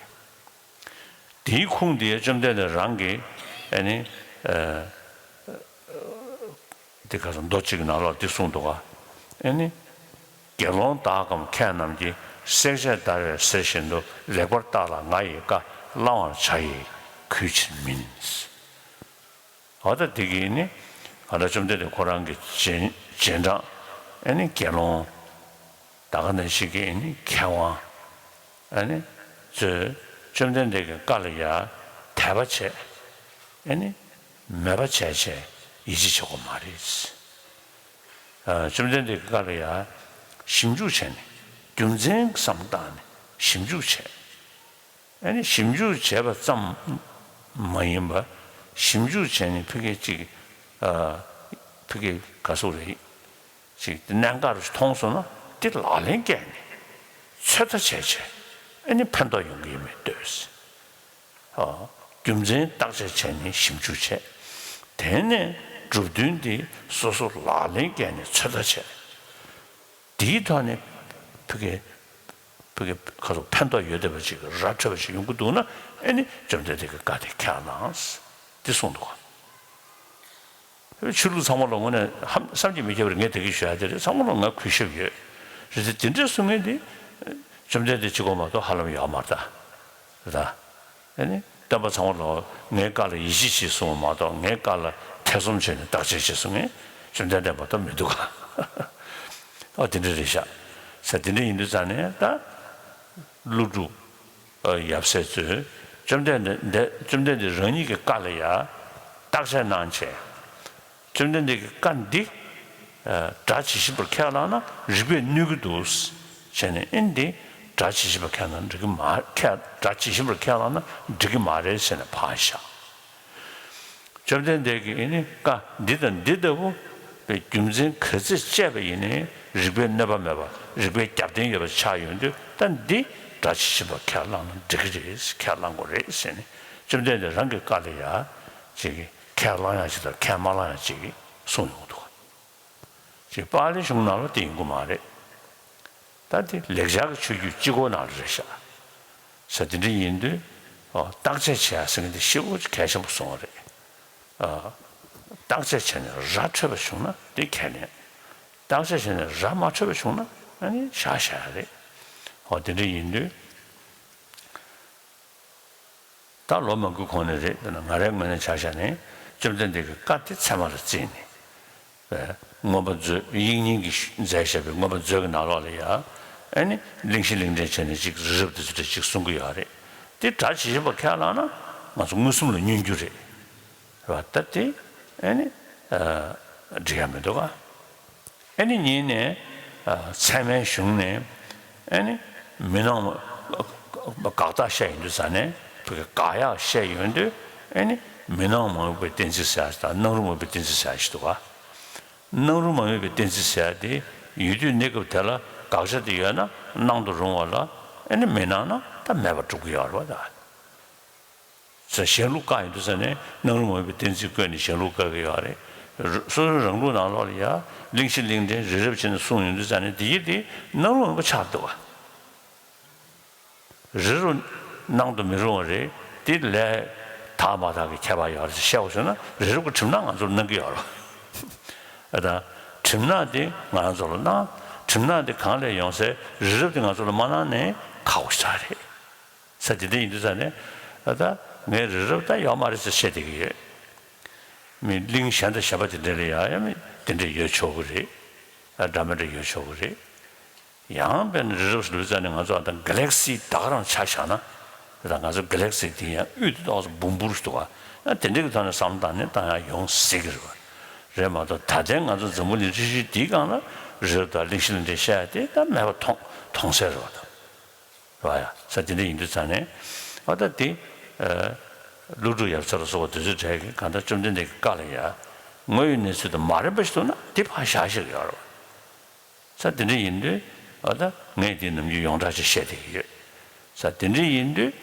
དེའི་ཁུངས་དེ་བཅོམ་ལྡན་འདས་རང་གིས་ཨ་ནི། ཨ། དེ་ག་ས་མདོ་གཅིག་གི་ནང་ལོགས་འདི་གསུངས་འདུག་ག། ཨ་ནི། དགེ་སློང་དག་གམ་མཁས་རྣམས་ཀྱིས། བསྲེག་བཅད་བརྡར་བའི་གསེར་བཞིན་དུ། ལེགས་པར་བརྟགས་ལ་ང་ཡི་བཀའ། བླང་བར་བྱ་ཡི་གུས་ཕྱིར་མིན། འོ་ད་དེ་གིས་ནི་ང་རང་བཅོམ་ལྡན་འདས་ཁོ་རང་གི་རྗེས་རྗེས་འབྲང་ཨ་ནི་དགེ་སློང་ད་ག་ནང་བཞིན་གྱི་ཨ་ནི་མཁས་དབང་ཨ་ནི་ ཚོས་བཅོམ་ལྡན་འདས་ཀྱི་བཀའ་ལ་ཡ་དད་པ་བྱས། ཨེ་ནི་མོས་པ་བྱས་བྱས་ཡིད་ཆེས་བྱེད་དགོས་མ་རེད། ཨ། བཅོམ་ལྡན་འདས་ཀྱི་བཀའ་ལ་ཡ་ཞིབ་འཇུག་བྱས་ནས་རྒྱུ་མཚན་བསམ་བཏང་ནས་ཞིབ་འཇུག་བྱས། ཨེ་ནི་ཞིབ་འཇུག་བྱས་པ་ཙམ་མ་ཡིན་པ། ཞིབ་འཇུག་བྱས་ནས་ཕ་གི་ཅིག་ཨ། ཕ་གི་ག་ཟེར་རེད། ཅིག་གནད་འགག་རུ་མཐོང་སོང་ན་དེ་ལག་ལེན་བཀལ་ནས་ཚོད་ལྟ་བྱས་བྱས། ཨེ་ནི་ཕན་ཐོགས་ཡོང་གི་ཡིན་མེད་ལྟོས། ཨ། རྒྱུ་མཚན་བརྟག་དཔྱད་བྱས་ནས་ཞིབ་འཇུག་བྱས། དེ་ནས་གྲུབ་དོན་དེ་སོ་སོ་ལག་ལེན་བཀལ་ནས་ཚོད་ལྟ་བྱས། དེའི་ཐོག་ནས་ཕ་གི་ཕ་གི་ཁ་ཐོག་ཕན་ཐོགས་ཡོད་བསྡད་པ་ཅིག་ར་འཕྲོད་པ་ཅིག་ཡོང་གི་འདུག་ན། ཨེ་ནི་བཅོམ་ལྡན་འདས་ཀྱི་བཀའ་དེ་ཁས་བླངས། དེ་གསུངས་འདུག་ག། ཆོས་ལུགས་ཚང་མ་ལ་དངོས་གནས་ཧམ་བསམ་གྱིས་མི་ཁྱབ་པ་རེད། ངས་དེ་གི་ཞུ་ཡ་དེ་རེད། ཚང་མ་ལ་ང་གུས་ཞབས་ཡོད་རེད་དེ། དེ་འདྲས་གསུང་མཁན་དེ་བཅོམ་ལྡན་འདས་གཅིག་པོ་མ་གཏོགས་ཧ་ལམ་ཡོད་མ་རེད་ད། རེད་ད། ཨ་ནི་སྟོན་པ་ཚང་མ་ལ་ངའི་བཀའ་ལ་ཡིད་ཆེས་བྱེད་གསུངས་པ་མ་གཏོགས། ངའི་བཀའ་ལ་ཐེ་ཚོམ་བྱས་ནས་བརྟག་དཔྱད་བྱེད་གསུང་མཁན་བཅོམ་ལྡན་འདས་མ་གཏོགས་མི་འདུག་ག། ཨོ་དེ་འདྲ་རེད་ཤག། ས་དེ་འདྲ་ཡིན་དུས་ཙང་ནས་ད་ཀླུ་སྒྲུབ། ཨ། ཡབ་སྲས་ཚོས་བཅོམ་ལྡན་འདས་འདས་བཅོམ་ལྡན་འདས་རང་ཉིད་ཀྱི་བཀའ་ལ་ཡ་བརྟག་དཔྱད་གནང་བྱས། བཅོམ་ལྡན་འདས་ཀྱི་བཀའ་འདི་ཨ་སྒྲ་ཇི་བཞིན་པར་ཁས་བླངས་ན་རིགས་པས་གནོད་ཀྱི་འདུག་བྱས་ནས། ཨེ་འདི་སྒྲ་ཇི་བཞིན་པར་ཁས་བླངས་ན་འགྲིག་གི་མ། ཁས་སྒྲ་ཇི་བཞིན་པར་ཁས་བླངས་ན་འགྲིག་གི་མ་རེད་ཟེར་ནས་ཕར་བཞག། བཅོམ་ལྡན་འདས་ཀྱིས་ཨེ་ནི་བཀའ་འདི་དང་འདི་ལྟ་བུ་པའི་རྒྱུ་མཚན་ག་ཚོད་བཤད་པ་ཡིན་ནའི་རིགས་པས་གནོད་པ་མེད་པ། རིགས་པའི་རྒྱབ་རྟེན་ཡོད་པ་ཆགས་ཡོང་དུས། ད་འདི་སྒྲ་ཇི་བཞིན་པར་ཁས་བླངས་ན་འགྲིག་གི་རེད། ཁས་བླངས་དགོས་རེད་ཟེར་ནས་བཅོམ་ལྡན་འདས་རང་གི་བཀའ་ལ་ཡ་ཅིག་ཁས་བླངས་ཡ་ཅིག་དང་ཁས་མ་བླངས་ཡ་ཅིག་གསུངས་ཡོང་འདུག། ཅིག་པཱ་ལི་གཞུང་ནང་ལ་དེ་ཡིན་དགོས་མ་རེད། ད་དེ་ལེགས་སྦྱར་གྱི་ཆོས་བརྒྱུད་སྤྱི་སྒོ་ནང་ལ་རེད་ཤག། ས་དེ་འདྲ་ཡིན་དུས། ཨོ། བརྟག་དཔྱད་བྱེད་ཡ་ཟེར་མཁན་དེ་ཤེས་དགོས་གལ་ཆེན་པོ་སོང་བ་རེད། ཨ། བརྟག་དཔྱད་བྱས་ནས་ར་འཕྲོད་པ་བྱུང་ན་དེ་ཁས་ལེན། བརྟག་དཔྱད་བྱས་ནས་ར་མ་འཕྲོད་པ་བྱུང་ན་ཨ་ནི་བཞག་བཞག་ཡ་རེད། ཨོ་དེ་འདྲ་ཡིན་དུས། ད་ལོ་མང་པོའི་གོང་ནས་རེད། དེ་ནི་ང་རའི་ངོས་ནས་ཆ་བཞག་ནས་བཅོམ་ལྡན་འདས་ཀྱི་བཀའ་དེ་ཚད་མ་ལ་བརྩིས་ནས། ཨེ། མངོན་པ་མཛོད། དབྱིག་གཉེན་གྱིས་མཛད་བཞག་པའི་མངོན་པ་མཛོད་ཀྱི་ནང་ལོགས་ལ་ཡ། ཨེ་ནི་གླེང་གཞི་གླེང་ཕྲན་བྱས་ནས་ཅིག་རི་རབ་དེ་ཚོ་དེ་ཅིག་གསུང་གི་ཡོད་རེད། དེ་སྒྲ་ཇི་བཞིན་པ་ཁས་བླངས་ན་ང་ཚོ་མངོན་སུམ་ལ་བསྙོན་རྒྱུ་རེད། རེད་བ། ད་དེ་ཨེ་ནི་ཨ་འགྲིག་ཡ་མི་འདུག་ག། ཨེ་ནི་གཉིས་ནས། ཨ། ཚད་མའི་གཞུང་ནས་ཨེ་ནི་མི་སྣང་བ་དགག་རྟགས་བཤད་ཡོང་དུས་ཙ་ནས། བོད་ཀྱི་དགག་ཡག་བཤད་ཡོང་དུས། ཨེ་ནི་མི་སྣང་མ་འོངས་པའི་གཏན་ཚིགས་ཟེར་ཡ་ཞིག་དང་། སྣང་རུང་མ་འོངས་པའི་གཏན་ཚིགས་ཟེར་ཡ་ཞིག་འདུག་ག། སྣང་རུང་མ་འོངས་པའི་གཏན་ཚིགས་ཟེར་ཡ་དེ་ཡོད་དུས་གནས་སྐབས་དེ་ལ་དགག་བྱ་དེ་ཡོད་ན་སྣང་དུ་རུང་བ་ལ། ཨེ་ནི་མི་སྣང་ན་ད་མེད་པར་གྲུབ་ཀྱི་ཡོད་རེད་བ། ད། ཟེར་གཞན་ལུགས་བཀག་ཡོང་དུས་ཙ་ནས་སྣང་རུང་མ་འོངས་པའི་གཏན་ཚིགས་བཀོད་ནས་གཞན་ལུགས་བཀག་གི་ཡོད་རེད། སོ་སོའི་རང་ལུགས་ནང་ལོགས་ལ་ཡ་གླེང་གཞི་གླེང་ཕྲན་རི་རབ་བྱས་ནས་གསུངས་ཡོང་དུས་ཙ་ནས། དེ་ཡི་དེ་སྣང་རུང་མ་འོངས་པ་ཆགས་འདུག་ག། རི་རབ་སྣང་དུ་མི་རུང་བ་རེད། དེ་ལས་དག་མ་དག་གི་ཁྱད་པར་ཡོད་རེད་ཟེར་བཤད་པ་བྱུང་ན། རི་རབ་ཀྱི་གྲིབ་ནག་ང་ཚོར་སྣང་གི་ཡོད་རེད། ཨ། ད་གྲིབ་ནག་དེ་ང་ཚོ་ལ་སྣང་། གྲིབ་ནག་དེ་གང་ལས་ཡོང་ཟེར། རི་རབ་དེ་ང་ཚོ་ལ་མ་སྣང་ནའི་ཁག་པོ་ཞིག་རེད། ས་དེ་འདྲ་ཡིན་དུས་ཙ་ནས། ཨ། ད་ངས་རི་རབ་ད་ཡོད་མ་རེད་ཟེར་བཤད་བསྡད་ཀྱི་ཡོད། མི་གླིང་གཞན་དང་གཞན་པ་དེ་འདྲ་ལ་ཡང་ཡང་མི་དེ་འདྲ་ཡོད་ཆོག་གི་རེད། ཨ། འདྲ་མི་འདྲ་ཡོད་ཆོག་གི་རེད། ཡང་དཔེར་ན་རི་རབ་ཟེར་དུས་ཙ་ནས་ང་ཚོ་ཨ་ད་གྷ་ལེག་སི་ད་ག་རང་ཆ་བཞག་ན། ད་ང་ཚོ་གྷ་ལེག་སི་དེ་ཡང་དབུས་དེ་ཏོག་ཙམ་འབུམ་འབུར་ཞིག་འདུག་ག། ཨ། དེ་འདྲ་གི་ཐོག་ནས་བསམ་བཏང་ནས་བཏང་ཡང་ཡོང་སྲིད་ཀྱི་རེད་བ། རེད་མ་གཏོགས་ད་ལྟའི་ང་ཚོ་འཛམ་བུ་གླིང་སྤྱི་བཤད་འདིའི་སྒང་ལ་རི་རབ་དང་གླེང་གཞི་གླེང་ཕྲན་བཤད་ཡ་དེ་ད་མེད་པ་མཐོང་མཐོང་གསལ་རེད་བ། ད། རེད་བ་ཡ། ས་དེ་འདྲ་ཡིན་དུས་ཙ་ནས། ཨ། ད་དེ། ཨ། ཀླུ་སྒྲུབ་ཡབ་སྲས་ལ་སོགས་པ་དེ་ཚོའི་གྲས་ཀྱིས་གང་ལྟར་བཅོམ་ལྡན་འདས་ཀྱི་བཀའ་ལ་ཡ་དངོས་ཡོད་གནས་ཚུལ་དང་མ་རན་པ་ཞིག་འདུག་ན་དེ་ཕར་བཞག་བཞག་གི་ཡོད་རེད་བ། ས་དེ་འདྲ་ཡིན་དུས། ཨ། ད་ངས་དེ་ནམ་རྒྱུན་ཡོངས་གྲགས་ཅིག་བཤད་བསྡད་ཀྱི་ཡོད། ས་དེ་འདྲ་ཡིན་དུས།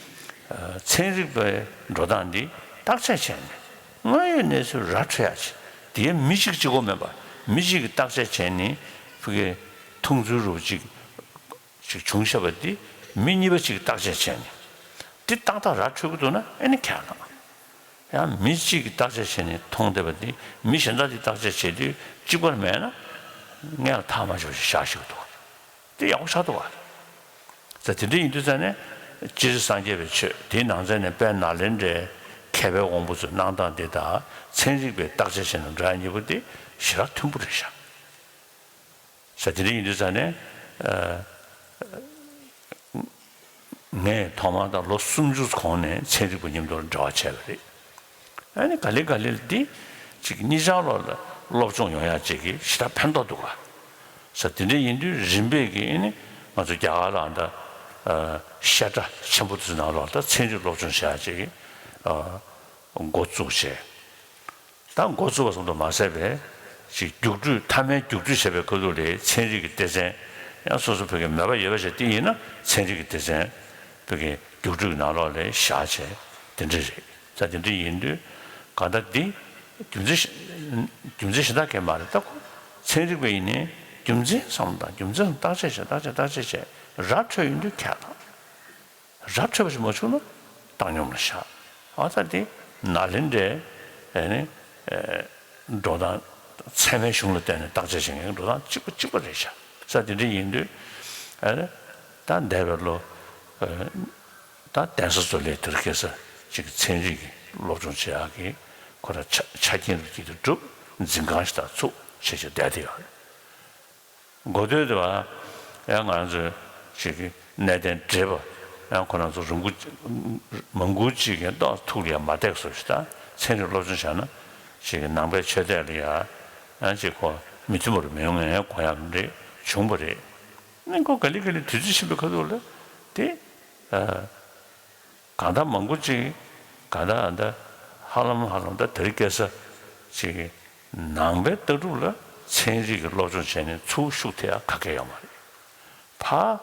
ཨ། ཚན་རིག་པའི་འགྲོ་སྟངས་འདི་བརྟག་དཔྱད་བྱས་ནས་དངོས་ཡོད་གནས་ཚུལ་ར་འཕྲོད་ཡ་ཅིག། དེ་མི་གཅིག་གཅིག་པོ་མིན་པ། མི་གཅིག་གིས་བརྟག་དཔྱད་བྱས་ནས་ཕ་གིའི་མཐོང་ཚུལ་རུ་ཅིག་ཅིག་བྱུང་ཤག་པ་འདི་མི་གཉིས་པ་ཅིག་བརྟག་དཔྱད་བྱས་ནས། འདི་ཏག་ཏག་ར་འཕྲོད་ཀྱི་འདུག་ན་ཨེ་ནི་ཁས་བླངས། ཡང་མི་གཅིག་གིས་བརྟག་དཔྱད་བྱས་ནས་མཐོང་བསྡད་པ་འདི་མི་གཞན་དག་གིས་བརྟག་དཔྱད་བྱེད་དུས་གཅིག་པ་མེད་ན་སྔོན་ལ་ཐག་མ་ཆོད་པ་ཞིག་བཞག་ཤེས་ཀྱི་འདུག་བ། འདི་ཡག་པོ་ཆགས་འདུག་བ། ས་དེ་འདྲ་ཡིན་དུས་ཙ་ནས་སྤྱིར་སངས་རྒྱས་པའི་ཆོས་དེའི་ནང་ཚན་ནས་དཔལ་ནཱ་ལེནྡྲའི་མཁས་པའི་དབང་པོ་ཚོའི་གནང་སྟངས་འདི་དང་ཚན་རིག་པའི་བརྟག་དཔྱད་བྱས་ནས་འགྲོ་ཡ་གཉིས་པོ་འདི་ཞེ་དྲག་མཐུན་པོ་རེད་ཤག། ས་དེ་འདྲ་ཡིན་དུས་ཙ་ནས། ཨ། ངས་ཐོག་མར་ད་ལོ་སུམ་ཅུ་གོང་ནས་ཚན་རིག་པ་མཉམ་དུ་འབྲེལ་བ་བྱས་པ་རེད། ཨ་ནི་ག་ལེ་ག་ལེ་འདི་ཅིག་གཉིས་ཆར་ལོག་ལ་སློབ་སྦྱོང་ཡོང་ཡག་ཅིག་གི་ཞེ་དྲག་ཕན་ཐོགས་འདུག་ག་ས་དེ་འདྲ་ཡིན་དུས་རིམ་པས་ཀྱི་ཨ་ནི་ང་ཚོ་རྒྱ་གར་ལ་ད་ཨ་བཤད་གྲྭ་ཆེན་པོ་དེ་ཚོ་ནང་ལོགས་ད་ཚན་རིག་སློབ་སྦྱོང་བྱེད་ཡག་ཅིག་གི་ཨ་འགོ་བཙུགས་བྱས། ད་འགོ་བཙུགས་པ་ཙམ་དུ་མ་ཟད་པའི་ཅིག་རྒྱུགས་སྤྲོད་མཐའ་མའི་རྒྱུགས་སྤྲོད་བྱས་པའི་ཁ་ཐུག་ལས་ཚན་རིག་གི་སྡེ་ཚན་ཡང་སོ་སོ་བོད་ཀྱི་མོས་པ་ཡོད་པ་ཞིག་དེ་ཡིན་ན་ཚན་རིག་གི་སྡེ་ཚན་བོད་ཀྱི་རྒྱུགས་སྤྲོད་ནང་ལོགས་ལ་བཞག་བྱས་དེ་འདྲ་རེད། ས་དེ་འདྲ་ཡིན་དུས་གང་ལྟར་འདི་རྒྱུ་མཚན་རྒྱུ་མཚན་གཞན་དག་གས་མ་རེད། ད་ཁོ་ཚན་རིག་པ་ཡིན་ནའི་རྒྱུ་མཚན་བསམ་དང་རྒྱུ་མཚན་བསམ་བརྟག་དཔྱད་བྱས་བརྟག་དཔྱད་བརྟག་དཔྱད་བྱས་ར་འཕྲོད་ཡོང་དུས་ཁྱད་དང་། ར་འཕྲོད་པ་ཞིག་མ་བྱུང་ན་བཏང་སྙོམས་ལ་བཞག་ཨ་ད་དེ་ནཱ་ལེནྡྲའི་ཨེ་ནི་ཨེ་འགྲོ་སྟངས་ཚད་མའི་གཞུང་ལ་བརྟེན་ནས་བརྟག་དཔྱད་བྱེད་མཁན་འགྲོ་སྟངས་གཅིག་པ་གཅིག་པ་རེད་ཤག་ས་དེ་འདྲ་ཡིན་དུས་ཨེ་ནི་ད་འདས་པའི་ལོ་ཨེ་ད་གདན་ས་བཟོ་ལས་དེར་སྐྱེལ་ས་གཅིག་གི་ཚན་རིག་གི་སློབ་སྦྱོང་བྱེད་ཡག་གི་ཁོ་ར་ཆ་ཆ་རྐྱེན་རུ་གཅིག་ཏུ་གྲུབ་འཛིན་ཁང་ཞིག་ད་ཚུགས་བྱེད་བྱེད་བསྡད་དེ་ཡོད་རེད། འགོ་སྟོད་དེ་བ་ཡང་ང་ཚོས་ཅིག་གི་གནས་བརྟན་བགྲེས་པ་ཡང་ཁོ་རང་ཚོ་རིང་པོ་མང་པོ་ཅིག་གི་ཏོག་ཐུགས་ལ་ཡང་མ་བཏེགས་སོ་ཞིག་དང་ཚན་རིག་སློབ་སྦྱོང་བྱས་ན་ཅིག་གི་ནང་པའི་ཆོས་དད་ལ་ཡང་ཡང་ཅིག་ཁོ་མི་མཐུན་པ་རུ་མི་ཡོང་ངས་གོ་ཡག་རེད་བྱུང་བ་རེད། ནི་ཁོ་ག་ལེ་ག་ལེ་དུས་ཚོད་ཕྱིན་པའི་ཁ་ཐུག་ལ་དེ། གང་ལྟར་མང་པོ་ཅིག་གང་ལྟར་ཨ་ད་ཧ་ལམ་ཧ་ལམ་ད་དེ་རིང་ཁ་སང་ཅིག་ནང་པའི་ལྟ་གྲུབ་ལ་ཚན་རིག་གི་སློབ་སྦྱོང་བྱས་ནས་ཚུར་ཤུགས་ཐེབས་ཡག་ག་གེ་ཡོད་མ་རེད། ཕར་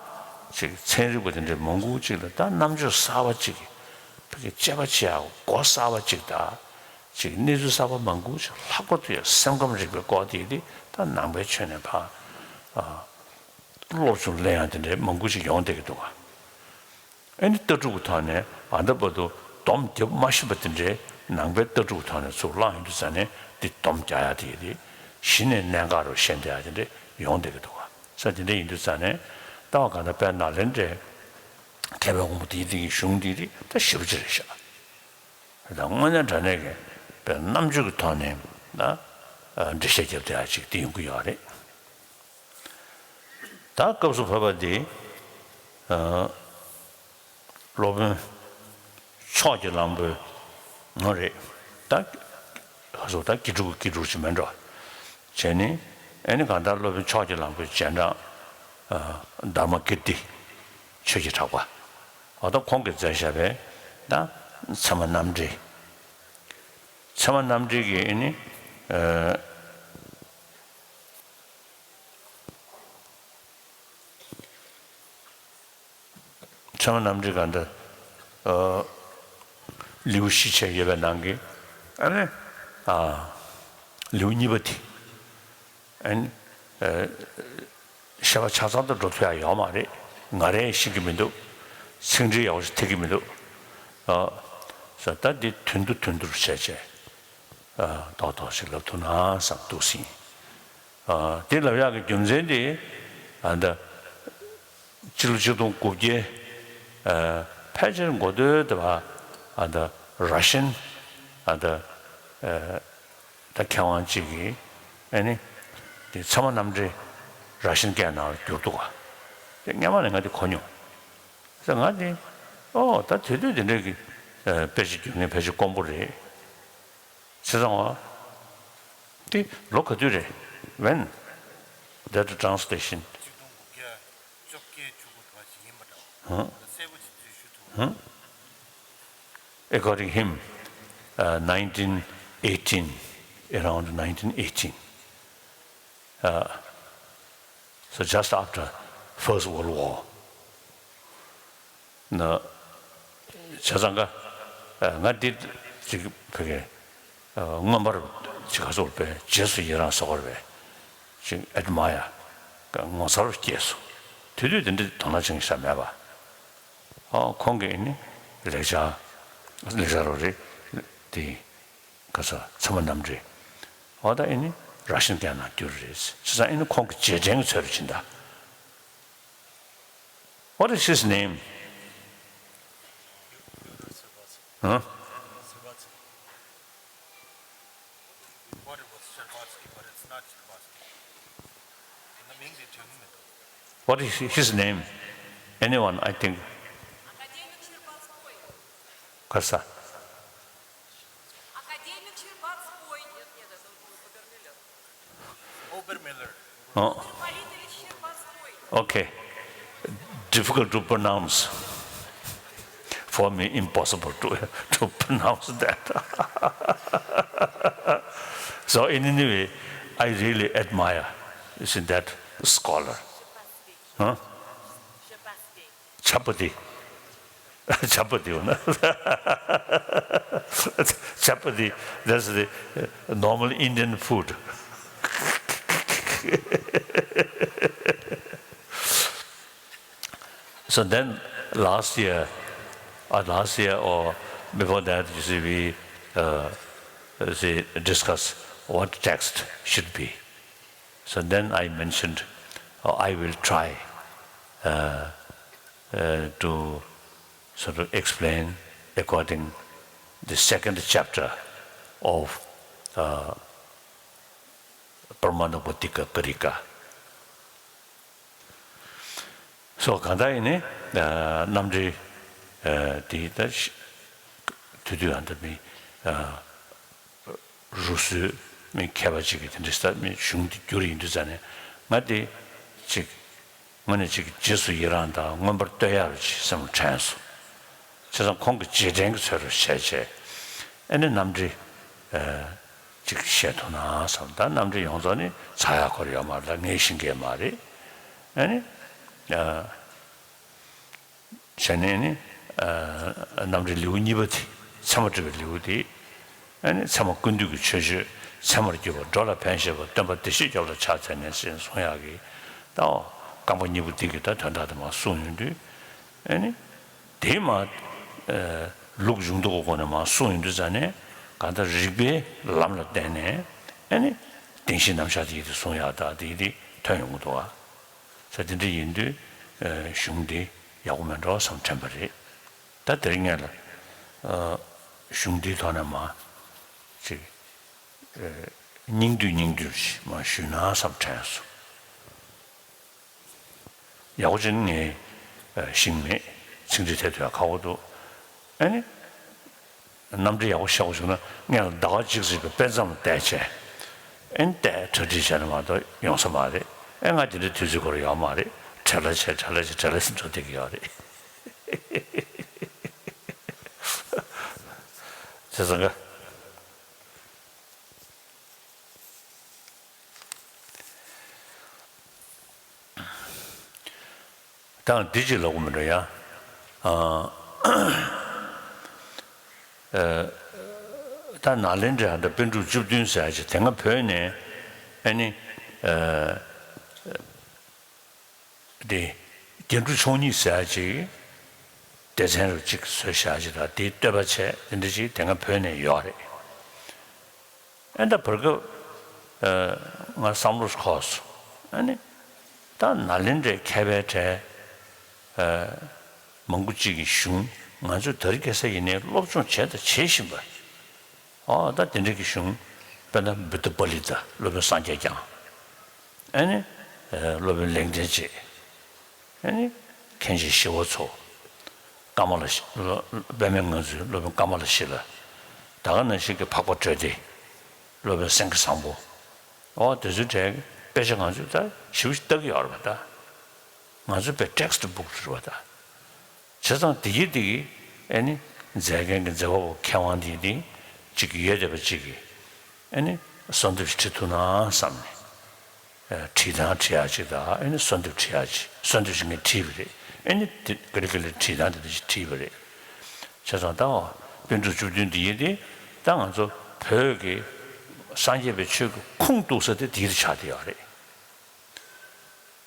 ཅིག་ཚན་རིག་པ་དེ་འདྲའི་མང་པོ་ཅིག་ལ་ད་རྣམ་དཔྱོད་གསར་པ་ཅིག་ཕ་གི་དཔྱད་པ་བྱེད་ཡག་སྒོ་གསར་པ་ཅིག་དང་ཅིག་གནས་ཚུལ་གསར་པ་མང་པོ་ཅིག་ལྷག་པར་དུ་ཡང་སེམས་ཁམས་རིག་པའི་སྐོར་དེ་དེ་ད་ནང་པའི་ཆོས་ནས་ཕར་སློབ་སྦྱོང་ལེན་ཡག་དེ་འདྲའི་མང་པོ་ཅིག་ཡོང་བསྡད་ཀྱི་འདུག་ག་ཨ་ནི་ལྟ་གྲུབ་ཀྱི་ཐོག་ནས་ཨ་ད་བར་དུ་སྡོམ་རྒྱབ་མ་ཤེས་པ་དེ་འདྲའི་ནང་པའི་ལྟ་གྲུབ་ཀྱི་ཐོག་ནས་ཚུར་བླངས་ཡོང་དུས་ཙ་ནས་འདི་སྡོམ་རྒྱག་ཡག་དེ་ཡིན་ཏེ་གཞི་ནས་གནད་འགག་རུ་ཤེས་བསྡད་ཡག་དེ་འདྲ་ཡོང་བསྡད་ཀྱི་འདུག་ག་ས་དེ་འདྲ་ཡིན་དུས་ཙ་ནས་ལྟ་བ་གང་ལྟར་དཔལ་ནཱ་ལེནྡྲའི་མཁས་པའི་དབང་པོ་དེའི་སྟེང་གི་གཞུང་འདི་རིགས་ད་ཞེ་པོ་ཅིག་རེད་ཤག་ད་དངོས་གནས་དྲང་གནས་ཀྱི་དཔེ་རྣམ་དཔྱོད་ཀྱི་ཐོག་ནས་ད་འགྲེལ་བཤད་རྒྱབ་བསྡད་ཡག་ཅིག་དེ་ཡོང་གི་ཡོད་རེད། ད་སྐབས་སུ་བབས་པ་འདི་ཨ་སློབ་དཔོན་ཕྱོགས་ཀྱི་གླང་པོའི་ངོ་རེད། ད་ཧ་སོ་ད་ཀི་ཀྲུག་ཀི་ཀྲུག་ཅིག་མེད་འགྲོ། བྱས་ནས་ཨ་ནི་གང་ལྟར་སློབ་དཔོན་ཕྱོགས་ཀྱི་གླང་པོའི་རྗེས་འབྲང་ཨ་དྷརྨ་ཀིརྟི་ཆོས་ཀྱི་གྲགས་པ། འོ་ད་ཁོང་གིས་མཛད་བཞག་པའི་ད་ཚད་མ་རྣམ་འགྲེལ། ཚད་མ་རྣམ་འགྲེལ་གྱི་ཨ་ནི་ཨ། ཚད་མ་རྣམ་འགྲེལ་གང་འདྲ། ཨ། ལེའུ་བཞི་བྱས་ཡོད་པའི་ནང་གི་ཨ་ནི་ཨ། ལེའུ་གཉིས་པ་དེ་ཨ་ནི་ཨ། བཤད་པ་ཆ་ཚང་དུ་འགྲོ་ཐུབ་ཡག་ཡོད་མ་རེད། ང་རས་ཤེས་ཀྱི་མི་འདུག་ཚིག་འགྲེལ་ཡག་པོ་ཞིག་ཐེག་གི་མི་འདུག་ཨ། ས་ད་འདི་དོན་དུ་དོན་དུ་བྱས་བྱས་ཨ། ཏོག་ཏོག་ཞིག་ལབ་ཐུབ་ན་བསམ་འདུག་ཟིན། ཨ། དེ་ལབ་ཡག་གི་རྒྱུ་མཚན་དེ་ཨ་ད། སྤྱི་ལོ་ཆིག་སྟོང་དགུ་བརྒྱ། ཨ། ཕལ་ཆེར་འགོ་སྟོད་དེ་བ་ཨ་ད་ར་ཤན་ཨ་ད་ཨ་ད་མཁས་དབང་གཅིག་གིས་ཨ་ནི་དེ་ཚད་མ་རྣམ་འགྲེལ་ར་ཤན་སྐད་ནང་ལ་བསྒྱུར་འདུག་ག་དེ་སྔ་མ་ནས་ང་དེ་གོ་མྱོང་། ས་ང་དེ་ཨོ་ད་དེ་དུས་དེ་འདྲ་གི་ཨ་དཔེ་ཆ་བསྒྱུར་མཁན་ཕལ་ཆེར་དཀོན་པོ་རེད། བྱས་ཙང་བ། དེ་ལོ་ག་དུས་རེད། When that translation? ཆིག་སྟོང་དགུ་བརྒྱ་བཅོ་བརྒྱད་བཅུ་དགུ་དུ་བ་ཞིག་ཡིན་པ་འདྲ་བ། ཧུང་། གསལ་པོ་ཅིག་ཞུ་ཐུབ། ཧུང་། According him, uh, nineteen eighteen, around nineteen eighteen. Uh, so just after First World War. ན། བྱས་ཙང་ཀ་ང་འདི་ཅིག་ཕ་གི་མངོན་པར་ཅིག་ག་ཚོད་པས་རྗེས་སུ་ཡི་རང་སོགས་པར་བས་ཅིག་ཨེ་ཌ་མ་ཡར་ངོ་མཚར་སྐྱེས་སོ། དེ་དུས་དེ་འདྲ་དོ་སྣང་ཅང་ཤ་མེད་པ། ཨོ་ཁོང་གིས་ནི་ལེགས་སྦྱར་ལེགས་སྦྱར་རོ་རེད་དེ། ག་ས་ཚད་མ་རྣམ་འགྲེལ། འོ་ད་ཨེ་ནི་ར་ཤན་སྐད་ནང་བསྒྱུར་རེད། བྱས་ཙང་ཨེ་ནི་ཁོང་གི་རྗེས་དྲན་གྱི་ཚོད་རེད་ཕྱིན་ད། What is his name? Huh? What is his name? Anyone, I think. ག་ས། Академик Щербацкой. ཨོ། Okay. Difficult to pronounce. For me, impossible to, to pronounce that. So, in any way, I really admire, you see, that scholar. Huh? Chapati. Chapati, you know. Chapati, that's the uh, normal Indian food. So then last year, or last year or before that, you see, we uh, you see, discuss what text should be. So then I mentioned, oh, I will try uh, uh, to sort of explain according the second chapter of uh, Pramana Vatika Karika. So གང་ལྟར་ཡིན་ནའི་རྣམ་འགྲེལ་དེ་ད་དུས་དུས་ཡང་ད་མི་རུ་སུའི་མི་མཁས་པ་ཅིག་གིས་དེ་འདྲ་ད་མི་གཞུང་དེ་བསྒྱུར་ཡིན་དུས་ཙང་ནས་ང་དེ་ཅིག་དངོས་གནས་ཅིག་རྗེས་སུ་ཡི་རང་དང་མངོན་པར་བསྟོད་ཡག་རུ་ཅིག་སེམས་ལ་དྲན་སོང་། བྱས་ཙང་ཁོང་གི་རྗེས་དྲན་གྱི་ཚུལ་རུ་བྱས་བྱས་ཨེ་ནི་རྣམ་འགྲེལ་ཅིག་བཤད་ཐུབ་ན་བསམ། ད་རྣམ་འགྲེལ་ཡོངས་རྫོགས་ནི་ཚར་ཡག་སྐོར་ཡོད་མ་རེད། ད་ངས་ཤེས་མཁན་མ་རེད། ཨེ་ནི། བྱས་ནས་ནི། རྣམ་འགྲེལ་ལེའུ་གཉིས་པ་དེ་ཚད་མ་སྒྲུབ་པའི་ལེའུ་དེ། ཨེ་ནི་ཚད་མ་ཀུན་བཏུས་ཀྱི་མཆོད་བརྗོད་ཚད་མར་གྱུར་པ་འགྲོ་ལ་ཕན་ཞེས་པ་སྟོན་པ་བདེ་གཤེགས་སྐྱོབ་ལ་ཕྱག་འཚལ་ནས་ཞེས་གསུང་ཡག་གི། ད་རྐང་པ་གཉིས་པོ་འདི་གི་ད་དོན་དག་དེ་མར་གསུངས་ཡོང་དུས། ཨེ་ནི། དེ་མ། ལུགས་ཡོངས་རྫོགས་ཀྱི་སྒོ་ནས་མར་གསུངས་ཡོང་དུས་ཙང་ནས་གང་ལྟར་རིགས་པའི་ལམ་ལ་བརྟེན་ནས་ཨེ་ནི། བདེན་བཞིའི་རྣམ་གཞག་དེ་ཡི་དེ་གསུང་ཡག་ད་དེ་ཡི་དེ་ཐོན་ཡོང་གི་འདུག་ཨ། ས་དེ་འདྲ་ཡིན་དུས་གཞུང་འདི་ཡག་པོ་མེད་འགྲོ་བསམ་དྲན་པ་རེད། ད་དེ་རིང་ངས་ལ་གཞུང་འདིའི་ཐོག་ནས་མ་ཅིག་སྙིང་བསྡུས་སྙིང་བསྡུས་ཤིག་མ་ཞུས་ན་བསམ་དྲན་སོང་། ཡག་པོ་ཅིག་ངས་ཤེས་མེད། ཚིག་འབྲི་ཐད་དུ་ཡང་ཁག་པོ་འདུག་ཨ་ནི། རྣམ་འགྲེལ་ཡག་པོ་ཤེས་དགོས་བྱུང་ན་ངས་ལ་ཟླ་བ་གཅིག་ཙམ་གྱི་དཔེ་མཚམས་ལ་བསྡད་བྱས། ཨེ་ནི་བལྟས་གྲ་སྒྲིག་བྱས་ན་མ་གཏོགས་ཡོང་ས་མ་རེད། ཨེ་ང་དེ་འདྲའི་དུས་ཚོད་ཁོ་ར་ཡོད་མ་རེད། བྲེལ་བ་བྱས་བྲེལ་བ་བྱས་བྲེལ་བ་བྱས་འགྲོ་བསྡད་ཀྱི་ཡོད་རེད། བྱས་ཙང་ག་ད་འདི་ཅིག་ལབ་དགོས་མི་འདྲ་ཡ། ཨ། ཨ། ད་ནཱ་ལེནྡྲའི་ཨ་ད་པཎ་གྲུབ་བཅུ་བདུན་ཟེར་ཡ་ཅིག་དེ་སྔ་བོད་ནས་ཨ་ནི། ཨ། དེ་རྒྱན་དྲུག་མཆོག་གཉིས་ཟེར་ཡ་ཅིག་སྡེ་ཚན་རུ་ཅིག་བཟོས་བཞག་ཅིག་དང་དེའི་བསྟོད་པ་བྱས་དེ་འདྲ་ཅིག་དེ་སྔ་བོད་ནས་ཡོད་རེད། ཨེ་ད་བར་སྐབས་ཨ་ང་བསམ་བློ་འཁོར་སོང་། ཨ་ནི་ད་ནཱ་ལེནྡྲའི་མཁས་པའི་གྲས་ཨ་མང་པོ་ཅིག་གི་གཞུང་ང་ཚོས་དེ་རིང་ཁ་སང་ཡིན་ནའི་སློབ་སྦྱོང་བྱས་དང་བྱེད་བཞིན་པ། ཨོ་ད་དེ་འདྲ་གི་གཞུང་དཔེར་ན་བུདྡྷ་པཱ་ལི་ཏ་སློབ་དཔོན་སངས་རྒྱས་བསྐྱངས། ཨ་ནི་སློབ་དཔོན་ལེགས་ལྡན་འབྱེད། ཨ་ནི་མཁན་ཆེན་ཞི་བ་འཚོ། ཀ་མ་ལ་ཤི་པདྨའི་ངང་ཚུལ་སློབ་དཔོན་ཀ་མ་ལ་ཤཱི་ལ། ད་ག་ནང་བཞིན་གྱི་འཕགས་པ་བགྲོད་ལྡན། སློབ་དཔོན་སེང་གེ་བཟང་པོ། ཨོ་དེ་ཚོའི་གྲས་ཀྱི་དཔེ་ཆ་ང་ཚོས་ད་ཞེ་པོ་ཞིག་ལྟ་གི་ཡོད་རེད་པ་ད། ང་ཚོའི་དཔེ་ཊེག་སི་ཊི་བུག་རེད་པ་ད། བྱས་ཙང་དེ་གི་དེ་གི་ཨ་ནི་མཛད་མཁན་གྱི་མཛད་པ་པོ་མཁས་དབང་དེ་དེ་གཅིག་ཡོད་བསྡད་པ་གཅིག་གིས་ཨ་ནི་གསོལ་འདེབས་ཤིག་ཁྲིད་ཐུབ་ན་བསམ་ནས། ཨ་ཁྲིད་སྟངས་ཁྲིད་ཡག་ཅིག་དང་ཨ་ནི་གསོལ་འདེབས་ཁྲིད་ཡག་ཅིག་གསོལ་འདེབས་ཤིག་ངས་ཁྲིད་པ་རེད། ཨ་ནི་དེ་ག་ལེ་ག་ལེ་ཁྲིད་སྟངས་དེ་འདྲ་ཞིག་ཁྲིད་པ་རེད། བྱས་ཙང་ད་པཎ་གྲུབ་བཅུ་བདུན་འདི་ཡིན་ཏེ་ད་ང་ཚོ་བོད་ཀྱི་སངས་རྒྱས་པའི་ཆོས་ཀྱི་ཁུངས་གཏུགས་ས་དེ་འདི་ཡིན་ཆགས་བསྡད་ཡོད་རེད།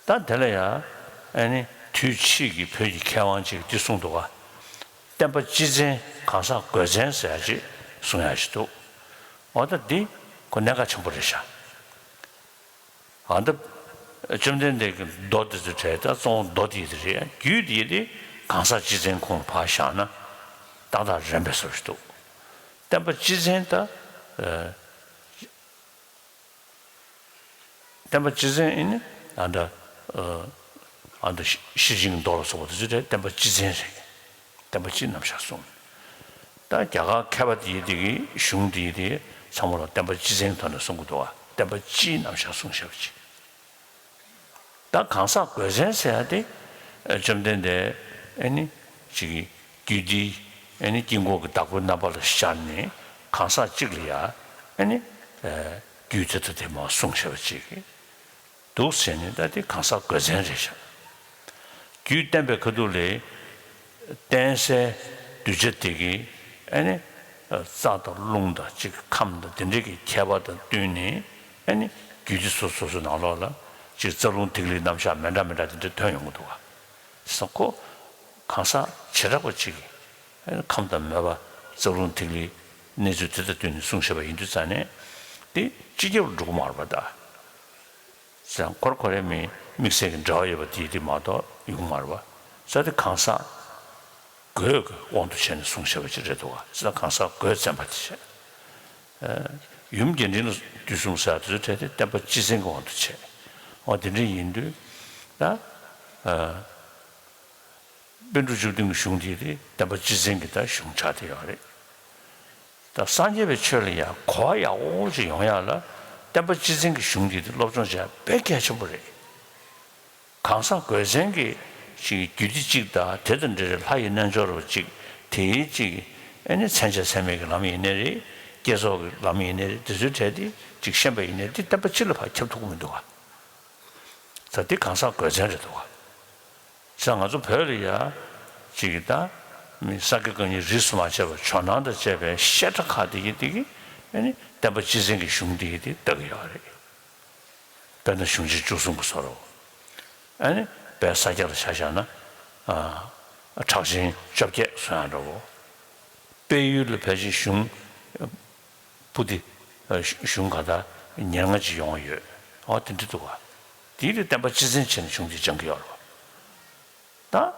ད་དེ་ལ་ཡང་ཨ་ནི་དུས་ཕྱིས་ཀྱི་བོད་ཀྱི་མཁས་དབང་ཅིག་འདི་གསུངས་འདུག་ག་བསྟན་པ་སྤྱི་བཙན་གང་ཟག་དགོས་བཙན་ཟེར་ཡ་ཅིག་གསུང་ཡ་ཞིག་འདུག་འོ་ད་འདི་ཁོ་གནད་འགག་ཆེན་པོ་རེད་ཤག་ཨ་ད་བཅོམ་ལྡན་འདས་ཀྱི་མདོ་འདི་ཚོ་གྲས་ད་གཙོ་བོ་མདོ་དེ་ཡི་དེ་རེད། རྒྱུད་དེ་ཡི་དེ་གང་ཟག་སྤྱི་བཙན་ཁོངས་ཕར་བཞག་ན་ཏག་ཏག་རན་པའི་བཟོ་ཞིག་འདུག་བསྟན་པ་སྤྱི་བཙན་ད། བསྟན་པ་སྤྱི་བཙན་ཨེ་ནི་ཨ་འདྲ། ཨ་འདྲ་ཤེར་ཕྱིན་གྱི་མདོ་ལ་སོགས་པ་དེ་ཚོ་དེ་བསྟན་པ་སྤྱི་བཙན་རེད། བསྟན་པ་སྤྱིའི་རྣམ་གཞག་གསུངས། ད་རྒྱ་གར་མཁས་པ་དེ་ཡི་དེ་གི་གཞུང་དེ་ཡི་དེ་ཚང་མ་ལ་བསྟན་པ་སྤྱི་བཙན་གྱི་ཐོག་ནས་གསུང་གི་འདུག་བ། བསྟན་པ་སྤྱིའི་རྣམ་གཞག་གསུང་བཤད་པ་ཅིག་ད་གང་ཟག་དགོས་མཚན་ཟེར་ཡ་དེ། ཨ། བཅོམ་ལྡན་འདས་ཨ་ནི་ཅིག་གི་རྒྱུད་འདི་ཨ་ནི་དཀྱིལ་འཁོར་གྱི་བདག་པོའི་རྣམ་པ་ལ་ཤར་ནས་གང་ཟག་གཅིག་ལ་ཡ་ཨ་ནི། ཨ། རྒྱུད་དེ་ལྟ་དེ་མར་གསུངས་བཞག་པ་ཅིག་གི་འདུག་ཟེར་ནས། ད་དེ་གང་ཟག་དགོས་མཚན་རེད་ཤག་རྒྱུད་བསྟན་པའི་ཁ་ཐུག་ལས་བསྟན་སའི་གདུལ་བྱ་དེ་གི་ཨ་ནི་རྩ་དང་རླུང་དང་ཅིག་ཁམས་དང་དེ་འདྲའི་གི་ཁྱད་པར་དང་བསྟུན་ནས། ཨ་ནི་རྒྱུད་སྡེ་སོ་སོ་སོ་སོའི་ནང་ལོགས་ལ་ཅིག་རྩ་རླུང་ཐིག་ལེའི་རྣམ་གཞག་མི་འདྲ་མི་འདྲ་དེ་འདྲ་ཐོན་ཡོང་གི་འདུག་ག་ས་ཁོ་གང་ཟག་བྱེ་བྲག་པ་ཅིག་གིས་ཨ་ནི་ཁམས་དང་མོས་པ་རྩ་རླུང་ཐིག་ལེའི་གནས་ཚུལ་དེ་དང་བསྟུན་ནས་གསུངས་བཞག་པ་ཡིན་དུས་ཙང་ནས། དེ་སྤྱི་ཁྱབ་ལ་འགྲོ་གི་མ་རེད་པ། ད་ཙང་ཁོ་ར་ཁོ་རའི་མི་དམིགས་བསལ་གྱི་འབྲེལ་བ་ཡོད་པ་དེ་དེ་མ་གཏོགས་ཡོང་གི་མ་རེད་པ། ས་དེ་གང་ཟག་དགོས་ཀྱི་དབང་དུ་བྱས་ནས་གསུངས་བཞག་པ་ཅིག་རེད་འདུག་ག་ས་གང་ཟག་དགོས་བཙན་པ་དེ་བྱས། ཨ། ཡུམ་རྒྱས་འབྲིང་ལ་དུས་གསུམ་ཟེར་བ་དེ་ཚོའི་གྲས་དེ་བསྟན་པ་སྤྱི་བཙན་གྱི་དབང་དུ་བྱས། འོ་དེ་འདྲ་ཡིན་དུས་ད། ཨ། པཎ་གྲུབ་བཅུ་བདུན་གྱི་གཞུང་དེ་དེ་བསྟན་པ་སྤྱི་བཙན་གྱི་ད་གཞུང་ཆགས་བསྡད་ཡོད་རེད། ད་སངས་རྒྱས་པའི་ཆོས་ལ་ཡང་གོ་བ་ཡག་པོ་ཅིག་ཡོང་ཡག་ལ་བསྟན་པ་སྤྱི་བཙན་གྱི་གཞུང་དེ་དེ་སློབ་སྦྱོང་བྱེད་ཡག་དཔེ་གལ་ཆེན་པོ་རེད། གང་ཟག་དགོས་མཚན་གྱི་ཅིག་རྒྱུད་སྡེ་གཅིག་དང་དེ་དང་འབྲེལ་བའི་ལྷ་ཡི་རྣལ་འབྱོར་པ་གཅིག་དེའི་ཅིག་ཨ་ནི་མཚན་བཅས་མཚན་མེད་ཀྱི་ལམ་ཡིན་ནའི་རེད། བསྐྱེད་རྫོགས་ཀྱི་ལམ་ཡིན་ནའི་རེད། དེ་ཚོའི་གྲས་དེ་ཅིག་ཤེས་པ་ཡིན་ནའི་དེ་བསྟན་པ་སྤྱི་ལ་ཕར་ཁྱབ་ཐུབ་ཀྱི་མི་འདུག་ག་ད་དེ་གང་ཟག་དགོས་མཚན་རེད་འདུག་ག་ས་ང་ཚོ་བོད་ལ་ཡ་ཅིག་གི་ད་མི་ས་དགེ་བཀའ་རྙིང་རིས་སུ་མ་ཆད་པ་ཇོ་ནང་དང་བཅས་པའི་བཤད་གྲྭ་ཁག་དེ་གི་དེ་གི་ཨ་ནི་བསྟན་པ་སྤྱི་བཙན་གྱི་གཞུང་དེ་གི་དེ་ལྟ་གི་ཡོད་རེད། དཔེར་ན་གཞུང་ཆེན་བཅུ་གསུམ་གྱི་བཟོ་འདྲ་བོ། ཨ་ནི་དཔལ་ས་སྐྱ་ལ་ཆ་བཞག་ན། ཨ། གྲགས་ཆེན་བཅོ་བརྒྱད་བཟོ་ཡག་འདྲ་བོ། དཔལ་ཡུལ་ལ་ཕལ་ཆེར་གཞུང་པོ་ཏི། ཨ། གཞུང་ག་ད་ཉེར་ལྔ་ཅིག་ཡོང་ཡོད། འོ་དེ་འདྲ་འདུག་ག་དེའི་རིགས་བསྟན་པ་སྤྱི་བཙན་བྱས་ནས་གཞུང་དེ་སྦྱང་གི་ཡོད་རེད་པ། ད་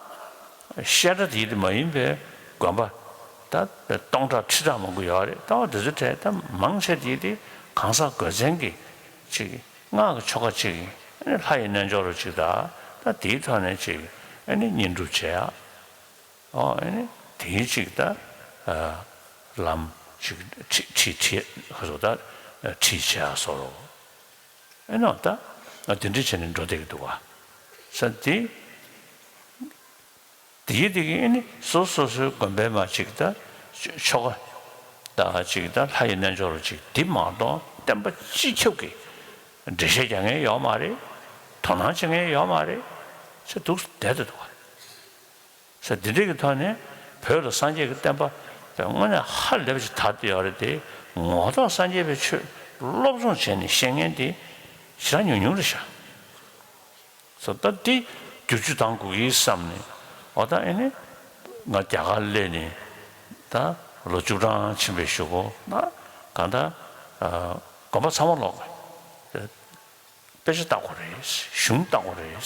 བཤད་གྲྭ་དེའི་རིགས་མ་ཡིན་པའི་དགོན་པ་ད་སྟོང་ཕྲག་ཁྲི་ཕྲག་མང་པོ་ཡོད་རེད། ད་འོ་དེ་ཚོའི་གྲས་ད་མང་ཆེ་དེའི་རིགས་གང་ཟག་དགོས་མཚན་གྱི་ཅིག་སྔགས་ཀྱི་ཆོ་ག་ཅིག་ཨ་ནི་ལྷ་ཡི་རྣལ་འབྱོར་པ་ཅིག་ད་ད་དེའི་ཐོག་ནས་ཅིག་ཨ་ནི་བསྙེན་སྒྲུབ་བྱེད་ཡག་འོ་ཨ་ནི་དེའི་ཅིག་ད། ཨ། ལམ་ཅིག་ཁྲིད་ཁྲིད་ཁྲིད་ཁ་སོ་ད་ཁྲིད་བྱེད་ཡག་བཟོ་འདྲ་བོ། ཨེ་ནོ་ད། ཨ། དེ་འདྲ་བྱས་ནས་འགྲོ་བསྡད་ཀྱི་འདུག་ག་ས་དེ། དེ་གི་དེ་གི་ཨེ་ནི་སོ་སོ་སོའི་དགོན་པའི་མ་ཅིག་ད་ཆོ་ག་ད་ཅིག་ད་ལྷ་ཡི་རྣལ་འབྱོར་པ་ཅིག་དེ་མ་གཏོགས་བསྟན་པ་སྤྱི་ཁྱབ་ཀྱི་འགྲེལ་བཤད་རྒྱག་མཁན་ཡོད་མ་རེད། དོ་སྣང་བྱེད་མཁན་ཡོད་མ་རེད། ཅེས་འདུག་བསྡད་དེ་འདུག་ག་ས་འདི་འདྲ་གི་ཐོག་ནས་བོད་ལ་སངས་རྒྱས་ཀྱི་བསྟན་པ་དངོས་གནས་ཧ་ལས་པ་ཞིག་དར་བསྡད་ཡོད་རེད་དེ། ངོ་ཐོག་སངས་རྒྱས་པའི་ཆོས་སློབ་སྦྱོང་བྱས་ནས་ཤེས་མཁན་དེ་ཞེ་དྲག་ཉུང་ཉུང་རེད་ཤག་ས་ད་འདི་བསྒྱུར་བཅོས་གཏང་དགོས་ཀྱི་བསམ་ནས། འོ་ད་ཨེ་ནི་ང་རྒྱ་གར་སླེབས་ནས་ད་ལོ་བཅུ་གྲངས་ཕྱིན་པའི་གཞུག་གུ་ན་གང་ལྟར་དགོན་པ་ཚང་མ་ལོག་དཔེ་ཆ་ལྟ་དགོས་རེད། གཞུང་ལྟ་དགོས་རེད།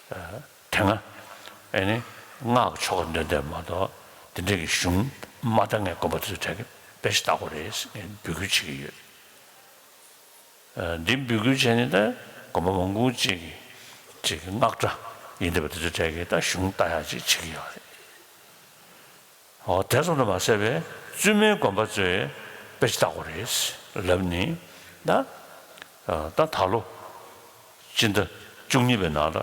དེ་སྔ་ཨེ་ནི་སྔགས་ཀྱི་ཆོ་ག་འདོན་བསྡད་མ་གཏོགས་དེ་འདྲ་གི་གཞུང་མ་ལྟ་མཁན་དགོན་པ་དེ་ཚོའི་གྲས་ཀྱིས་དཔེ་ཆ་ལྟ་དགོས་རེད་ཟེར་ནས་འབོད་སྐུལ་བྱེད་ཀྱི་ཡོད། འདི་འབོད་སྐུལ་བྱས་ནས་ད་དགོན་པ་མང་པོ་ཅིག་གིས་ཅིག་སྔགས་གྲྭ་ཡིན་བསྡད་པ་དེ་ཚོའི་གྲས་ཀྱིས་ད་གཞུང་ལྟ་ཡག་ཅིག་བྱེད་ཀྱི་ཡོད་རེད། འོ་དེ་ཙམ་དུ་མ་ཟད་པའི་བཙུན་མའི་དགོན་པ་ཚོས་དཔེ་ཆ་ལྟ་དགོས་རེད་ལབ་ནས། ད་ད་ད་ལོ་སྤྱི་ཟླ་བཅུ་གཉིས་པའི་ནང་ལ་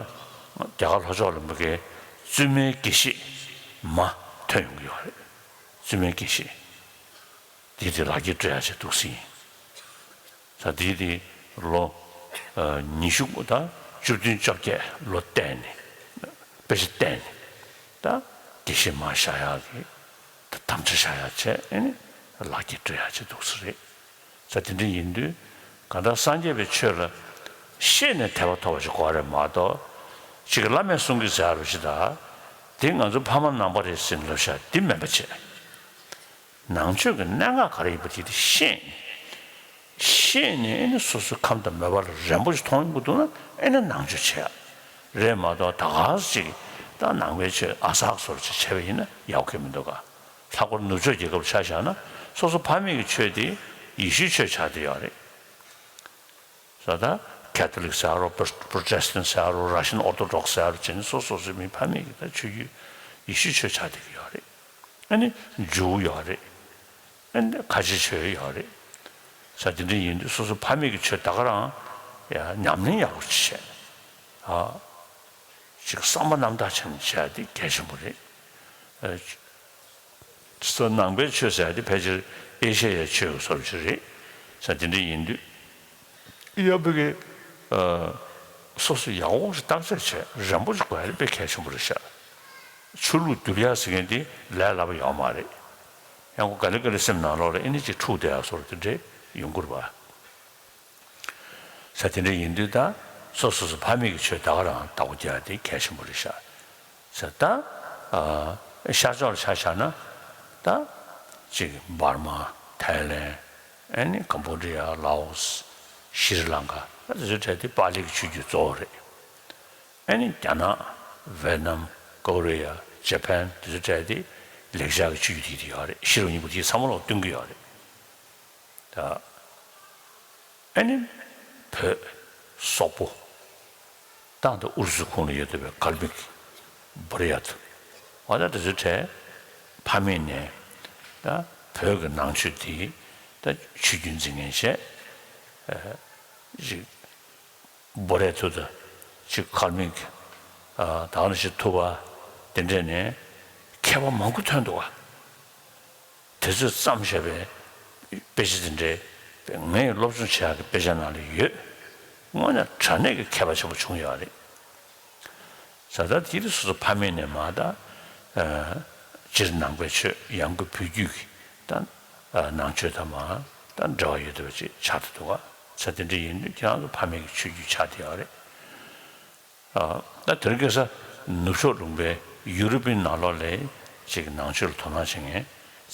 རྒྱ་གར་ལྷོ་ཕྱོགས་ལ་མ་གི་བཙུན་མའི་དགེ་བཤེས་མ་ཐོན་ཡོང་གི་ཡོད་རེད། བཙུན་མའི་དགེ་བཤེས་དེ་དེ་ལག་འཁྱེར་སྤྲོད་ཡག་ཆེད་འདུག་སེ་ཡིན། ད་དེ་དེ་ལོ་ཉི་ཤུ་དང་བཅུ་བདུན་བཅོ་བརྒྱད་ལོ་བསྟན་ནས་དཔེ་ཆ་བསྟན་ནས་ད་དགེ་བཤེས་མ་བཞག་ཡག་གི་ད་དམ་བཅའ་བཞག་ཡག་བྱས། ཨེ་ནི་ལག་འཁྱེར་སྤྲོད་ཡག་བྱས་འདུག་ས་རེད། ད་དེ་འདྲ་ཡིན་དུས་གང་ལྟར་སངས་རྒྱས་པའི་ཆོས་ལ་ཤེས་ནས་དད་པ་ཐོབ་པ་ཞིག་དགོས་རེད་མ་གཏོགས། ཅིག་བླ་མས་གསུང་གི་ཟེར་བ་ཞིག་ད་དེ་ང་ཚོ་ཕ་མ་ནང་པ་རེད་ཟེར་ནས་ལབ་བཞག་འདི་མིན་པ་བྱས། ནང་ཆོས་ཀྱི་གནད་འགག་ག་རེ་ཡིན་པ་དེ་དེ་ཤེས། ཤེས་ནས་ཨེ་ནི་སོ་སོའི་ཁམས་དང་མོས་པ་ལ་རན་པོ་ཞིག་མཐོང་ཡོང་གི་འདུག་ན་ཨེ་ནི་ནང་ཆོས་བྱེད་ཡ་རེད་མ་གཏོགས། ད་ག་ཟེ་ཅིག་ད་ནང་པའི་ཆོས་ཨ་ཚག་བཟོ་འདྲ་ཅིག་བྱས་པ་ཡིན་ན་ཡག་གི་མི་འདུག་ག་ལྷག་པར་ནུབ་ཕྱོགས་རྒྱལ་ཁབ་ཆ་བཞག་ན་སོ་སོ་ཕ་མེས་ཀྱི་ཆོས་དེ་ཡེ་ཤུའི་ཆོས་ཆགས་བསྡད་ཡོད་རེད། ས་ད་ཁེ་ཐོ་ལིག་ཟེར་རོ། པྲོ་ཏྲོ་ཊེ་སི་ཊན་ཟེར་རོ། ར་ཤན་ཨོར་ཐོ་ཌོག་སི་ཟེར་རོ་བྱས་ནས་སོ་སོ་སོའི་མི་ཕ་མེས་ཀྱི་ད་ཆོས་བརྒྱུད་ཡེ་ཤུའི་ཆོས་ཆགས་བསྡད་ཀྱི་ཡོད་རེད། ཨ་ནི་འཇུག་ཡོད་རེད། ཨ་ནི་ཁ་ཆེ་ཆོས་ཡོད་རེད། ས་དེ་འདྲ་ཡིན་དུས་སོ་སོ་ཕ་མེས་ཀྱི་ཆོས་ད་ག་རང་ཡ་ཉམས་ལེན་ཡག་པོ་བྱེད། ཨ། ཅིག་བསམ་པ་རྣམ་དག་བྱས་ནས་བྱས་དེ་གལ་ཆེན་པོ་རེད། ཨ། ས་ནང་པའི་ཆོས་ཟེར་ཡ་དེ་ཕལ་ཆེར་ཨེ་ཤ་ཡའི་ཆོས་ཀྱི་བཟོ་འདྲ་ཅིག་རེད། ས་དེ་འདྲ་ཡིན་དུས། ཡ་བུ་གི། ཨ། སོ་སོ་ཡག་པོ་ཞིག་བརྟག་དཔྱད་བྱས་རན་པོ་ཞིག་དགོས་ཡ་དེ་དཔེ་གལ་ཆེན་པོ་རེད་ཤག་ཆོས་ལུགས་བསྒྱུར་ཡ་ཟེར་མཁན་དེ་ལས་སླ་པོ་ཡོད་མ་རེད། ཡང་ཁོ་ག་ལེ་ག་ལེ་སེམས་ནང་ལོགས་ལ་ཨེ་ནི་ཅིག་འཁྲུག་བསྡད་ཡ་བཟོ་འདྲ་དེ་འདྲ་ཡོང་གི་རེད་པ། ས་དེ་འདྲ་ཡིན་དུས་ད་སོ་སོ་སོ་ཕ་མེས་ཀྱི་ཆོས་ད་ག་རང་བདག་པོ་རྒྱག་ཡ་དེ་གལ་ཆེན་པོ་རེད་ཤག་ས་ད། ཨ། ཤར་ཕྱོགས་ལ་ཆ་བཞག་ན། ད། ཅིག་འབར་མ། ཐའི་ལེན། ཨ་ནི་ཀམ་བོ་ཌི་ཡ། ལའོ་སི། ཤྲི་ལང་ཀ། ད་དེ་ཚོའི་གྲས་དེ་པཱ་ལི་གི་ཆོས་བརྒྱུད་གཙོ་བོ་རེད། ཨ་ནི་རྒྱ་ནག་ཝེ་ནམ། ཀོ་རི་ཡ། ཇ་པན། དེ་ཚོའི་གྲས་དེ་ལེགས་སྦྱར་གྱི་ཆོས་བརྒྱུད་དེ་ཡོད་རེད། ཤེས་རབ་སྙིང་པོ་དེ་ཚང་མ་ལོག་སྟོན་གྱི་ཡོད་རེད། ད། ཨ་ནི་བོད་སོག་པོ། ཏང་དང་ཨུ་རུ་སུ་ཁོངས་ལ་ཡོད་བསྡད་པའི་གྷརྨིག་བྷོ་རི་ཡ་ཐུ། འོ་ད་དེ་ཚོའི་གྲས་ཕ་མེས་ནས་ད་བོད་ཀྱི་ནང་ཆོས་དེ་ད་ཆོས་བརྒྱུད་འཛིན་མཁན་བྱས། ཨ། ཅིག་བྷོ་རི་ཡ་ཐུ་དང་ཅིག་གྷརྨིག་ཨ། ད་ག་ནང་བཞིན་ཐུ་བ་དེ་འདྲས་ནས་མཁས་པ་མང་པོ་ཐོན་འདུག་ག་དེ་ཚོས་བརྩམས་བཞག་པའི་དཔེ་ཆ་དེ་འདྲའི་ངས་སློབ་སྦྱོང་བྱེད་ཡག་གི་དཔེ་ཆ་ནང་ལ་ཡོད། དངོས་གནས་དྲང་གནས་ཀྱི་མཁས་པ་ཆེན་པོ་བྱུང་ཡོད་རེད། ས་ད་དེ་རིགས་སོ་སོ་ཕ་མེས་ནས་མར་ད། ཨ། སྤྱིར་ནང་པའི་ཆོས། ཡང་སྒོས་བོད་བརྒྱུད་ཀྱི་ད། ཨ། ནང་ཆོས་དང་མར་ད་འབྲེལ་བ་ཡོད་བསྡད་པ་ཅིག་ཆགས་བསྡད་འདུག་ག་ས་དེ་འདྲ་ཡིན་དུས་ཁྱེད་རང་ཚོ་ཕ་མེས་ཀྱི་ཆོས་བརྒྱུད་ཆགས་བསྡད་ཡོད་རེད། ཨ། ད་དེ་རིང་ཁ་སང་ནུབ་ཕྱོགས་ལུང་པའི་ཡུ་རོབ་པའི་ནང་ལོགས་ལ་ཅིག་ནང་ཆོས་ལ་དོ་སྣང་བྱེད་མཁན།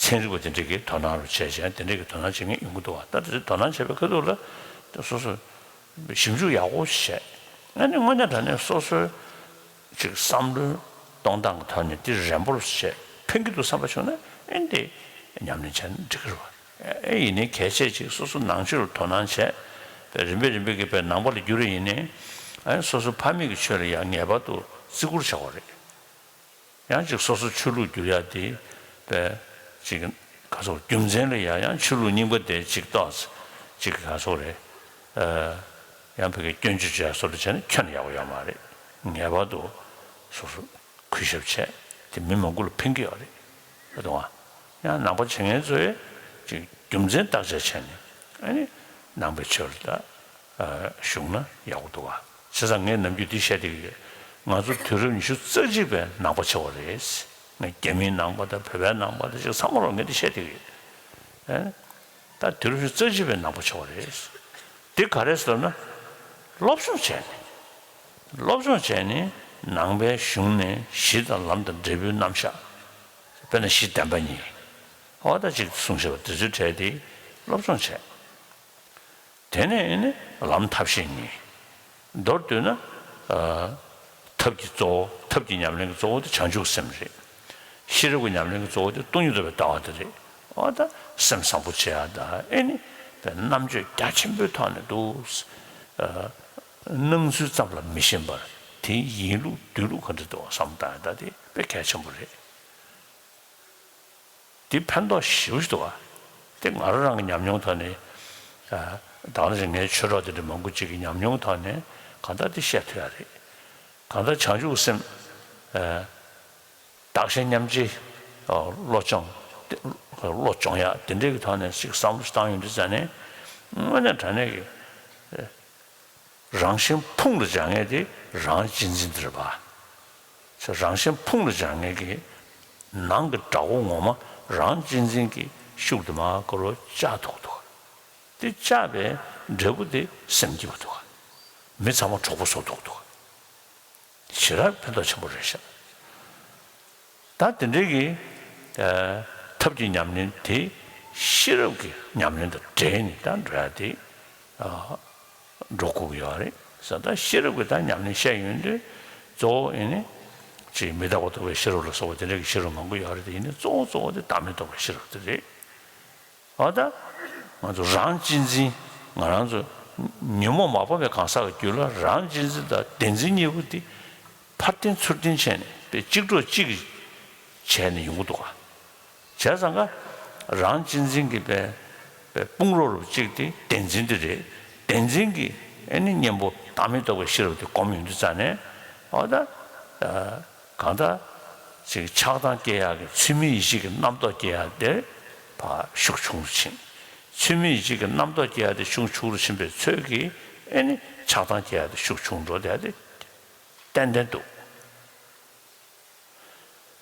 ཚན་རིག་པ་དེ་འདྲས་ཀྱིས་དོ་སྣང་རུ་བྱས་བྱས་དེ་འདྲས་ཀྱི་དོ་སྣང་བྱེད་མཁན་ཡོང་གི་འདུག་བ། ད་དེ་ཚོས་དོ་སྣང་བྱས་པའི་ཁ་ཐུག་ལ་ད་སོ་སོས་ཞིབ་འཇུག་ཡག་པོ་བྱས། ཨ་ནི་དངོས་གནས་དྲང་གནས་སོ་སོའི་ཅིག་བསམ་བློའི་གཏོང་སྟངས་ཀྱི་ཐོག་ནས་འདི་རན་པོ་བྱས་ཕན་གྱི་འདུག་བསམ་པ་བྱུང་ན། ཨེ་འདི་ཉམས་ལེན་བྱས་ན་འགྲིག་གི་རེད་བ། ཨེ་ཡིན་ནའི་གལ་ཆེ་ཅིག་སོ་སོ་ནང་ཆོས་ལ་དོ་སྣང་བྱས། རིམ་པས་རིམ་པས་ཀྱིས་པའི་ནང་པ་ལ་བསྒྱུར་བ་ཡིན་ནའི། ཨ་ནི་སོ་སོ་ཕ་མེས་ཀྱི་ཆོས་ལ་ཡང་ངེས་པར་དུ་བརྩི་བཀུར་བྱ་དགོས་རེད། ཡང་ཅིག་སོ་སོ་ཆོས་ལུགས་བསྒྱུར་ཡ་དེ་པའི་ཅིག་ག་སོགས་རྒྱུ་མཚན་ལ་ཡ་ཡང་ཆོས་ལུགས་རྙིང་པ་དེ་ཅིག་ཏོག་ཙམ་ཅིག་ག་སོགས་རེད། ཨ། ཡང་ཕ་གིའི་སྐྱོན་བརྗོད་བྱས་སོགས་དེ་བྱས་ན་ཁྱོན་ནས་ཡག་པོ་ཡོད་མ་རེད། ངེས་པར་དུ་སོ་སོ་གུས་ཞབས་བྱས་དེ་མི་མང་པོ་ལ་ཕན་གྱི་ཡོད་རེད། རེད་དང་། ཡང་ནང་པ་བྱེད་མཁན་ཚོས་ཅིག་རྒྱུ་མཚན་བརྟག་དཔྱད་བྱས་ནས་ཨ་ནི་ནང་པའི་ཆོས་ལ་ད། ཨ། ཞུགས་ན་ཡག་པོ་འདུག་ག་བྱས་ཙང་ངས་ནམ་རྒྱུན་འདི་བཤད་བསྡད་ཀྱི་ཡོད། ང་ཚོ་དུས་རབས་ཉི་ཤུ་རྩ་གཅིག་པའི་ནང་པ་ཆགས་པ་རེད། ང་རྒྱ་མིའི་ནང་པ་དང་བོད་པའི་ནང་པ་དང་ཅིག་ཚང་མ་ལོག་ངས་འདི་བཤད་བསྡད་ཀྱི་ཡོད། ཨ། ད་དུས་རབས་ཉི་ཤུ་རྩ་གཅིག་པའི་ནང་པ་ཆགས་པ་རེད། འདི་ག་རེ་ཟེར་ན། སློབ་སྦྱོང་བྱས་ནས། སློབ་སྦྱོང་བྱས་ནས་ནང་པའི་གཞུང་ནས་གཞི་དང་ལམ་དང་འབྲས་བུའི་རྣམ་གཞག་དཔེར་ན་གཞི་བདེན་པ་གཉིས། འོ་ད་ཅིག་གསུངས་བཞག་པ་དེ་ཚོའི་གྲས་དེ་སློབ་སྦྱོང་བྱས། དེ་ནས་ཨེ་ནི་ལམ་ཐབས་ཤེས་གཉིས། མདོར་བསྡུས་ན། ཨ། ཐབས་ཀྱི་གཙོ་བོ། ཐབས་ཀྱི་ཉམས་ལེན་གྱི་གཙོ་བོ་དེ་བྱང་ཆུབ་སེམས་རེད། ཤེས་རབ་ཀྱི་ཉམས་ལེན་གྱི་གཙོ་བོ་དེ་སྟོང་ཉིད་རྟོགས་པའི་ལྟ་བ་དེ་རེད། འོ་ད་སེམས་བཟང་པོ་བྱེད་ཡ་ད་ཨེ་ནི་རྣམ་དཔྱོད་རྒྱ་ཆེན་པོའི་ཐོག་ནས་འདུག་ཨ། སྣང་ཚུལ་ཙམ་ལ་མི་ཞེན་པར་དེའི་ཡིན་ལུགས་སྡོད་ལུགས་ག་འདྲ་འདུག་བསམ་བློ་བཏང་ཡ་ད་དེ་དཔེ་གལ་ཆེན་པོ་རེད། འདི་ཕན་ཐོགས་ཞེ་པོ་ཞིག་འདུག་ག་དེ་ང་རང་རང་གི་ཉམས་མྱོང་ཐོག་ནས། ཨ། ད་ག་ནང་བཞིན་ངའི་ཆོས་གྲོགས་དེ་འདྲ་མང་པོ་ཅིག་གི་ཉམས་མྱོང་ཐོག་ནས་གང་ལྟར་དེ་བཤད་ཐུབ་ཡ་རེད། གང་ལྟར་བྱང་ཆུབ་སེམས། ཨ། བདག་གཞན་མཉམ་བརྗེ། ཨ། བློ་སྦྱོང་། བློ་སྦྱོང་ཡ་དེ་འདྲའི་གི་ཐོག་ནས་ཅིག་བསམ་བློ་བཏང་ཡོང་དུས་ཙ་ནས་དངོས་གནས་དྲང་གནས་ཀྱི། རང་གཞན་ཕུང་ལ་སྦྱར་མཁན་དེ་རང་གཅེས་འཛིན་དེ་རེད་པ། རང་གཞན་ཕུང་ལ་སྦྱར་མཁན་གྱི་ནང་གི་དགྲ་བོ་ངོ་མ་རང་གཅེས་འཛིན་གྱི་ཤུགས་དེ་མར་ཁོ་རང་བཅག་ཐུབ་ཀྱི་འདུག་དེ་བཅག་པའི་འབྲས་བུ་དེ་སེམས་སྐྱིད་པོ་འདུག་མི་ཚང་མ་གྲོགས་པོ་བཟོ་ཐུབ་ཀྱི་འདུག་ཞེ་དྲག་ཕན་ཐོགས་ཆེན་པོ་རེད་ཤག་ད་དེ་འདྲའི་གི། ཨ། ཐབས་ཀྱི་ཉམས་ལེན་དེ་ཤེས་རབ་ཀྱི་ཉམས་ལེན་དང་འབྲེལ་ནས་ད་འགྲོ་ཡ་དེ། ཨ། འགྲོ་དགོས་ཀྱི་ཡོད་རེད་ཟེར། ད་ཤེས་རབ་ཀྱི་ད་ཉམས་ལེན་བཤད་ཡོང་དུས་གཙོ་བོ་ཨེ་ནི་ཅིག་མི་རྟག་པ་རྟོགས་པའི་ཤེས་རབ་ལ་སོགས་པ་དེ་འདྲའི་གི་ཤེས་རབ་མང་པོ་ཡོད་རེད་དེ། ཡིན་ནའི་གཙོ་བོ་གཙོ་བོ་དེ་བདག་མེད་རྟོགས་པའི་ཤེས་རབ་དེ་རེད། འོ་ད། ང་ཚོ་རང་གཅེས་འཛིན། ང་རང་ཚོ་ཉོན་མོངས་མ་སྤངས་པའི་གང་ཟག་གི་རྒྱུད་ལ་རང་གཅེས་འཛིན་དང་བདེན་འཛིན་གཉིས་པོ་དེ་ཕར་འཐེན་ཚུར་འཐེན་བྱས་ནས་དཔེ་གཅིག་གྲོགས་གཅིག་གིས་བྱས་ནས་ཡོང་གི་འདུག་ག་བྱས་ཙང་ཀ་རང་གཅེས་འཛིན་གྱི་པའི་པའི་དཔུང་རོགས་རུ་གཅིག་དེ་བདེན་འཛིན་དེ་རེད། བདེན་འཛིན་གྱི་ཨེ་ནི་གཉེན་པོ་བདག་མེད་རྟོགས་པའི་ཤེས་རབ་དེ་སྒོམ་ཡོང་དུས་ཙང་ནས་ཨོ་ད་གང་ལྟར་ཅིག་ཆགས་སྡང་སྐྱེ་ཡག་གི་ཚུལ་མིན་ཡིད་བྱེད་ཀྱི་རྣམ་རྟོག་སྐྱེ་ཡག་དེ་ཕར་ཤུགས་ཆུང་རུ་ཕྱིན། ཚུལ་མིན་ཡིད་བྱེད་ཀྱི་རྣམ་རྟོག་སྐྱེ་ཡག་དེ་ཤུགས་ཆུང་རུ་ཕྱིན་པའི་ཚོད་ཀྱིས་ཨེ་ནི་ཆགས་སྡང་སྐྱེ་ཡག་དེ་ཤུགས་ཆུང་འགྲོ་བསྡད་དེ་ཏན་ཏན་འདུག་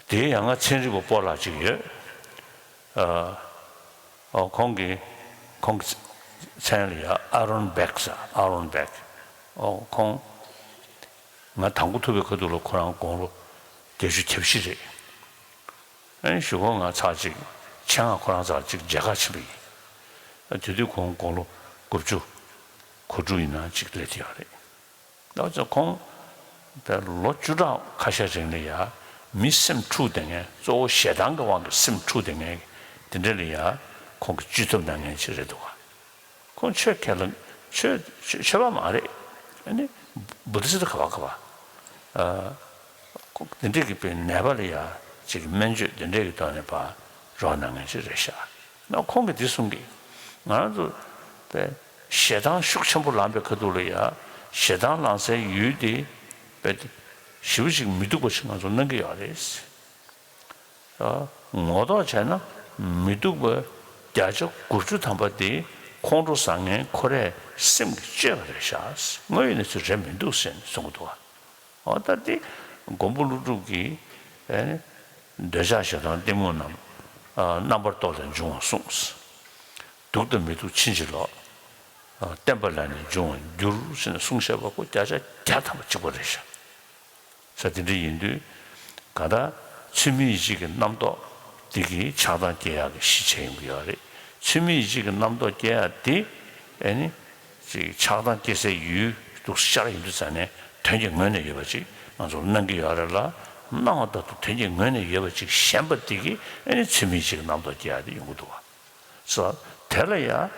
དེའི་ཡང་ང་ཚན་རིག་པ་སྤོ་ལགས་ཅིག་ཡོད། ཨ། ཨོ་ཁོང་གིས་ཁོང་གི་མཚན་ལ་ཡ་ཨ་རོན་བེག་ཟེར། ཨ་རོན་བེག་ཨོ་ཁོང་ང་དང་པོ་ཐུག་པའི་ཁ་ཐུག་ལ་ཁོ་རང་དགུང་ལོ་བརྒྱད་ཅུ་གྱ་བཞི་རེད། ཨ་ནི་གཞུག་གུ་ང་ཚར་གཅིག་ཆེད་མངགས་ཁོ་རང་ཚར་གཅིག་མཇལ་ཁ་ཕྱིན་པ་ཡིན། ཨ་དེ་དུས་ཁོང་དགུང་ལོ་དགུ་བཅུ་གོ་དྲུག་ཡིན་ན་གཅིག་སླེབས་ཡོད་རེད། ད་ཁོང་ད་ལོ་བཅུ་ཕྲག་ཁ་ཤས་རིང་ལ་ཡ་མི་སེམས་འཁྲུགས་བསྡད་མཁན། གཙོ་བོ་ཞེ་སྡང་གི་དབང་གིས་སེམས་འཁྲུགས་བསྡད་མཁན་དེ་འདྲ་ལ་ཡ་ཁོང་གིས་བཅོས་ཐབས་གནང་མཁན་ཅིག་རེད་འདུག་ག་ཁོང་ཆོས་ཁས་ལེན། ཆོས་ཆོས་ཆོས་པ་མ་རེད། ཨ་ནི་བུ་དྷི་སི་ཊི་ག་བ་ག་བ། ཨ་ཁོང་དེ་འདྲས་ཀྱི་པའི་ནད་པ་ལ་ཡ་ཅིག་སྨན་བཅོས་དེ་འདྲས་ཀྱི་ཐོག་ནས་ཕར་རོགས་གནང་མཁན་ཅིག་རེད་ཤག་ན་ཁོང་གིས་འདི་གསུང་གི། ང་རང་ཚོ་པའི་ཞེ་སྡང་ཤུགས་ཆེན་པོ་ལངས་པའི་ཁ་ཐུག་ལ་ཡ་ཞེ་སྡང་ལངས་སའི་ཡུལ་དེ་པའི་ཞེ་པོ་ཅིག་མི་སྡུག་པ་ཞིག་ང་ཚོ་གནང་གི་ཡོད་རེད། ངོ་ཐོག་བྱས་ན་མི་སྡུག་པ་བརྒྱ་ཆ་དགུ་བཅུ་ཐམ་པ་དེ་ཁོང་ཁྲོ་ཟ་མཁན་ཁོ་རའི་སེམས་ཀྱིས་བཅོས་པ་རེད་ཤག་དངོས་ཡོད་གནས་ཚུལ་རེད་མི་འདུག་ཟེར་ནས་གསུང་གི་འདུག་བ། འོ་ད་དེ་མགོན་པོ་ཀླུ་སྒྲུབ་ཀྱིས་ཨེ་འདོད་ཆགས་ཞེ་སྡང་གཏི་མུག་རྣམས་རྣམ་པར་རྟོག་ལས་འབྱུང་བར་གསུངས། སྡུག་དང་མི་སྡུག་ཕྱིན་ཅི་ལོག་བརྟེན་པ་ལས་ནི་འབྱུང་བར་འགྱུར་ཟེར་ནས་གསུངས་བཞག་པ་ཁོ་བརྒྱ་ཆ་བརྒྱ་ཐམ་པ་གཅིག་པ་རེད་ཤག་ས་དེ་འདྲ་ཡིན་དུས་གང་ལྟར་ཚུལ་མིན་ཡིད་བྱེད་ཀྱི་རྣམ་རྟོག་འདི་གིས་ཆགས་སྡང་སྐྱེ་ཡག་གི་གཞི་བྱས་ཡོང་གི་ཡོད་རེད། ཚུལ་མིན་ཡིད་བྱེད་ཀྱི་རྣམ་རྟོག་སྐྱེ་ཡག་འདི་ཨེ་ནི་ཅིག་ཆགས་སྡང་སྐྱེ་སའི་ཡུལ་འདུག་ཤར་ཡིན་དུས་ཙང་ནས་དོན་གྱི་ངོས་ནས་ཡོད་པ་ཅིག་ང་ཚོར་སྣང་གི་ཡོད་རེད་ལ། སྣང་བ་ལྟར་དུ་དོན་གྱི་ངོས་ནས་ཡོད་པ་ཅིག་ཞེན་པ་འདི་གིས་ཨེ་ནི་ཚུལ་མིན་ཡིད་བྱེད་ཀྱི་རྣམ་རྟོག་སྐྱེ་ཡག་འདི་ཡོང་གི་འདུག་བ། སོ། དེ་ལ་ཡང་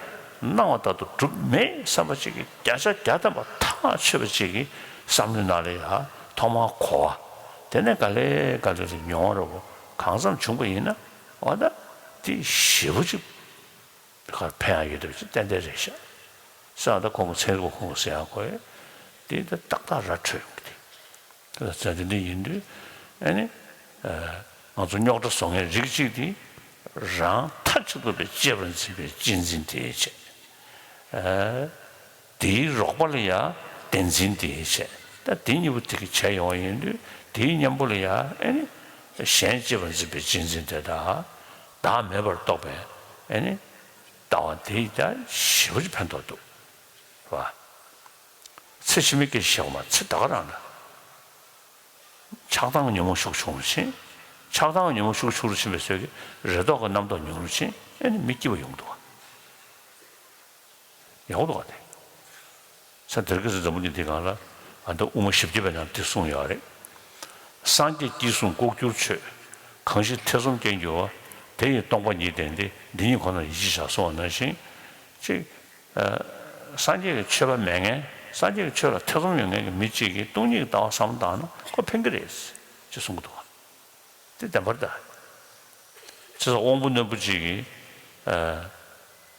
སྣང་བ་ལྟར་དུ་གྲུབ་མེད་བསམ་པ་ཅིག་གིས་བརྒྱ་ཆ་བརྒྱ་ཐམ་པ་ཐག་ཆོད་པ་ཅིག་གི་བསམ་བློའི་ནང་ལ་ཡང་ཐོག་མར་གོ་བ། དེ་ནས་ག་ལེ་ག་ལེ་ལ་མྱོང་བ་རོ་གང་ཙམ་བྱུང་པ་ཡིན་ན། འོ་ད་དེ་ཞེ་པོ་ཅིག་ཕན་ཡག་ཡོད་དེ་ཅིག་ཏན་ཏན་རེད་ཤག་ས་ད་ཁོང་གི་ཚན་རིག་པ་ཁོང་གི་ཟེར་ཡག་གོ་ཡ་དེ་ད་ཏག་ཏག་ར་འཕྲོད་ཡོང་གི་དེ། ད་དེ་འདྲ་ཡིན་དུས་ཨ་ནི་ང་ཚོ་རྙོག་དྲ་བཟོ་མཁན་རིགས་གཅིག་དེ་རང་མཐའ་གཅིག་ཏུ་པའི་གཅེས་པར་འཛིན་པའི་གཅེས་འཛིན་དེ་བྱས། དེའི་རོགས་པ་ལ་ཡང་བདེན་འཛིན་དེ་བྱས། ད་དེ་གཉིས་པོ་དེ་གི་བྱས་ཡོང་བ་ཡིན་དུས་དེའི་གཉེན་པོ་ལ་ཡང་ཨ་ནི་གཞན་གཅེས་པར་འཛིན་པའི་གཅེས་འཛིན་དེ་དག་བདག་མེད་པར་རྟོགས་པའི་ཨ་ནི་ལྟ་བ་དེ་ཡིས་ཀྱང་ཞེ་པོ་ཅིག་ཕན་ཐོགས་འདུག་བ། ཚེ་ཕྱི་མའི་སྐད་ཆ་བཤད་དགོས་མ་ཚེ་ད་ག་རང་ལ། ཆགས་སྡང་གི་ཉོན་མོངས་ཤུགས་ཆུང་རུ་ཕྱིན། ཆགས་སྡང་གི་ཉོན་མོངས་ཤུགས་ཆུང་རུ་ཕྱིན་པའི་ཚོད་ཀྱིས་རེ་དོགས་ཀྱི་རྣམ་རྟོག་ཉུང་རུ་ཕྱིན། ཨེ་ནི་མི་སྐྱིད་པ་ཡོང་གི་འདུག་ག་ཡོང་གི་འདུག་ག་དེ། ས་དེར་ཀི་སི་འཛམ་བུ་གླིང་འདི་སྒང་ལ་ཨ་ད་དབུ་མ་བཞི་བརྒྱ་པའི་ནང་དེ་གསུངས་ཡོད་རེད། སངས་རྒྱས་སྐྱེས་གསུམ་ལྐོག་གྱུར་ཆོས། གང་ཞིག་ཐེ་ཚོམ་སྐྱེ་འགྱུར་བ། དེ་ཡིས་སྟོང་པ་ཉིད་བསྟན་ཏེ། འདི་ཉིད་ཁོ་ནར་ཡིད་ཆེས་བྱ་གསུངས་པ་ནང་བཞིན། ཅིག་ཨ། སངས་རྒྱས་ཀྱི་ཆོས་པ་མེད་མཁན། སངས་རྒྱས་ཀྱི་ཆོས་ལ་ཐེ་ཚོམ་ཡོད་མཁན་གྱི་མི་གཅིག་གིས་སྟོང་ཉིད་ཀྱི་ལྟ་བ་བསམ་བློ་བཏང་ན་ཁོ་ཕན་གྱི་རེད་ཅེས་གསུང་གི་འདུག་ག་དེ་བདེན་པ་རེད་ད། བྱས་ཙང་དབང་པོ་རྣོན་པོ་གཅིག་གིས་ཨ།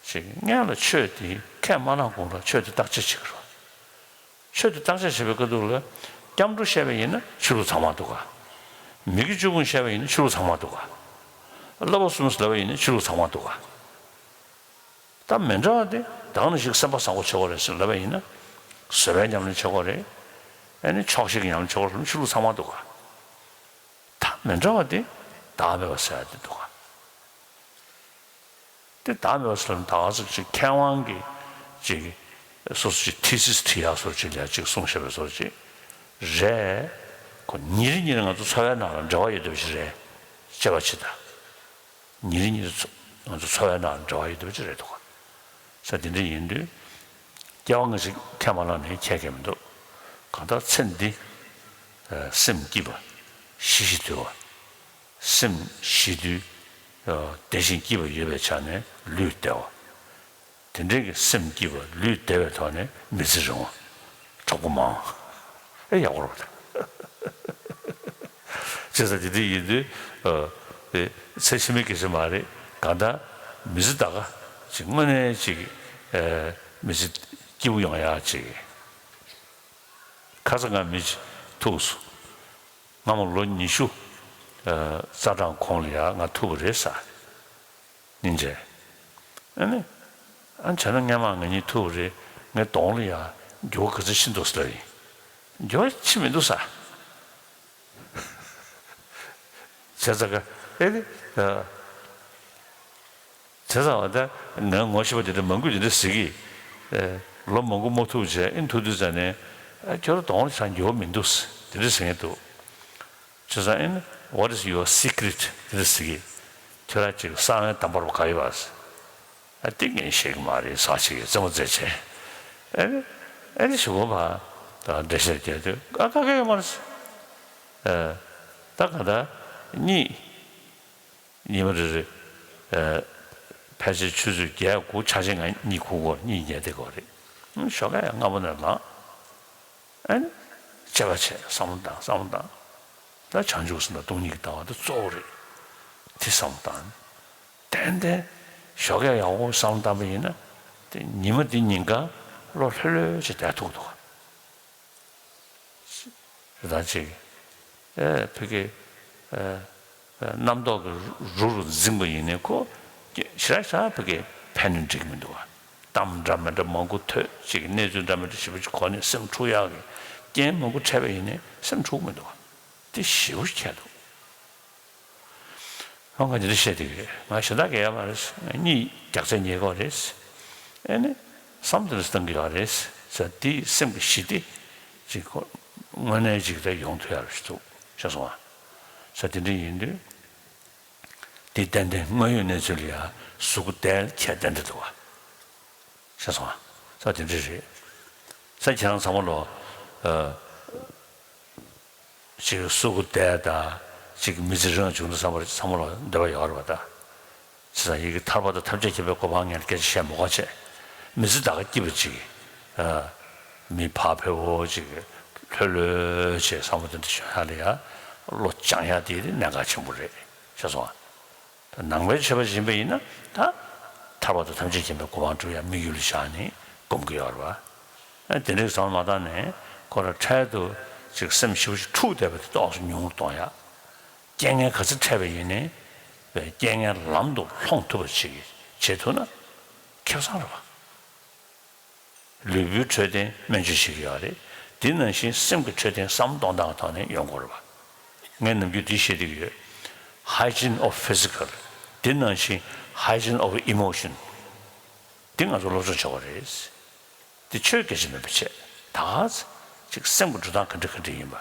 ཅིག་སྔོན་ལ་ཆོས་དེ་ཁས་མ་བླངས་གོང་ལ་ཆོས་དེ་བརྟག་དཔྱད་བྱེད་ཀྱི་རེད། ཆོས་དེ་བརྟག་དཔྱད་བྱེད་པའི་སྐབས་དུ་ལ་སྐྱབས་འགྲོ་བཤད་པ་ཡིན་ན་ཆོས་ལུགས་ཚང་མ་འདུག་ག་མི་དགེ་བཅུ་སྤོང་བཤད་པ་ཡིན་ན་ཆོས་ལུགས་ཚང་མ་འདུག་ག་བསླབ་པ་གསུམ་ཟེར་ལབ་པ་ཡིན་ན་ཆོས་ལུགས་ཚང་མ་འདུག་ག་ད་མི་འདྲ་བ་དེ་ད་ག་ནང་བཞིན་སེམས་པ་བཟང་པོ་བྱེད་དགོས་རེད་ཟེར་ལབ་པ་ཡིན་ན། བཟོད་པའི་ཉམས་ལེན་བྱེད་དགོས་རེད། ཨེ་ནི་ཆོག་ཤེས་ཀྱི་ཉམས་ལེན་བྱེད་དགོས་རེད། ཆོས་ལུགས་ཚང་མ་འདུག་ག་ད་མི་འདྲ་བ་དེ་བདག་མེད་པ་ཟེར་ཡ་དེ་འདུག་ག་དེ་བདག་མེད་པ་ཟེར་ན་ད་ག་ཟེར་ཅིག་མཁས་དབང་གི་ཅིག་སོ་སོ་ཅིག་ཐི་སིས་བྲིས་ཡག་སོར་ཅིག་ལ་ཅིག་གསུངས་བཞག་པའི་སོར་ཅིག་རེད། ཁོ་ཉིན་རེ་ཉིན་རེ་ང་ཚོ་འཚོ་བའི་ནང་ལ་འབྲེལ་བ་ཡོད་བསྡད་པ་ཞིག་རེད། དཔྱད་པ་བྱེད་ད། ཉིན་རེ་ཉིན་རེ་ཚོ་ང་ཚོ་འཚོ་བའི་ནང་འབྲེལ་བ་ཡོད་བསྡད་པ་ཅིག་རེད་འདུག་ག་ས་དེ་འདྲ་ཡིན་དུས་སྐྱེ་བ་སྔ་ཕྱི་ཁས་མ་བླངས་ནས་ཁྱད་ཁྱད་མི་འདུག་གང་ལྟར་ཚེ་འདི་སེམས་སྐྱིད་པ་ཤི་ཤི་དུལ་བ། སེམས་ཤི་དུས་བདེ་ཞིང་སྐྱིད་པ་ཡོད་པའི་ཆ་ནས་ལུས་བདེ་བ། དེ་འདྲའི་གི་སེམས་སྐྱིད་པ་ལུས་བདེ་བའི་ཐོག་ནས་མི་ཚེ་རིང་བ། གྲོགས་པོ་མང་། ཨེ་ཡག་པོ་རེད། བྱས་ཙང་དེ་འདྲ་ཡིན་དུས་ དེ་ཚེ་ཕྱི་མའི་སྐད་ཆ་མ་རེད། གང་ལྟར་མི་ཚེ་ད་ག་ཅིག་དངོས་གནས་ཅིག་ཨ་མི་ཚེ་སྐྱིད་པོ་ཡོང་ཡག་ཅིག་ཁ་སང་ང་མི་ཅིག་ཐུག་སོང་། སྔ་མོ་ལོ་ཉི་ཤུ་ཨ་རྩ་གྲངས་གོང་ལ་ཡ་ང་ཐུག་པ་རེད་ཟེར། སྙིང་རྗེ། ཨ་ནི། ཨ་བྱས་ན་སྔན་མ་ང་གཉིས་ཐུག་པ་རེད། ངའི་གདོང་ལ་ཡ་འགྱུར་བ་ག་ཚོད་ཕྱིན་འདུག་ཟེར་ལབ་ཡིན། འགྱུར་བ་ཕྱིན་མི་འདུག་ཟེར། བྱས་ཙང་ཀ་ཨེ་ནི། ཨ། བྱས་ཙང་བ་ད་ང་ངོ་ཤེས་པ་དེ་འདྲ་མང་པོས་དེ་འདྲ་ཟེར་གི། ཨེ། ལོ་མང་པོ་མ་ཐུག་བྱས་ཨེ་ཐུག་དུས་ཙ་ནས་ཨ་ཁྱོད་རང་གདོང་ལ་ཆང་འགྱུར་བ་མི་འདུག་ཟེར་དེ་འདྲ་ཟེར་མཁན་འདུག་བྱས་ཙང་ཨེ་ནི། What is your secret? དེ་འདྲ་ཟེར་གི། ཁྱོད་རང་ཅིག་གསང་བའི་དམ་པ་རུ་ག་ཡོད་པ་ཟེར། ཨ་ཏི་ངས་ཤེས་ཀྱི་མ་རེད་ཟེར་བ་ཞིག་གིས་རྩེད་མོ་རྩེད་བྱས། ཨེ་ཨེ་ནི་ཞུ་བོ་བ་དང་འགྲེལ་བཤད་རྒྱག་དུས་ཨ་ཀ་ཀ་ཡོད་མ་རེད། ཨ་ད་ག་ད་གཉིད་ཉི་མ་རེ་རེ་ཨ་ཕལ་ཆེར་ཆུ་ཚོད་བརྒྱད་དགུ་ཆ་ཆེན་ང་གཉིད་ཁུག་གོ་གཉིད་ཉལ་བསྡད་གོ་རེད། ཞོགས་ཀ་ཡང་སྔ་པོ་ནས་ལངས། ཨེ་ནི། དཔྱད་པ་བྱས་བསམ་བློ་བཏང་བསམ་བློ་བཏང་། ད་བྱང་ཆུབ་སེམས་དང་སྟོང་ཉིད་ཀྱི་ལྟ་བ་དེ་གཙོ་བོ་རེད། དེ་བསམ་བློ་བཏང་། ཏན་ཏན་ཞོགས་ཀས་ཡག་པོ་བསམ་བློ་བཏང་པ་ཡིན་ན། དེ་ཉི་མ་དེ་ཉིན་གང་བློ་ལྷོད་ལྷོད་ཅིག་བསྡད་ཐུབ་འདུག་ག་རེ་དང་ཅིག་ཨེ་ཕ་གི་ཨེ། རྣམ་རྟོག་གི་རུ་རུ་འཛིངས་པ་ཡིན་ནའི་ཁོ་ཞེ་དྲག་ཞེ་དྲག་ཕ་གི་ཕན་ནུས་འགྲིག་མི་འདུག་བ། གཏམ་འདྲ་མི་འདྲ་མང་པོ་ཐོས་ཅིག་གནས་ཚུལ་འདྲ་མི་འདྲ་ཞེ་པོ་ཅིག་གོ་ནས་སེམས་འཁྲུག་ཡག་གི་རྐྱེན་མང་པོ་འཕྲད་པ་ཡིན་ནའི་སེམས་འཁྲུག་མི་འདུག་བ། དེ་ཞེ་པོ་ཁྱད་འདུག་ཨོ་ང་འདི་འདྲ་བཤད་དེ་ཡོད། ང་གཞན་དག་གི་ཡ་མ་རེད། ང་གཉིད་རྒྱག་ཚད་ཉལ་གོ་རེད། ཨེ་ནི་བསམ་དེ་འདྲ་བཏང་གི་ཡོད་རེད་ཟེར། དེ་སེམས་ཀྱི་ཞི་བདེ་ཅིག་ཁོ་དངོས་གནས་ཅིག་ད་ཡོང་ཐུབ་ཡ་རེད་འདུག་ཤེས་སོང་ང་། ས་དེ་འདྲ་ཡིན་དུས། དེ་ཏན་ཏན་དངོས་ཡོད་གནས་ཚུལ་ལ་ཡ་གཟུགས་པོ་བདེ་ཁྱད་ཏན་ཏན་འདུག་བ། ཤེས་སོང་ང་། ས་དེ་འདྲ་རེད། ས་ཁྱེད་རང་ཚང་མ་ལོ། ཨ། ཅིག་གཟུགས་པོ་བདེ་དང་ཅིག་མི་ཚེ་རིང་བྱུང་དུས་བསམ་པ་ཚང་མ་ལ་འདོད་པ་ཡོད་རེད་པ་ད། བྱས་ཙང་ཡི་གེ་ཐར་པ་དང་ཐམས་ཅད་མཁྱེན་པའི་གོ་འཕང་ངས་སྐད་ཆ་བཤད་མི་དགོས་བྱས། མི་ཚེ་ད་ག་སྐྱིད་པ་ཅིག་ཨ། མི་ཕར་ཕེབས་འོ་ཅིག་ལྷོད་ལྷོད་བྱས་བསམ་པ་དེ་འདྲ་བྱུང་ཡག་ལ་ཡ་བློ་སྦྱང་ཡག་དེ་གནད་འགག་ཆེན་པོ་རེད། ཤེས་སོང་ང་། ད་ནང་པའི་ཆོས་པ་ཡིན་པ་ཡིན་ན་ད་ཐར་པ་དང་ཐམས་ཅད་མཁྱེན་པའི་གོ་འཕང་སྒྲུབ་ཡག་དམིགས་ཡུལ་ལ་བཞག་ནས་སྒོམ་གྱི་ཡོད་རེད་པ། ཨ་དེ་འདྲའི་བསམ་བློ་མ་བཏང་ནས་ཁོ་རང་འཕྲལ་དུ་ཅིག་སེམས་ཞེ་པོ་ཅིག་འཁྲུག་བསྡད་པ་དེ་ཏོག་ཙམ་ཉུང་རུ་གཏོང་ཡག་རྐྱེན་ངན་ག་ཚོད་འཕྲད་པ་ཡིན་ནའི་རྐྱེན་ངན་ལམ་དུ་ལྷོང་ཐུབ་པ་ཅིག་བྱེད་ཐུབ་ན་ཁེ་བཟང་རེད་པ། ལུས་པོའི་འཕྲོད་བསྟེན་སྨན་བཅོས་བྱེད་ཀྱི་ཡོད་རེད། དེ་ནང་བཞིན་སེམས་ཀྱི་འཕྲོད་བསྟེན་བསམ་བློ་གཏོང་སྟངས་ཀྱི་ཐོག་ནས་ཡོང་དགོས་རེད་པ། ངས་ནམ་རྒྱུན་འདི་བཤད་བསྡད་ཀྱི་ཡོད། Hygiene of physical། དེ་ནང་བཞིན་hygiene of emotion། འདི་ང་ཚོ་སློབ་སྦྱོང་བྱེད་དགོས་རེད། འདི་ཆོས་སྐད་ཆ་མིན་པ་བྱས། ད་ག་ཚོད་ཅིག་སེམས་ཀྱི་འགྲོ་སྟངས་ག་འདྲ་ག་འདྲ་ཡིན་པ།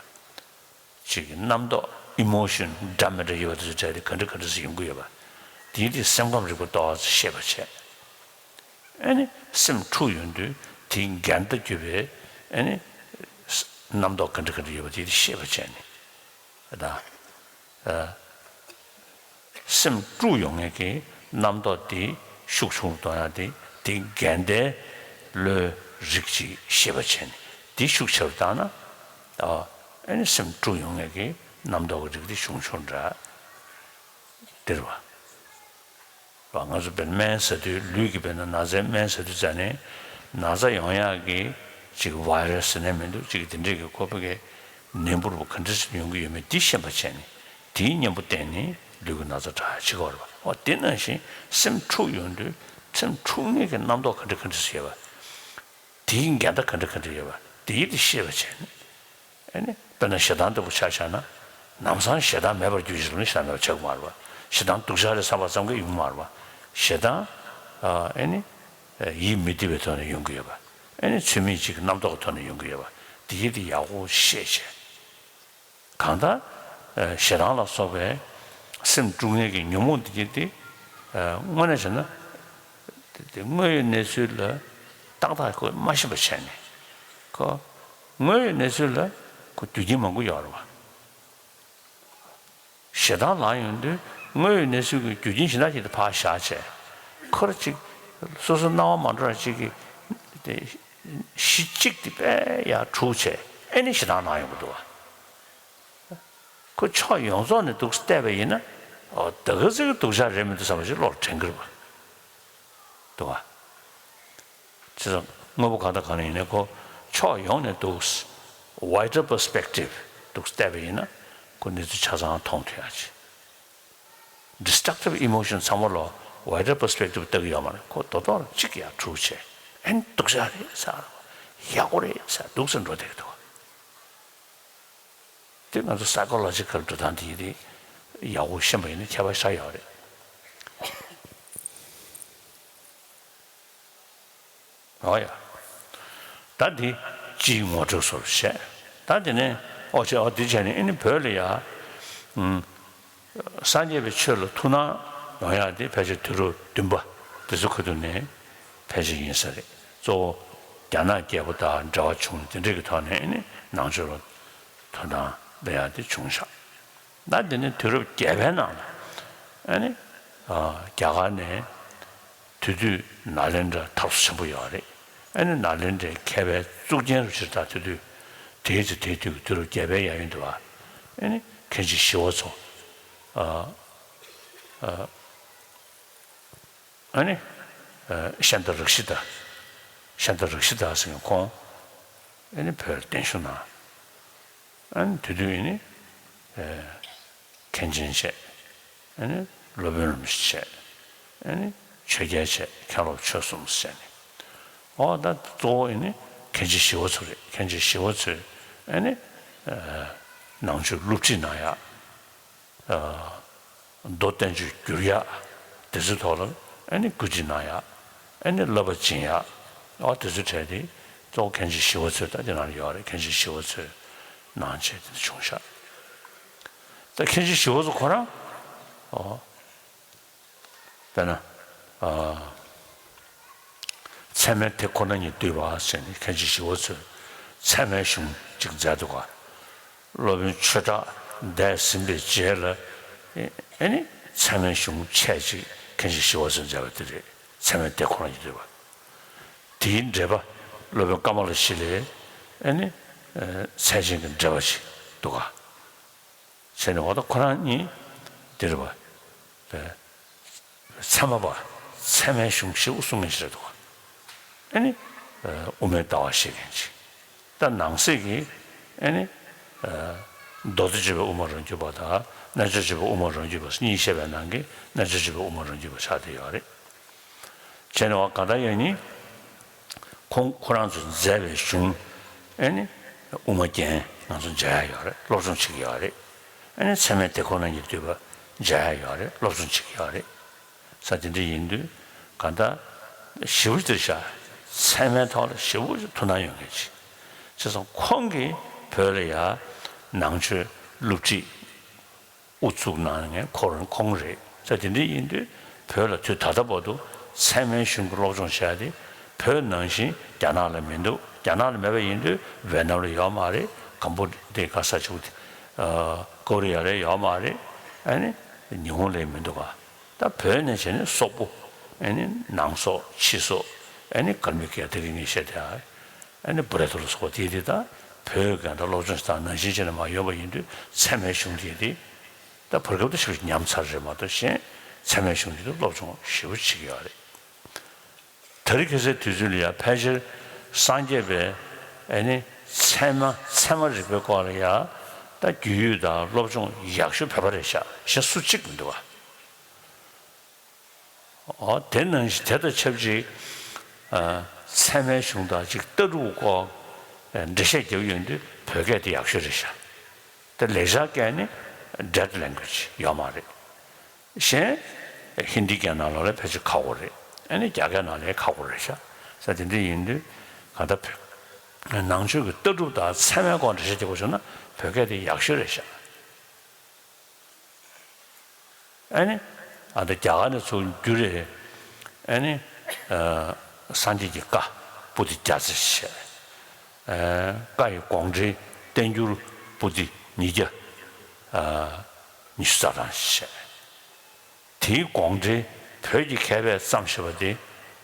ཅིག་རྣམ་རྟོག emotion་འདྲ་མི་འདྲ་ཡོད་པ་དེ་ཚོ་འདྲ་དེ་ག་འདྲ་ག་འདྲ་ཞིག་ཡོང་གི་ཡོད་པ། དེའི་དེ་སེམས་ཁམས་རིག་པ་ཏོག་ཙམ་ཤེས་པ་བྱས། ཨ་ནི་སེམས་འཁྲུག་ཡོང་དུས་དེའི་འགལ་ཟླ་བརྒྱུད་པའི་ཨ་ནི་རྣམ་རྟོག་ག་འདྲ་ག་འདྲ་ཡོད་པ་དེ་དེ་ཤེས་པ་བྱས་ནས་ད། སེམས་དཀྲུག་ཡོང་མཁན་གྱི་རྣམ་རྟོག་དེ་ཤུགས་ཆུང་རུ་གཏོང་ཡག་དེ་དེ་འགལ་ཟླའི་བློའི་རིགས་ཅིག་ཤེས་པ་བྱས་ནས་དེ་ཤུགས་ཆེ་རུ་བཏང་ན། ཨ་ནི་སེམས་དཀྲུག་ཡོང་མཁན་གྱི་རྣམ་རྟོག་གི་རིགས་དེ་ཆུང་ཆུང་འདྲ་དེ་རེད་པ། ང་ཚོ་དཔེར་ན་སྨན་ཟ་དུས་ལུས་ཀྱི་དཔེར་ན་ན་ཚའི་སྨན་ཟ་དུས་ཙ་ནས་ན་ཚ་ཡོང་ཡག་གི་ཅིག་virus་ཟེར་ནས་མི་འདུག་ཅིག་དེ་འདྲས་ཀྱི་ཁོ་པ་གི་ནད་འབུ་རུ་ག་འདྲ་ཞིག་ཡོང་གི་ཡོད་མེད་འདི་ཤེས་པ་བྱས་ནས་དེའི་གཉེན་པོ་བསྟེན་ནས་ལུས་ཀྱི་ན་ཚ་དྲག་ཡག་བྱེད་ཀྱི་ཡོད་རེད་པ། འོ་དེ་ནང་བཞིན་སེམས་འཁྲུག་ཡོང་དུས་སེམས་འཁྲུག་མཁན་གྱི་རྣམ་རྟོག་ག་འདྲ་ག་འདྲ་ཞིག་ཡོད་པ། དེའི་འགལ་ཟླ་ག་འདྲ་ག་འདྲ་ཡོད་པ་དེའི་དེ་ཤེས་པ་བྱས་ནས། ཨེ་ནི། དཔེར་ན་ཞེ་སྡང་ལྟ་བུ་ཆ་བཞག་ན། ལམ་སང་ཞེ་སྡང་མེད་པར་གྱུར་ཅིག་ལབ་ན་ཞེ་སྡང་མེད་པ་ཆགས་ཀྱི་མ་རེད་པ། ཞེ་སྡང་སྡུག་ཅག་རེད་བསམ་པ་ཙམ་གྱིས་ཡོང་གི་མ་རེད་པ། ཞེ་སྡང་། ཨེ་ནི། ཡིད་མི་བདེ་བའི་ཐོག་ནས་ཡོང་གི་ཡོད་པ། ཨེ་ནི་ཚུལ་མིན་ཅིག་གི་རྣམ་རྟོག་གི་ཐོག་ནས་ཡོང་གི་ཡོད་པ། དེ་ཡིད་དེ་ཡག་པོ་ཤེས་བྱས། གང་ལྟར། ཞེ་སྡང་ལ་སོགས་པའི་སེམས་དཀྲུག་མཁན་གྱི་ཉོན་མོངས་འདི་ཉིད་དེ། དངོས་གནས་བྱས་ན། དེ་དངོས་ཡོད་གནས་ཚུལ་ལ་ཏག་ཏག་ཁོས་མ་ཤེས་པ་བྱས་ནས། ཁོ། དངོས་ཡོད་གནས་ཚུལ་ལ་ཁོ་རྒྱུ་རྐྱེན་མང་པོ་ཡོད་རེད་པ། ཞེ་སྡང་ལངས་ཡོང་དུས་དངོས་ཡོད་གནས་ཚུལ་གྱི་རྒྱུ་རྐྱེན་གཞན་དག་ཅིག་དེ་ཕར་བཞག་བྱས། ཁོ་ར་ཅིག་སོ་སོ་སྣང་བ་མ་འགྲོ་བ་ཅིག་གི་དེ་གཞི་གཅིག་དེ་དཔེ་ཡར་འཁྲུག་བྱས་ཨེ་ནི་ཞེ་སྡང་ལངས་ཡོང་གི་འདུག་པ། ཁོ་ཕྱོགས་ཡོངས་རྫོགས་ནས་འདུག་བལྟས་པ་ཡིན་ན། ཨོ་ད་ག་ཚོད་ཀྱི་སྡུག་ཅག་རེད་མི་འདུག་བསམ་པ་ཞིག་བློ་ལ་དྲན་གྱི་རེད་པ། འདུག་ག་བྱས་ཙང་དངོས་པོ་གང་དང་གང་ལ་ཡིན་ནའི་ཁོ་ཕྱོགས་ཡོངས་ནས་འདུག wider perspective འདུག་བལྟས་པ་ཡིན་ན་ཁོ་གནས་ཚུལ་ཆ་ཚང་མཐོང་ཐུབ་ཡག་ཅིག destructive emotion ཚང་མ་ལ་wider perspective ལྟ་གི་ཡོད་མ་རེད། ཁོ་རྡོག་རྡོག་ལ་གཅིག་ཡར་འཁྲུག་བྱས་ཨེ་ནི་སྡུག་ཅག་རེད་ཟེར། ཡག་པོ་རེད་ཟེར་འདུག་སེ་འགྲོ་བསྡད་ཀྱི་འདུག་དེ་ང་ཚོ་psychological འགྲོ་སྟངས་དེ་ཡིན་དེ་ཡག་པོ་ཤེས་པ་ཡིན་ན་ཁྱད་པར་ཞེ་དྲག་ཡོད་རེད། ཨོ་ཡ། ད་འདི་སྤྱིའི་ངོ་སྤྲོད་སོགས་བྱས། ད་དེ་ནས་ཨོ་བྱས་ཨོ་འདི་བྱས་ནས་ཨེ་ནི་བོད་ལ་ཡ། ཨུམ། སངས་རྒྱས་པའི་ཆོས་ལ་ཐུགས་སྣང་ཡོང་ཡག་དེ་ཕལ་ཆེར་དུས་རབས་བདུན་པ་དེ་ཚོ་ཁ་ཐུག་ནས་ཕལ་ཆེར་ཡིན་ས་རེད། གཙོ་བོ་རྒྱ་ནག་རྒྱལ་པོ་དང་འབྲེལ་བ་བྱུང་དེ་འདྲ་གི་ཐོག་ནས་ཨེ་ནི་ནང་ཆོས་ལ་ཐུགས་སྣང་སླེབས་ཡག་དེ་བྱུང་ཤག་ད་དེ་ནས་དུས་རབས་བརྒྱད་པའི་ནང་ལ་ཨ་ནི་ཨ་རྒྱ་གར་ནས་དེ་དུས་ནཱ་ལེནྡྲ་འཐབ་ས་ཆེན་པོ་ཡོད་རེད། ཨ་ནི་ནཱ་ལེནྡྲའི་མཁས་པའི་གཙུག་རྒྱན་རུ་ཆེར་དང་དེ་དུས་དེའི་ཚེ་དེའི་དུས་ཀྱི་དུས་རབས་བརྒྱད་པའི་ཡབ་ཡུམ་འདུག་ག་ཨ་ནི་མཁན་ཆེན་ཞི་བ་འཚོ། ཨ་ཨ་ཨ་ནི་ཨ་ཤཱནྟ་རཀྵི་ཏ། ཤཱནྟ་རཀྵི་ཏ་ཟེར་མཁན་ཁོང་ཨ་ནི་བོད་གདན་བཞུགས་གནང་། ཨ་ནི་དེ་དུས་ཨ་ནི་ཨ་མཁན་ཆེན་བྱས། ཨ་ནི་སློབ་དཔོན་རིན་པོ་ཆེ་བྱས། ཨ་ནི་ཆོས་རྒྱལ་བྱས། མཁན་སློབ་ཆོས་གསུམ་བྱས་ནས། ཨོ་ད་གཙོ་བོ་ཨ་ནི་མཁན་ཆེན་ཞི་བ་འཚོ་རེད། མཁན་ཆེན་ཞི་བ་འཚོས་ཨ་ནི་ཨ་ནང་ཆོས་སློབ་ཁྲིད་གནང་ཡག་ཨ་མདོ་བསྟན་བཅོས་བསྒྱུར་ཡག་དེ་ཚོའི་ཐོག་ལ་ཨ་ནི་བཀོད་སྒྲིག་གནང་ཡག་ཨ་ནི་བསླབ་པ་སྦྱིན་ཡག་ཨོ་དེ་ཚོའི་གྲས་དེ་གཙོ་བོ་མཁན་ཆེན་ཞི་བ་འཚོ་ད་དེ་ནང་ལ་ཡོད་རེད། མཁན་ཆེན་ཞི་བ་འཚོས་གནང་བྱས་དེ་འདྲ་བྱུང་ཤག་ད་མཁན་ཆེན་ཞི་བ་འཚོ་ཁོ་རང་ཨོ། དཔེར་ན། ཨ། ཚད་མའི་དེ་ཁོ་ན་ཉིད་བསྡུས་པ་ཟེར་ནས་མཁན་ཆེན་ཞི་བ་འཚོས་ཚད་མའི་གཞུང་ཅིག་མཛད་འདུག་ག་སློབ་དཔོན་ཆོས་གྲགས་འདས་ཟིན་པའི་རྗེས་ལ་ཨེ་ནི་ཚད་མའི་གཞུང་ཆེ་ཅིག་མཁན་ཆེན་ཞི་བ་འཚོས་མཛད་པ་དེ་རེད། ཚད་མའི་དེ་ཁོ་ན་ཉིད་བསྡུས་པ། དེའི་འགྲེལ་པ་སློབ་དཔོན་ཀ་མ་ལ་ཤཱི་ལའི་ཨེ་ནི་ཚད་ཆེན་གྱི་འགྲེལ་པ་ཅིག་འདུག་ག་བྱས་ནས་འོ་ད་ཁོ་རང་གཉིས་འདིར་བ། ཚད་མ་པ་ཚད་མའི་གཞུང་ཞེ་པོ་གསུང་མཁན་ཞིག་རེད་འདུག་ཨ་ནི་དབུ་མའི་ལྟ་བ་བཤད་མཁན་ཅིག་ད་ནང་གསེས་ཀྱི་ཨ་ནི་མདོ་སྡེ་སྤྱོད་པའི་དབུ་མ་རང་རྒྱུད་པ་དང་རྣལ་འབྱོར་སྤྱོད་པའི་དབུ་མ་རང་རྒྱུད་པ་གཉིས་བཤད་པའི་ནང་གི་རྣལ་འབྱོར་སྤྱོད་པའི་དབུ་མ་རང་རྒྱུད་པ་ཆགས་བསྡད་ཡོད་རེད། བྱས་ནས་བ་གང་ལྟར་ཡང་ནི། ཁོང་ཁོ་རང་ཚོས་མཛད་པའི་གཞུང་ཨེ་ནི་དབུ་མ་རྒྱན་ང་ཚོ་མཇལ་ཡ་ཡོད་རེད། སློབ་སྦྱོང་བྱེད་ཀྱི་ཡོད་རེད། ཨེ་ནི་ཚད་མའི་དེ་ཁོ་ན་ཉིད་བསྡུས་པ་མཇལ་ཡ་ཡོད་རེད། སློབ་སྦྱོང་བྱེད་ཀྱི་ཡོད་རེད། ས་དེ་འདྲ་ཡིན་དུས་གང་ལྟར་ཞེ་པོ་ཅིག་ཤ་ཚད་མའི་ཐོག་ལ་ཞེ་པོ་ཅིག་ཐུགས་སྣང་ཡོད་མཁན་ཅིག་བྱས་ཙང་ཁོང་གིས་བོད་ལ་ཡ་ནང་ཆོས་སློབ་ཁྲིད་དབུ་བཙུགས་གནང་མཁན་ཁོ་རང་ཁོང་རེད། ས་དེ་འདྲ་ཡིན་དུས་བོད་ལ་དུས་ད་ལྟ་བར་དུ་ཚད་མའི་གཞུང་གི་སློབ་སྦྱོང་བྱས་ཏེ་བོད་ནང་བཞིན་རྒྱ་ནག་ལ་མི་འདུག་རྒྱ་ནག་ལ་མེད་པ་ཡིན་དུས་ཝེ་ནམ་ལ་ཡོད་མ་རེད། ཀམ་པོ་ཌི་ག་ས་ཆུ་ཀོ་རི་ཡ་ལ་ཡོད་མ་རེད། ཨ་ནི་ཉི་ཧོང་ལ་མི་འདུག་ག་ད་བོད་ནས་བྱས་ནས་སོག་པོ་ཨ་ནི་ནང་སོག་ཕྱི་སོག་ཨ་ནི་གར་མི་ག་དེ་གི་ངས་བཤད་དེ་ཨ་ནི་བུ་རེ་ཐོ་ལ་སོགས་པ་དེ་དེ་ད་བོད་ག་ད་སློབ་སྦྱོང་ཞིག་དང་ནང་བཞིན་བྱས་ནས་མ་ཡོད་པ་ཡིན་དུས་ཚད་མའི་གཞུང་དེ་དེ་ད་བར་སྐབས་དུ་ཞིག་ཉམས་ཚར་རེད་མ་གཏོགས་གཞན་ཚད་མའི་གཞུང་དེ་དུ་སློབ་སྦྱོང་ཞེ་པོ་བྱེད་ཀྱི་ཡོད་རེད། དེ་རིང་ཁ་སའི་དུས་ཚོད་ལ་ཡང་ཕལ་ཆེར་སངས་རྒྱས་པའི་ཨ་ནི་ཚད་མ་ཚད་མ་རིག་པའི་སྐོར་ལ་ཡང་ད་རྒྱུས་ཡོད་དང་སློབ་སྦྱོང་ཡག་ཤོས་བོད་པ་རེད་ཤག་གཞན་སུ་གཅིག་མི་འདུག་བ། ཨོ་དེ་ནང་བཞིན་དེ་དང་ཆབས་ཅིག་ཨ་ཚད་མའི་གཞུང་དང་ཅིག་ལྟ་གྲུབ་སྐོར་འགྲེལ་བཤད་རྒྱབ་ཡོང་དུས་བོད་སྐད་དེ་ཡག་ཤོས་རེད་ཤག་དེ་ལེགས་སྦྱར་སྐད་ནི་dead language ཡོད་མ་རེད། གཞན་ཧིན་དི་སྐད་ནང་ལོགས་ལ་ཕལ་ཆེར་ཁག་པོ་རེད། ཨ་ནི་རྒྱ་སྐད་ནང་ལས་ཁག་པོ་རེད་ཤག་ས་དེ་འདྲ་ཡིན་དུས་གང་ལྟར་བོད་ནང་ཆོས་ཀྱི་ལྟ་གྲུབ་དང་ཚད་མའི་སྐོར་འགྲེལ་བཤད་རྒྱབ་པ་བྱུང་ན་བོད་སྐད་དེ་ཡག་ཤོས་རེད་ཤག་ཨ་ནི་ཨ་ད་རྒྱ་གར་ནས་ཚུར་བསྒྱུར་རེད། ཨ་ནི་ཨ་སངས་རྒྱས་ཀྱི་བཀའ་པོ་ཏི་བརྒྱ་རྩ་བྱས། ཨ་བཀའ་ཡི་དགོངས་འགྲེལ་བསྟན་འགྱུར་པོ་ཏི་ཉིས་བརྒྱ་ཨ་ཉི་ཤུ་རྩ་གྲངས་བྱས། དེའི་དགོངས་འགྲེལ་བོད་ཀྱི་མཁས་པས་བརྩམས་བཞག་པ་དེ་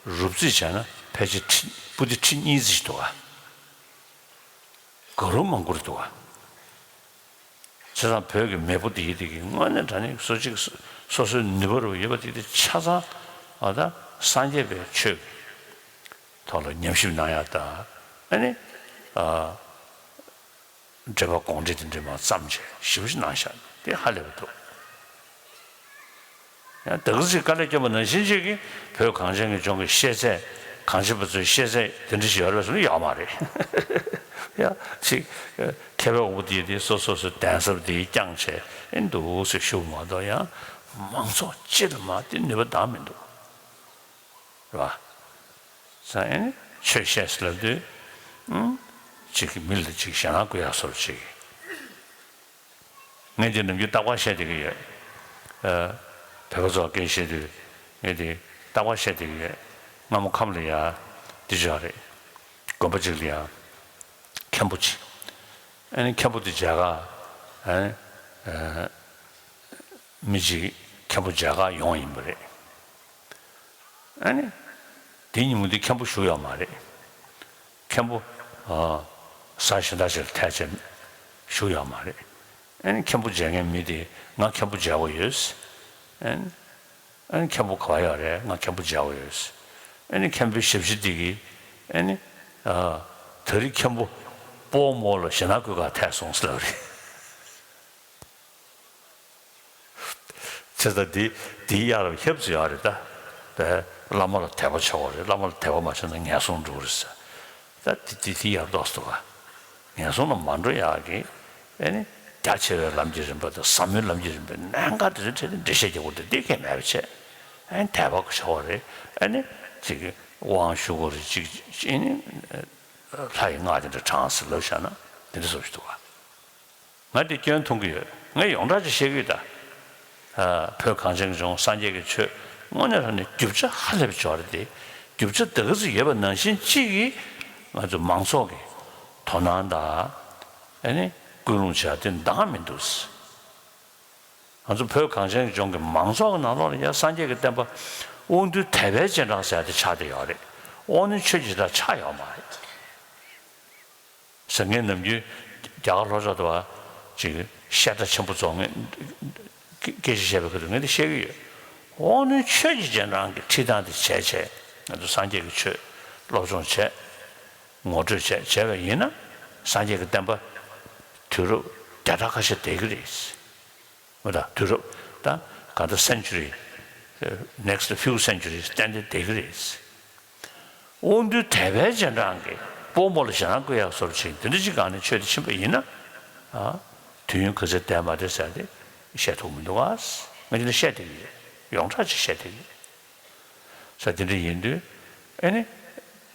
རུབ་རྩིས་བྱས་ན་ཕལ་ཆེར་ཁྲི་པོ་ཏི་ཁྲི་གཉིས་ཙམ་ཞིག་འདུག་ག་ག་རུ་མང་པོ་རེད་འདུག་ག་བྱས་ཙང་བོད་ཀྱི་མེས་པོ་དེ་ཡི་དེ་གི་དངོས་གནས་དྲང་གནས་སོ་གཅིག་སོ་སོའི་ནུས་པ་རུ་ཡོད་པ་དེ་དེ་ཆ་ཚང་ཨ་ད་སངས་རྒྱས་པའི་ཆོས་ཐོག་ལ་ཉམས་ཞིབ་གནང་ཡག་དང་ཨ་ནི་ཨ་འགྲེལ་པ་དགོངས་འགྲེལ་དེ་འདྲ་མ་བརྩམས་བྱས་ཞིབ་ཞིབ་གནང་བཞག་དེ་ཧ་ལས་པ་འདུག་ཡང་ད་ག་ཅིག་དཀའ་ལས་སྐྱོན་པ་ནང་བཞིན་ཅིག་གིས་བོད་གངས་ཅན་གྱི་ལྗོངས་ཀྱི་ཤེས་ཚད་གངས་ཅན་པ་ཚོའི་ཤེས་ཚད་དེ་འདྲ་ཞིག་ཡོད་རེད་ཟེར་ན་ཡོད་མ་རེད། ཡང་ཅིག་མཁས་པའི་དབང་པོ་དེ་དེ་སོ་སོ་སོའི་གདན་ས་དེ་བསྐྱངས་བྱས་ཨེ་འདུག་ཟེར་ཞུ་མ་གཏོགས་ཡང་མང་ཚོགས་སྤྱི་ལ་མ་དེ་ནུས་པ་འདང་མི་འདུག་རེད་བ། ས་ཨེ་ནི་ཆོས་བཤད་ཟེར་ལབ་དུས་ཨང་ཅིག་གིས་མི་ལ་ཅིག་ཞེད་སྣང་སྐུལ་ཡག་བཟོ་འདྲ་ཅིག་ངས་འདི་ནམ་རྒྱུན་རྟག་པར་བཤད་བསྡད་ཀྱི་ཡོད། ཨ། བོད་པ་ཚོ་སྐད་བཤད་དུས་ངས་འདི་རྟག་པར་བཤད་བསྡད་ཀྱི་ཡོད། སྔ་མོ་ཁམས་ལ་ཡ་འདི་བྱུང་རེད། དགོན་པ་ཅིག་ལ་ཡ་མཁན་པོ་ཅིག་ཨ་ནི་མཁན་པོ་དེ་མཇལ་ཁ་ཨ་ནི་ཨ་མི་ཅིག་མཁན་པོ་མཇལ་ཁ་ཡོང་ཡིན་པ་རེད། ཨ་ནི། དེ་ཉིན་མོ་དེ་མཁན་པོ་བཞུགས་ཡོད་མ་རེད། མཁན་པོ། ཨ། གཟའ་གཞན་དག་ཅིག་ལ་ཐད་བྱས་བཞུགས་ཡོད་མ་རེད། ཨ་ནི་མཁན་པོ་མཇལ་མཁན་མི་དེ་ང་མཁན་པོ་མཇལ་དགོས་ཡོད། ཨ་ནི། ཨ་ནི་མཁན་པོ་ག་པར་ཡོད་རེད། ང་མཁན་པོ་མཇལ་དགོས་ཡོད། ཨ་ནི་མཁན་པོའི་ཞབས་ཕྱི་དེ་གིས་ཨ་ནི། ཨ། ད་རེས་མཁན་པོ་སྤོ་བོ་མོ་ལ་ཞེད་སྣང་སྐུལ་ག་ཐད་སོང་ཟེར་ལབ་རེད། བྱས་ཙང་འདི་འདིའི་གཡག་རབ་ཧེབ་ཙམ་ཡོད་རེད་ད། བླ་མ་ལ་དད་པ་བྱེད་དགོས་རེད། བླ་མ་ལ་དད་པ་མ་བྱས་ན་ངན་སོང་འགྲོ་གི་རེད་ཟེར། ད་འདི་འདི་འདི་ཡག་ཏོག་ཙམ་འདུག་ག་ངན་སོང་ལ་མ་འགྲོ་ཡག་གི་ཨེ་ནི་རྒྱ་ཆེ་བའི་ལམ་གྱི་རིམ་པ་དང་ཟབ་མོའི་ལམ་གྱི་རིམ་པའི་གནད་འགག་དེ་ཚོའི་གྲས་དེ་འགྲེལ་བཤད་རྒྱག་དགོས་དེ་འདི་གས་མེད་པ་བྱས། ཨེ་ནི་དད་པ་བྱེད་དགོས་རེད། ཨེ་ནི་ཅིག་དབང་ཞུ་དགོས་རེད། ཅིག་ཨེ་ནི་ལྷ་ཡི་སྔགས་དེ་འདྲ་བགྲང་ཟེར་ལབ་བཞག་ན་འདི་འདྲ་བཟོ་ཞིག་འདུག་ག་ང་དེ་སྐྱོན་མཐོང་གི་ཡོད། ངས་ཡོངས་གྲགས་ཅིག་བཤད་ཀྱི་ཡོད་ད། ཨ། བོད་གངས་ཅན་གྱི་ལྗོངས་སངས་རྒྱས་ཀྱི་ཆོས་དངོས་གནས་དྲང་གནས་རྒྱུ་ཆ་ཧ་ལས་པའི་ཆེ་བ་རེད་དེ། རྒྱུ་ཆ་ད་ག་ཚོད་ཡོད་པ་ནང་བཞིན་གཅིག་གིས་ང་ཚོ་མང་ཚོགས་ཀྱི་དོ་སྣང་དང་ཨ་ནི་སྐུལ་སློང་བྱ་དེ་འདང་མི་འདུག་ང་ཚོ་བོད་གངས་ཅན་གྱི་ལྗོངས་ཀྱི་མང་ཚོགས་ཀྱི་ནང་ལོགས་ལ་ཡང་སངས་རྒྱས་ཀྱི་བསྟན་པ་དབང་འདུས་དད་པའི་རྗེས་འབྲང་ཟེར་ཡ་དེ་ཆགས་བསྡད་ཡོད་རེད། དབང་རྣོན་ཆོས་ཀྱི་དར་ཆགས་ཡོད་མ་རེད། ཟེར། ངས་ནམ་རྒྱུན་རྒྱ་གར་ལྷོ་ཕྱོགས་དུ་བ་ཅིག་བཤད་གྲྭ་ཆེན་པོ་ཚོ་ངས་སྐད་ཆ་བཤད་པའི་ཁ་ཐུག་ངས་འདི་བཤད་ཀྱི་ཡོད། དབང་རྣོན་ཆོས་ཀྱི་རྗེས་འབྲང་གི་ཁྲིད་སྟངས་དེ་བྱས་བྱས་ང་ཚོ་སངས་རྒྱས་ཀྱི་ཆོས་སློབ་སྦྱོང་བྱས། ངོ་སྤྲོད་བྱས་བྱས་པ་ཡིན་ན་སངས་རྒྱས་ཀྱི་བསྟན་པ་དུས་རབས་བརྒྱ་ཕྲག་ཁ་ཤས་བསྡད་ཀྱི་རེད། མ་གཏོགས་དུས་རབས་ད་ག་ད་སེན་ཅུ་རི། next few centuries ཏན་ཏན་བསྡད་ཀྱི་རེད། དབང་འདུས་དད་པའི་རྗེས་འབྲང་གིས་སྤོ་བོ་མོ་ལ་ཞེད་སྣང་སྐུལ་ཡག་བཟོ་འདྲ་ཅིག་འདི་འདྲ་ཅིག་སྒང་ནས་ཆོས་དེ་ཕྱིན་པ་ཡིན་ན། ཨ། དུས་ཡུན་ག་ཚོད་བསྡད་མ་བསྡད་ཟེར་ཏེ་བཤད་ཐུབ་མི་འདུག་ག་ང་འདི་འདྲ་བཤད་བསྡད་ཀྱི་ཡོད། ཡོངས་གྲགས་ཅིག་བཤད་བསྡད་ཀྱི་ཡོད། ས་དེ་འདྲ་ཡིན་དུས་ཨེ་ནི།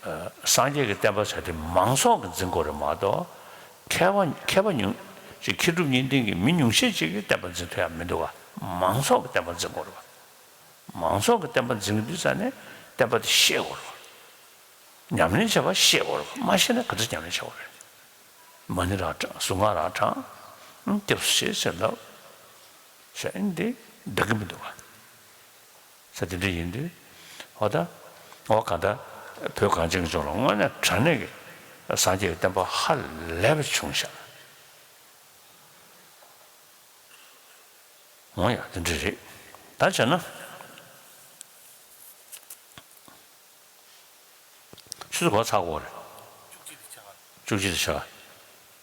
ཨ། སངས་རྒྱས་ཀྱི་བསྟན་པ་ཟེར་དེ་མང་ཚོགས་ཀྱིས་འཛིན་དགོས་རེད་མ་གཏོགས། མཁས་པ་མཁས་པ་ཉུང་ཅིག་མཁས་གྲུབ་གཉིས་ལྡན་གྱི་མི་ཉུང་ཤས་ཅིག་གིས་བསྟན་པ་འཛིན་ཐུབ་ཡག་མི་འདུག་ག་མང་ཚོགས་ཀྱིས་བསྟན་པ་འཛིན་དགོས་རེད་བ། མང་ཚོགས་ཀྱིས་བསྟན་པ་འཛིན་གྱི་འདུག་ཟེར་ནས་བསྟན་པ་དེ་ཤེས་དགོས་རེད་བ། ཉམས་ལེན་བྱེད་པ་ཤེས་དགོས་རེད་བ། མ་ཤེས་ན་ག་ཚོད་ཉམས་ལེན་བྱེད་དགོས་རེད། མ་ཎི་རང་བགྲང་། གཟུངས་སྔགས་རང་བགྲང་། སྐྱབས་སུ་མཆི་ཟེར་ལབ། ཟེར་ཨེ་འདི་འདང་གི་མི་འདུག་ག་ས་དེ་འདྲ་ཡིན་དུས། འོ་ད། འོ་ག་ད། བོད་གངས་ཅན་གྱི་ལྗོངས་ལ་དངོས་གནས་དྲང་གནས་ཀྱི་སངས་རྒྱས་ཀྱི་བསྟན་པ་ཧ་ལས་པ་བྱུང་ཤག་འོ་ཡ་དེ་འདྲ་རེད། ད་བྱས་ན། ཆུ་ཚོད་ག་པར་ཚར་དགོས་རེད། བཅུ་གཅིག་དེ་ཆགས།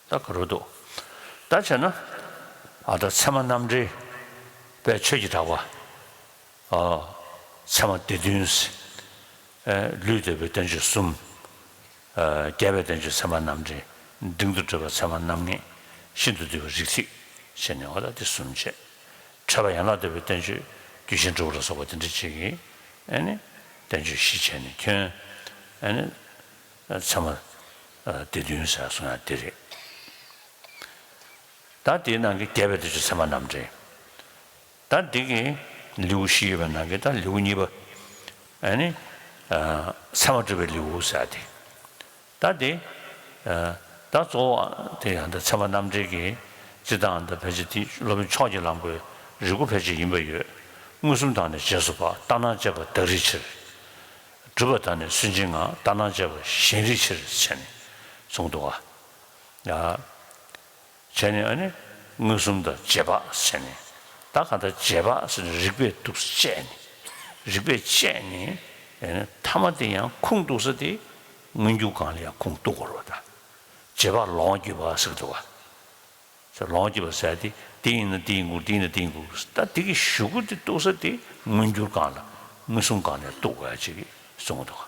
ད་ག་རུ་འདུག་ད་བྱས་ན། ཨ། ད་ཚད་མ་རྣམ་འགྲེལ་པའི་ཆོས་ཀྱི་གྲགས་པ། ཨ། ཚད་མ་སྡེ་བདུན་ཟེར། ཨེ། ལུས་འདོད་པའི་བསྟན་བཅོས་གསུམ། ཨ། རྒྱས་པའི་བསྟན་བཅོས་ཚད་མ་རྣམ་འགྲེལ། འབྲིང་དུ་བསྒྲུབས་པ་ཚད་མ་རྣམ་ངེས། ཤིན་ཏུ་བསྡུས་པ་རིགས་ཐིགས་བྱས་ནས་འོ་ད་དེ་གསུམ་བྱས། འཕྲད་པ་ཡན་ལག་བསྟོད་པའི་བསྟན་བཅོས་རྒྱུད་ཆེན་དྲུག་ལ་སོགས་པ་དེ་འདྲ་ཅིག་གིས་ཨེ་ནི་བསྟན་བཅོས་བཞི་བྱས་ནས་ཁྱོན་ཨེ་ནི་ཚད་མ་སྡེ་བདུན་ཟེར་གསུང་ཡག་དེ་རེད། ད་དེའི་ནང་གི་རྒྱས་པའི་བསྟན་བཅོས་ཚད་མ་རྣམ་འགྲེལ། ད་འདི་གི་ལེའུ་བཞི་ཡོད་པའི་ནང་གི་ད་ལེའུ་གཉིས་པ། ཨེ་ནི། ཨ། ཚད་མ་སྒྲུབ་པའི་ལེའུ་ཟེར་ཏེ། ད་འདི། ཨ། ད་གཙོ་བོ་དེ་ཡང་ད་ཚད་མ་རྣམ་འགྲེལ་གྱི་སྤྱིར་བཏང་ད་ཕལ་ཆེར་དེ་སློབ་དཔོན་མཆོག་གི་ལམ་གྱི་རིལ་བུ་ཕལ་ཆེར་ཡིན་པ་ཡོད། མངོན་སུམ་དང་ནི་རྗེས་སུ་དཔག་ལྟར་སྣང་བཅས་པ་བདག་རིག་ཕྱིར། སྒྲུབ་པ་དང་ནི་སུན་འབྱིན་ངག་ལྟར་སྣང་བཅས་པ་གཞན་རིག་ཕྱིར་བྱས་ནས་གསུངས་འདུག་ག་ཡ། བྱས་ནས་ཨ་ནི། མངོན་སུམ་དང་རྗེས་དཔག་ཟེར་ནས། ད་གང་ལྟར་རྗེས་དཔག་ཟེར་ནས་རིགས་པས་འདུག་སེ་དཔྱད་ནས། རིགས་པས་དཔྱད་ནས། ཨེ་ནི་མཐའ་མ་དེ་ཡང་ཁུངས་གཏུགས་ས་དེ་མངོན་གྱུར་སྒང་ལ་ཡང་ཁུངས་གཏུགས་དགོས་རེད་པ། ད་རྗེས་དཔག་ལོངས་སྤྱོད་པ་ཟེར་གྱི་འདུག་པ། ལོངས་སྤྱོད་པ་ཟེར་དེ་དེ་ཡིན་ན་དེ་ཡིན་དགོས། དེ་ཡིན་ན་དེ་ཡིན་དགོས། ད་དེ་གི་གཞུག་གུ་དེ་གཏུགས་ས་དེ་མངོན་གྱུར་སྒང་ལ། མངོན་སུམ་སྒང་ལ་གཏུགས་དགོས་ཡ་ཅིག་གསུངས་འདུག་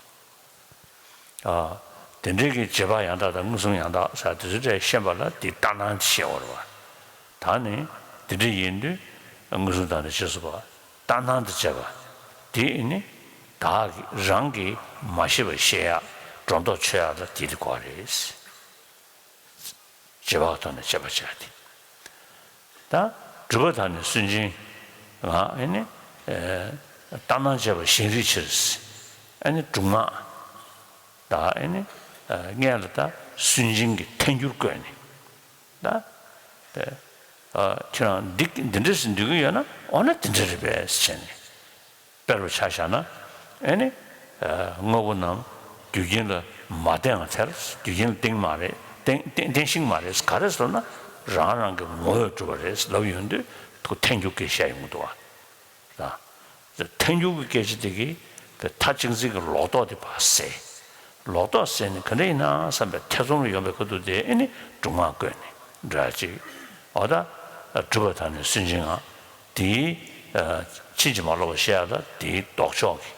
ག་ཨ། དེ་འདྲའི་གི་རྗེས་དཔག་ཡང་དག་དང་མངོན་སུམ་ཡང་དག་ཟེར་དེ་ཚོ་འདྲ་ཤེས་པ་ལ་དེ་ལྟར་སྣང་དེ་བཤད་པ་རེད་པ། ད་ནི་དེ་འདྲ་ཡིན་དུས་མངོན་སུམ་དང་ནི་རྗེས་སུ་དཔག་ལྟར་སྣང་དང་བཅས་པ་དེ་ནི་བདག་གིས་རང་གིས་མ་ཤེས་པ་ཤེས་ཡག་སྒྲོ་འདོགས་ཆོད་ཡག་ལ་དེ་དེ་གོ་རེད། རྗེས་དཔག་ཐོག་ནས་དཔྱད་པ་བྱ་སྟེ། ད་སྒྲུབ་པ་དང་ནི་སུན་འབྱིན་ངག་ཨེ་ནི། ཨེ། ལྟར་སྣང་བྱས་པ་གཞན་རིག་ཕྱིར། ཨེ་ནི་སྒྲུབ་ངག་ད་ཨེ་ནི། ཨེ། སྔོན་ལ་ད་སུན་འབྱིན་གྱི་ཐལ་འགྱུར་བཀོད་ནས། ད། ཨེ། ཨ། ཁྱེད་རང་འདི་འདི་འདྲ་ཞིག་འདོད་ཀྱི་ཡོད་ན་འོ་ན་འདི་འདྲ་རེད་པས་ཟེར་བྱས་ནས། དཔེར་རུ་ཆ་བཞག་ན། ཨེ་ནི། ཨ། དངོས་པོ་རྣམས་རྒྱུ་རྐྱེན་ལ་མ་བརྟེན་པར་ཐལ། རྒྱུ་རྐྱེན་ལ་བརྟེན་མ་རེད། བརྟེན་བརྟེན་བརྟེན་ཤིང་མ་རེད། ག་རེ་ཟེར་ན་རང་རང་གི་ངོ་བོས་གྲུབ་པ་རེད་ལབ་ཡོང་དུས་ཁོ་ཐལ་འགྱུར་སྐད་བཤད་ཡོང་གི་འདུག་བ། ད་ཐལ་འགྱུར་གྱི་སྐད་ཆ་དེ་གིས་པའི་མཐའ་གཅིག་འཛིན་གྱི་ལོག་རྟོག་དེ་ཕར་བསལ། ལོག་རྟོག་བསལ་ནས་ག་འདྲ་ཡིན་ན་བསམ་པའི་ཐེ་ཚོམ་ལ་ཡོང་པའི་ཁ་ཐུག་དེ་ཨེ་ནི་སྒྲུབ་ངག་བཀོད་ནས་འགྲོ་ཡ་ཅིག་འོ་ད་སྒྲུབ་པ་དང་ནི་སུན་འབྱིན་ངག་དེའི། ཨ། ཕྱིན་ཅི་མ་ལོག་པ་བཤད་ཡ་ལ་དེའི་ལྡོག་ཕྱོགས་ཀྱི་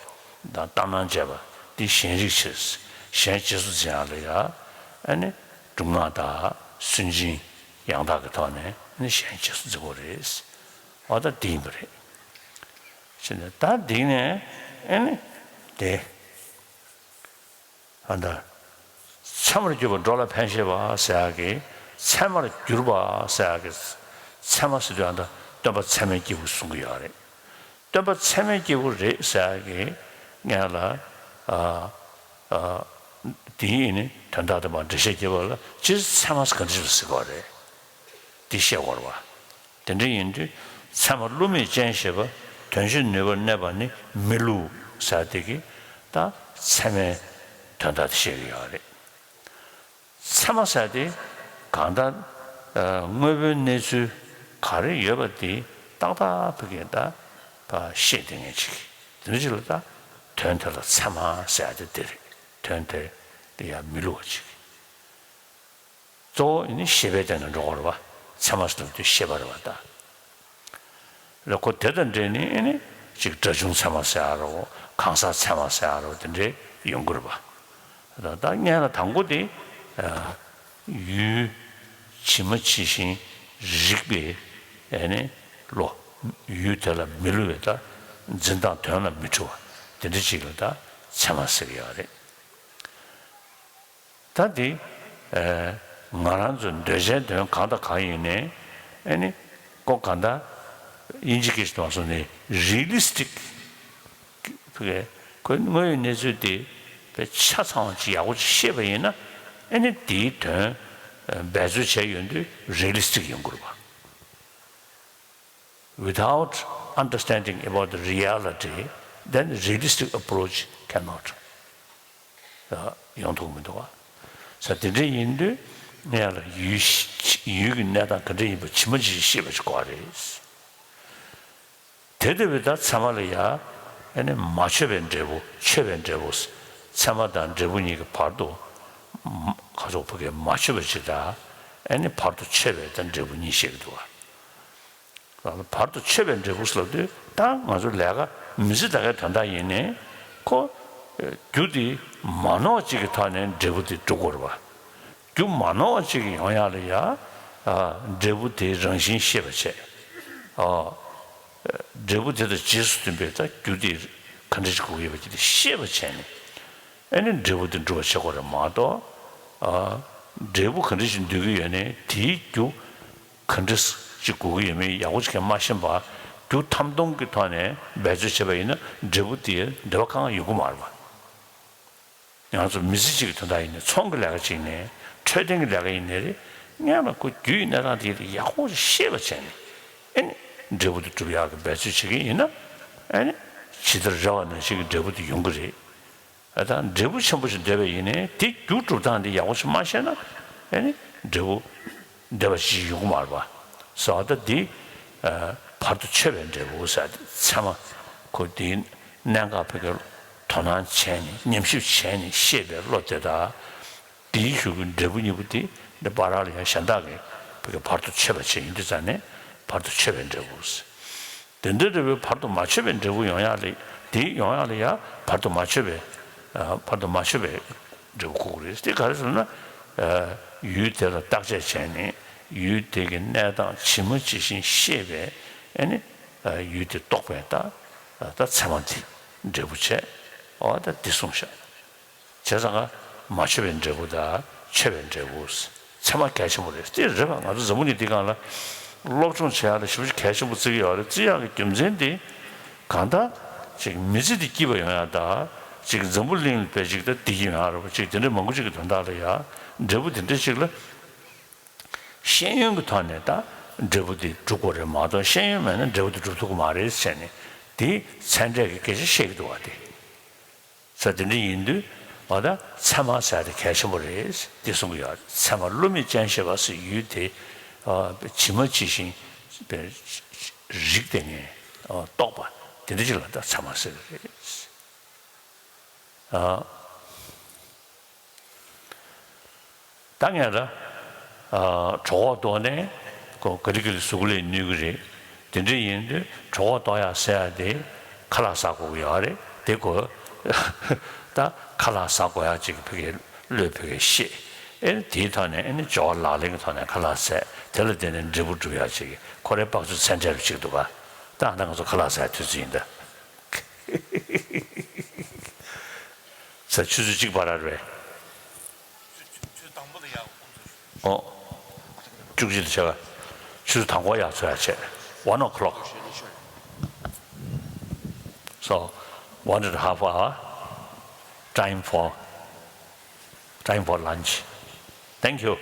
དང་ལྟར་སྣང་བྱས་པ་དེ་གཞན་རིག་ཕྱིར། གཞན་རྗེས་སུ་འཛིན་ཡ་ལ་ཡ། ཨ་ནི་སྒྲུབ་ངག་དང་སུན་འབྱིན་ཡང་དག་གི་ཐོག་ནས་ཨ་ནི་གཞན་རྗེས་སུ་འཛིན་དགོས་རེད། འོ་ད་དེ་ཡིན་པ་རེད། ཞེས་ནས་ད་འདི་ནས་ཨེ་ནི་དེ། ཨ། ད་ཚད་མར་གྱུར་པ་འགྲོ་ལ་ཕན་བཞེད་པ་ཟེར་ཡག་གི། ཚད་མར་གྱུར་པ་ཟེར་ཡག་གི། ཚད་མ་ཟེར་དུས་ཨ། ད་སྟོན་པ་ཚད་མའི་སྐྱེས་བུ་གསུང་གི་ཡོད་རེད། སྟོན་པ་ཚད་མའི་སྐྱེས་བུ་རེད་ཟེར་ཡག་གི་སྔོན་ལ། ཨ། ཨ། དེའི་ཨེ་ནི་དོན་དག་དེ་མར་འགྲེལ་བཤད་རྒྱབ་པ་ལ་སྤྱིར་ཚད་མ་ཟེར་ག་འདྲ་ཞིག་ལ་ཟེར་དགོས་རེད། འདི་བཤད་དགོས་རེད་བ། དེ་འདྲ་ཡིན་དུས་ཚད་མ་བསླུ་མེད་ཅན་ཞེས་པ། དོན་བྱེད་ནུས་པར་གནས་པ་ནི་མི་བསླུ་ཟེར་དེ་གིས་ད་ཚད་མའི་དོན་དག་དེ་བཤད་ཀྱི་ཡོད་རེད། ཚད་མ་ཟེར་དེ་གང་ལྟར། ཨ། དངོས་པོའི་གནས་ཚུལ་ག་རེ་ཡོད་པ་དེ་ཏག་ཏག་ཕ་གིར་ད་ཕར་ཤེས་བསྡད་མཁན་ཅིག་དེ་འདྲ་ཅིག་ལ་ད་དོན་དེ་ལ་ཚད་མ་ཟེར་དེ་དེ་རེད། དོན་དེ་དེ་ཡང་མི་བསླུ་བ་ཅིག་གཙོ་བོ་ཨེ་ནི་ཤེས་པའི་སྟེང་ནས་འགྲོ་དགོས་རེད་བ། ཚད་མ་ཟེར་དུས་ཤེས་པ་རེད་བ་ད། ལ་ཁོ་དེ་དང་འབྲེལ་ནས་ཨེ་ནི་ཅིག་སྒྲ་བྱུང་ཚད་མ་ཟེར་ཡ་རོ། གང་ཟག་ཚད་མ་ཟེར་ཡ་རོ། དེ་འདྲའི་ཡོང་གི་རེད་བ། ད་ད་སྔོན་ལ་དང་པོ་དེ། ཨ། ཡུལ་ཇི་མ་ཇི་བཞིན་རིག་པའི་ཨེ་ནི་བློ། ཡུལ་དེ་ལ་མི་བསླུ་བའི་ད་འཛིན་སྟངས་དོན་ལ་མི་འཁྲུལ་བ་དེ་འདྲ་ཅིག་ལ་ད་ཚད་མ་ཟེར་གྱི་ཡོད་རེད། ད་འདི། ཨེ། ང་རང་ཚོའི་འདོད་བྱའི་དོན་གང་དང་གང་ཡིན་ནའི་ཨེ་ནི་ཀོ་གང་ལྟར་དབྱིན་ཇི་སྐད་ཞིག་ཐོག་སོང་ནས་རི་ལི་སི་ཊིག་ཕ་གི་ཁོའི་དངོས་ཡོད་གནས་ཚུལ་དེ་ཆ་ཚང་བ་ཅིག་ཡག་པོ་ཅིག་ཤེས་པ་ཡིན་ན་ཨེ་ནི་དེའི་དོན་འབད་རྩོལ་བྱས་ཡོང་དུས་རི་ལི་སི་ཊིག་ཡོང་གི་རེད་པ། Without understanding about the reality, then realistic approach cannot. ཡོང་ཐུབ་མི་འདུག་བ། ས་དེ་འདྲ་ཡིན་དུས་ངས་ལ་ཡུལ་ཡུལ་གྱི་གནས་སྟངས་ག་འདྲ་ཡིན་པ་ཇི་མ་ཇི་བཞིན་ཤེས་པ་ཞིག་དགོས་རེད། དེ་ལྟ་བུའི་ད་ཚད་མ་ལ་ཡ་ཨེ་ནི་མ་ཆོད་པའི་འབྲས་བུ། ཆོད་པའི་འབྲས་བུ། ཚད་མ་དང་འབྲས་བུ་གཉིས་ཀྱི་བར་དུ་ཁ་ཚོགས་ཕ་གིར་མ་ཆོད་པ་ཅིག་དང་ཨེ་ནི་བར་དུ་ཆོད་པའི་ད་འབྲས་བུ་གཉིས་བཤད་ཀྱི་འདུག་བ། བར་དུ་ཆོད་པའི་འབྲས་བུ་ཟེར་ལབ་དུས་ད་ང་ཚོ་ལས་ཀ་མི་ཚེ་ད་གའི་དོན་དག་ཡིན་ནའི་ཁོ་རྒྱུ་དེ་མ་ནོར་བ་ཅིག་གི་ཐོག་ནས་འབྲས་བུ་དེ་སྒྲུབ་དགོས་རེད་བ། རྒྱུ་མ་ནོར་བ་ཅིག་གི་ཡོང་ཡག་ལ་ཡ། ཨ། འབྲས་བུ་དེའི་རང་བཞིན་ཤེས་པ་བྱས། ཨ། འབྲས་བུ་དེ་དང་རྗེས་སུ་མཐུན་པའི་ད་རྒྱུ་དེ་ག་འདྲ་ཞིག་དགོས་ཀྱི་ཡོད་པ་ཅིག་དེ་ཤེས་པ་བྱས་ནས་ཨེ་ནི་འབྲས་བུ་དེ་འགྲུབ་པ་བྱེད་དགོས་རེད་མ་གཏོགས། ཨ། འབྲས་བུ་ག་འདྲ་ཞིག་འདོད་ཀྱི་ཡོད་ནའི་དེའི་རྒྱུ་ག་འདྲ་ཞིག་དགོས་ཀྱི་ཡོད་མེད་ཡག་པོ་ཞིག་མ་ཤེས་པར་རྒྱུ་ཐམ་ཐོང་གི་ཐོག་ནས་འབད་རྩོལ་བྱས་པ་ཡིན་ན་འབྲས་བུ་དེ་འབྲེལ་བ་གང་ཡང་ཡོང་གི་མ་རེད་པ། ང་ཚོ་མི་ཚེ་གཅིག་གི་དོན་དག་ཡིན་ནའི་ཚོང་གི་ལས་ཀ་ཅིག་ཡིན་ནའི་འཕྲོད་བསྟེན་གྱི་ལས་ཀ་ཡིན་ནའི་རེད། སྔོན་ལ་ཁོ་རྒྱུ་ཡི་གནས་སྟངས་དེ་ཡག་པོ་ཤེས་པ་བྱས་ནས་ཨེ་ནི་འབྲས་བུ་དེ་སྒྲུབ་ཡག་གི་འབད་རྩོལ་བྱེད་ཀྱི་ཡིན་ན་ཨེ་ནི་ཇི་ལྟར་རེ་བ་ནང་བཞིན་གྱི་འབྲས་བུ་དེ་ཡོང་གི་རེད། ཨ། ད་འབྲས་བུ་ཆེན་པོ་ཞིག་འདོད་པ་ཡིན་ནའི་དེ་རྒྱུ་སྒྲུབ་སྟངས་དེ་ཡག་པོ་ཞིག་མ་ཤེས་ན་ཨེ་ནི་འབྲས་བུ་འདོད་པ་ཞིག་ཡོང་གི་མ་རེད་པ། ཟེར་བ་ད་འདི་བར་དུ་ཆོད་པའི་འབྲས་བུ་ཟེར་ཏེ། ཚད་མ་ཁོ་འདིའི་གནད་འགག་བོད་སྐད་དོ་སྣང་བྱས་ནས་ཉམས་ཞིབ་བྱས་ནས་ཤེས་པའི་བློ་དེ་དང་། འདིའི་གཞུག་གི་འབྲས་བུ་གཉིས་པོ་དེ་འདི་བར་ལ་ཡང་གཞན་དག་གི་བོད་སྐད་བར་དུ་ཆོད་པ་བྱས་ཡིན་དུས་ཙང་ནས་བར་དུ་ཆོད་པའི་འབྲས་བུ་ཟེར། དེ་འདྲའི་འབྲས་བུ་བར་དུ་མ་ཆོད་པའི་འབྲས་བུ་ཡོང་ཡག་ལ། དེ་ཡོང་ཡག་ལ་ཡང་བར་དུ་མ་ཆོད་པའི་བར་དུ་མ་ཆོད་པའི་འབྲས་བུ་དགོས་ཀྱི་རེད། དེ་ག་རེ་ཟེར་ན། ཡུལ་དེ་ལ་བརྟག་དཔྱད་བྱས་ནས་ཡུལ་དེ་གི་གནས་སྟངས་ཇི་མ་ཇི་བཞིན་ཤེས་པའི་ཨ་ནི་ཡུལ་དེ་རྟོགས་པའི་ད་ད་ཚད་མ་དེ་འབྲས་བུ་བྱས། འོ་ད་འདི་གསུངས་ཤག་བྱས་ཙང་ཀ་མ་ཆོད་པའི་འབྲས་བུ་དང་ཆོད་པའི་འབྲས་བུ། ཚད་མ་གལ་ཆེན་པོ་རེད། དེ་རེད་པ། ང་ཚོ་འཛམ་བུ་གླིང་འདི་སྒང་ལ་སློབ་སྦྱོང་བྱེད་ཡག་ལ་ཞེ་པོ་ཅིག་གལ་ཆེན་པོ་བརྩི་གི་ཡོད་རེད། བརྩི་ཡག་གི་རྒྱུ་མཚན་དེ་གང་ལྟར་ཅིག་མི་ཚེ་འདི་སྐྱིད་པ་ཡོང་ཡག་དང་། ཅིག་འཛམ་བུ་གླིང་ལ་བས་ཅིག་ད་བདེ་སྐྱིད་ཡོང་ཡག་རེད་པ། ཅིག་དེ་འདྲ་མང་པོ་ཅིག་གི་དོན་དག་ལ་ཡ་འབྲས་བུ་དེ་འདྲ་ཅིག་ལ། ཤེས་ཡོན་གྱི་ཐོག་ནས་ད་འབྲས་བུ་དེ་སྒྲུབ་དགོས་རེད་མ་གཏོགས། ཤེས་ཡོན་མེད་ན་འབྲས་བུ་དེ་སྒྲུབ་ཐུབ་ཀྱི་མ་རེད་ཟེར་ནས་དེ་ཚད་འབྲས་ཀྱི་སྐད་ཆ་བཤད་ཀྱི་འདུག་བ། དེ་ས་དེ་འདྲ་ཡིན་དུས་འོ་ད་ཚད་མ་ཟེར་དེ་གལ་ཆེན་པོ་རེད། དེ་གསུང་གི་ཡོད། ཚད་མ་བསླུ་མེད་སྤྱན་ཤེས་པ་ཟེར། ཡུལ་དེ་ཇི་མ་ཇི་བཞིན་རིག་སྟེ་ངས་རྟོགས་པ་དེ་འདྲ་ཅིག་ལ་ད་ཚད་མ་ཟེར་གི་རེད། ད་ངས་ད་གྲོད་ཁོག་ལྟོགས་ནས་ཁོ་ག་རི་ག་རི་ཟུག་ལས་ནུས་ཀྱི་རེད། དེ་འདྲ་ཡིན་དུས་གྲོད་ཁོག་ལྟོགས་ཡག་ཟེར་ཡག་དེ་ཁ་ལག་ཟ་དགོས་ཀྱི་ཡོད་རེད། དེ་ཁོ་ད་ཁ་ལག་ཟ་དགོས་ཡག་ཅིག་བོད་སྐད་བློས་བོད་སྐད་ཤེས། ཨེ་དེའི་ཐོག་ནས་ཨེ་ནི་སྦྱོར་བ་ལག་ལེན་གྱི་ཐོག་ནས་ཁ་ལག་ཟས། དེ་ལ་བརྟེན་ནས་འབྲས་བུ་སྒྲུབ་ཡག་ཅིག་ཁོ་རའི་དཔག་ཚོད་ཚད་འབྲས་རུ་ཅིག་འདུག་ག་ད་ད་ང་ཚོ་ཁ་ལག་ཟ་ཡག་དུས་ཚོད་ཡིན་ད། ས་ཆུ་ཚོད་གཅིག་བར་རེད། ཨོ། བཅུ་གཅིག་ལ་ཆ་ག་ཆུ་ཚོད་དང་པོ་ཡར་ཚོད་ཡར་བྱས། One o'clock. So, one and a half hour. Time for, time for lunch. Thank you.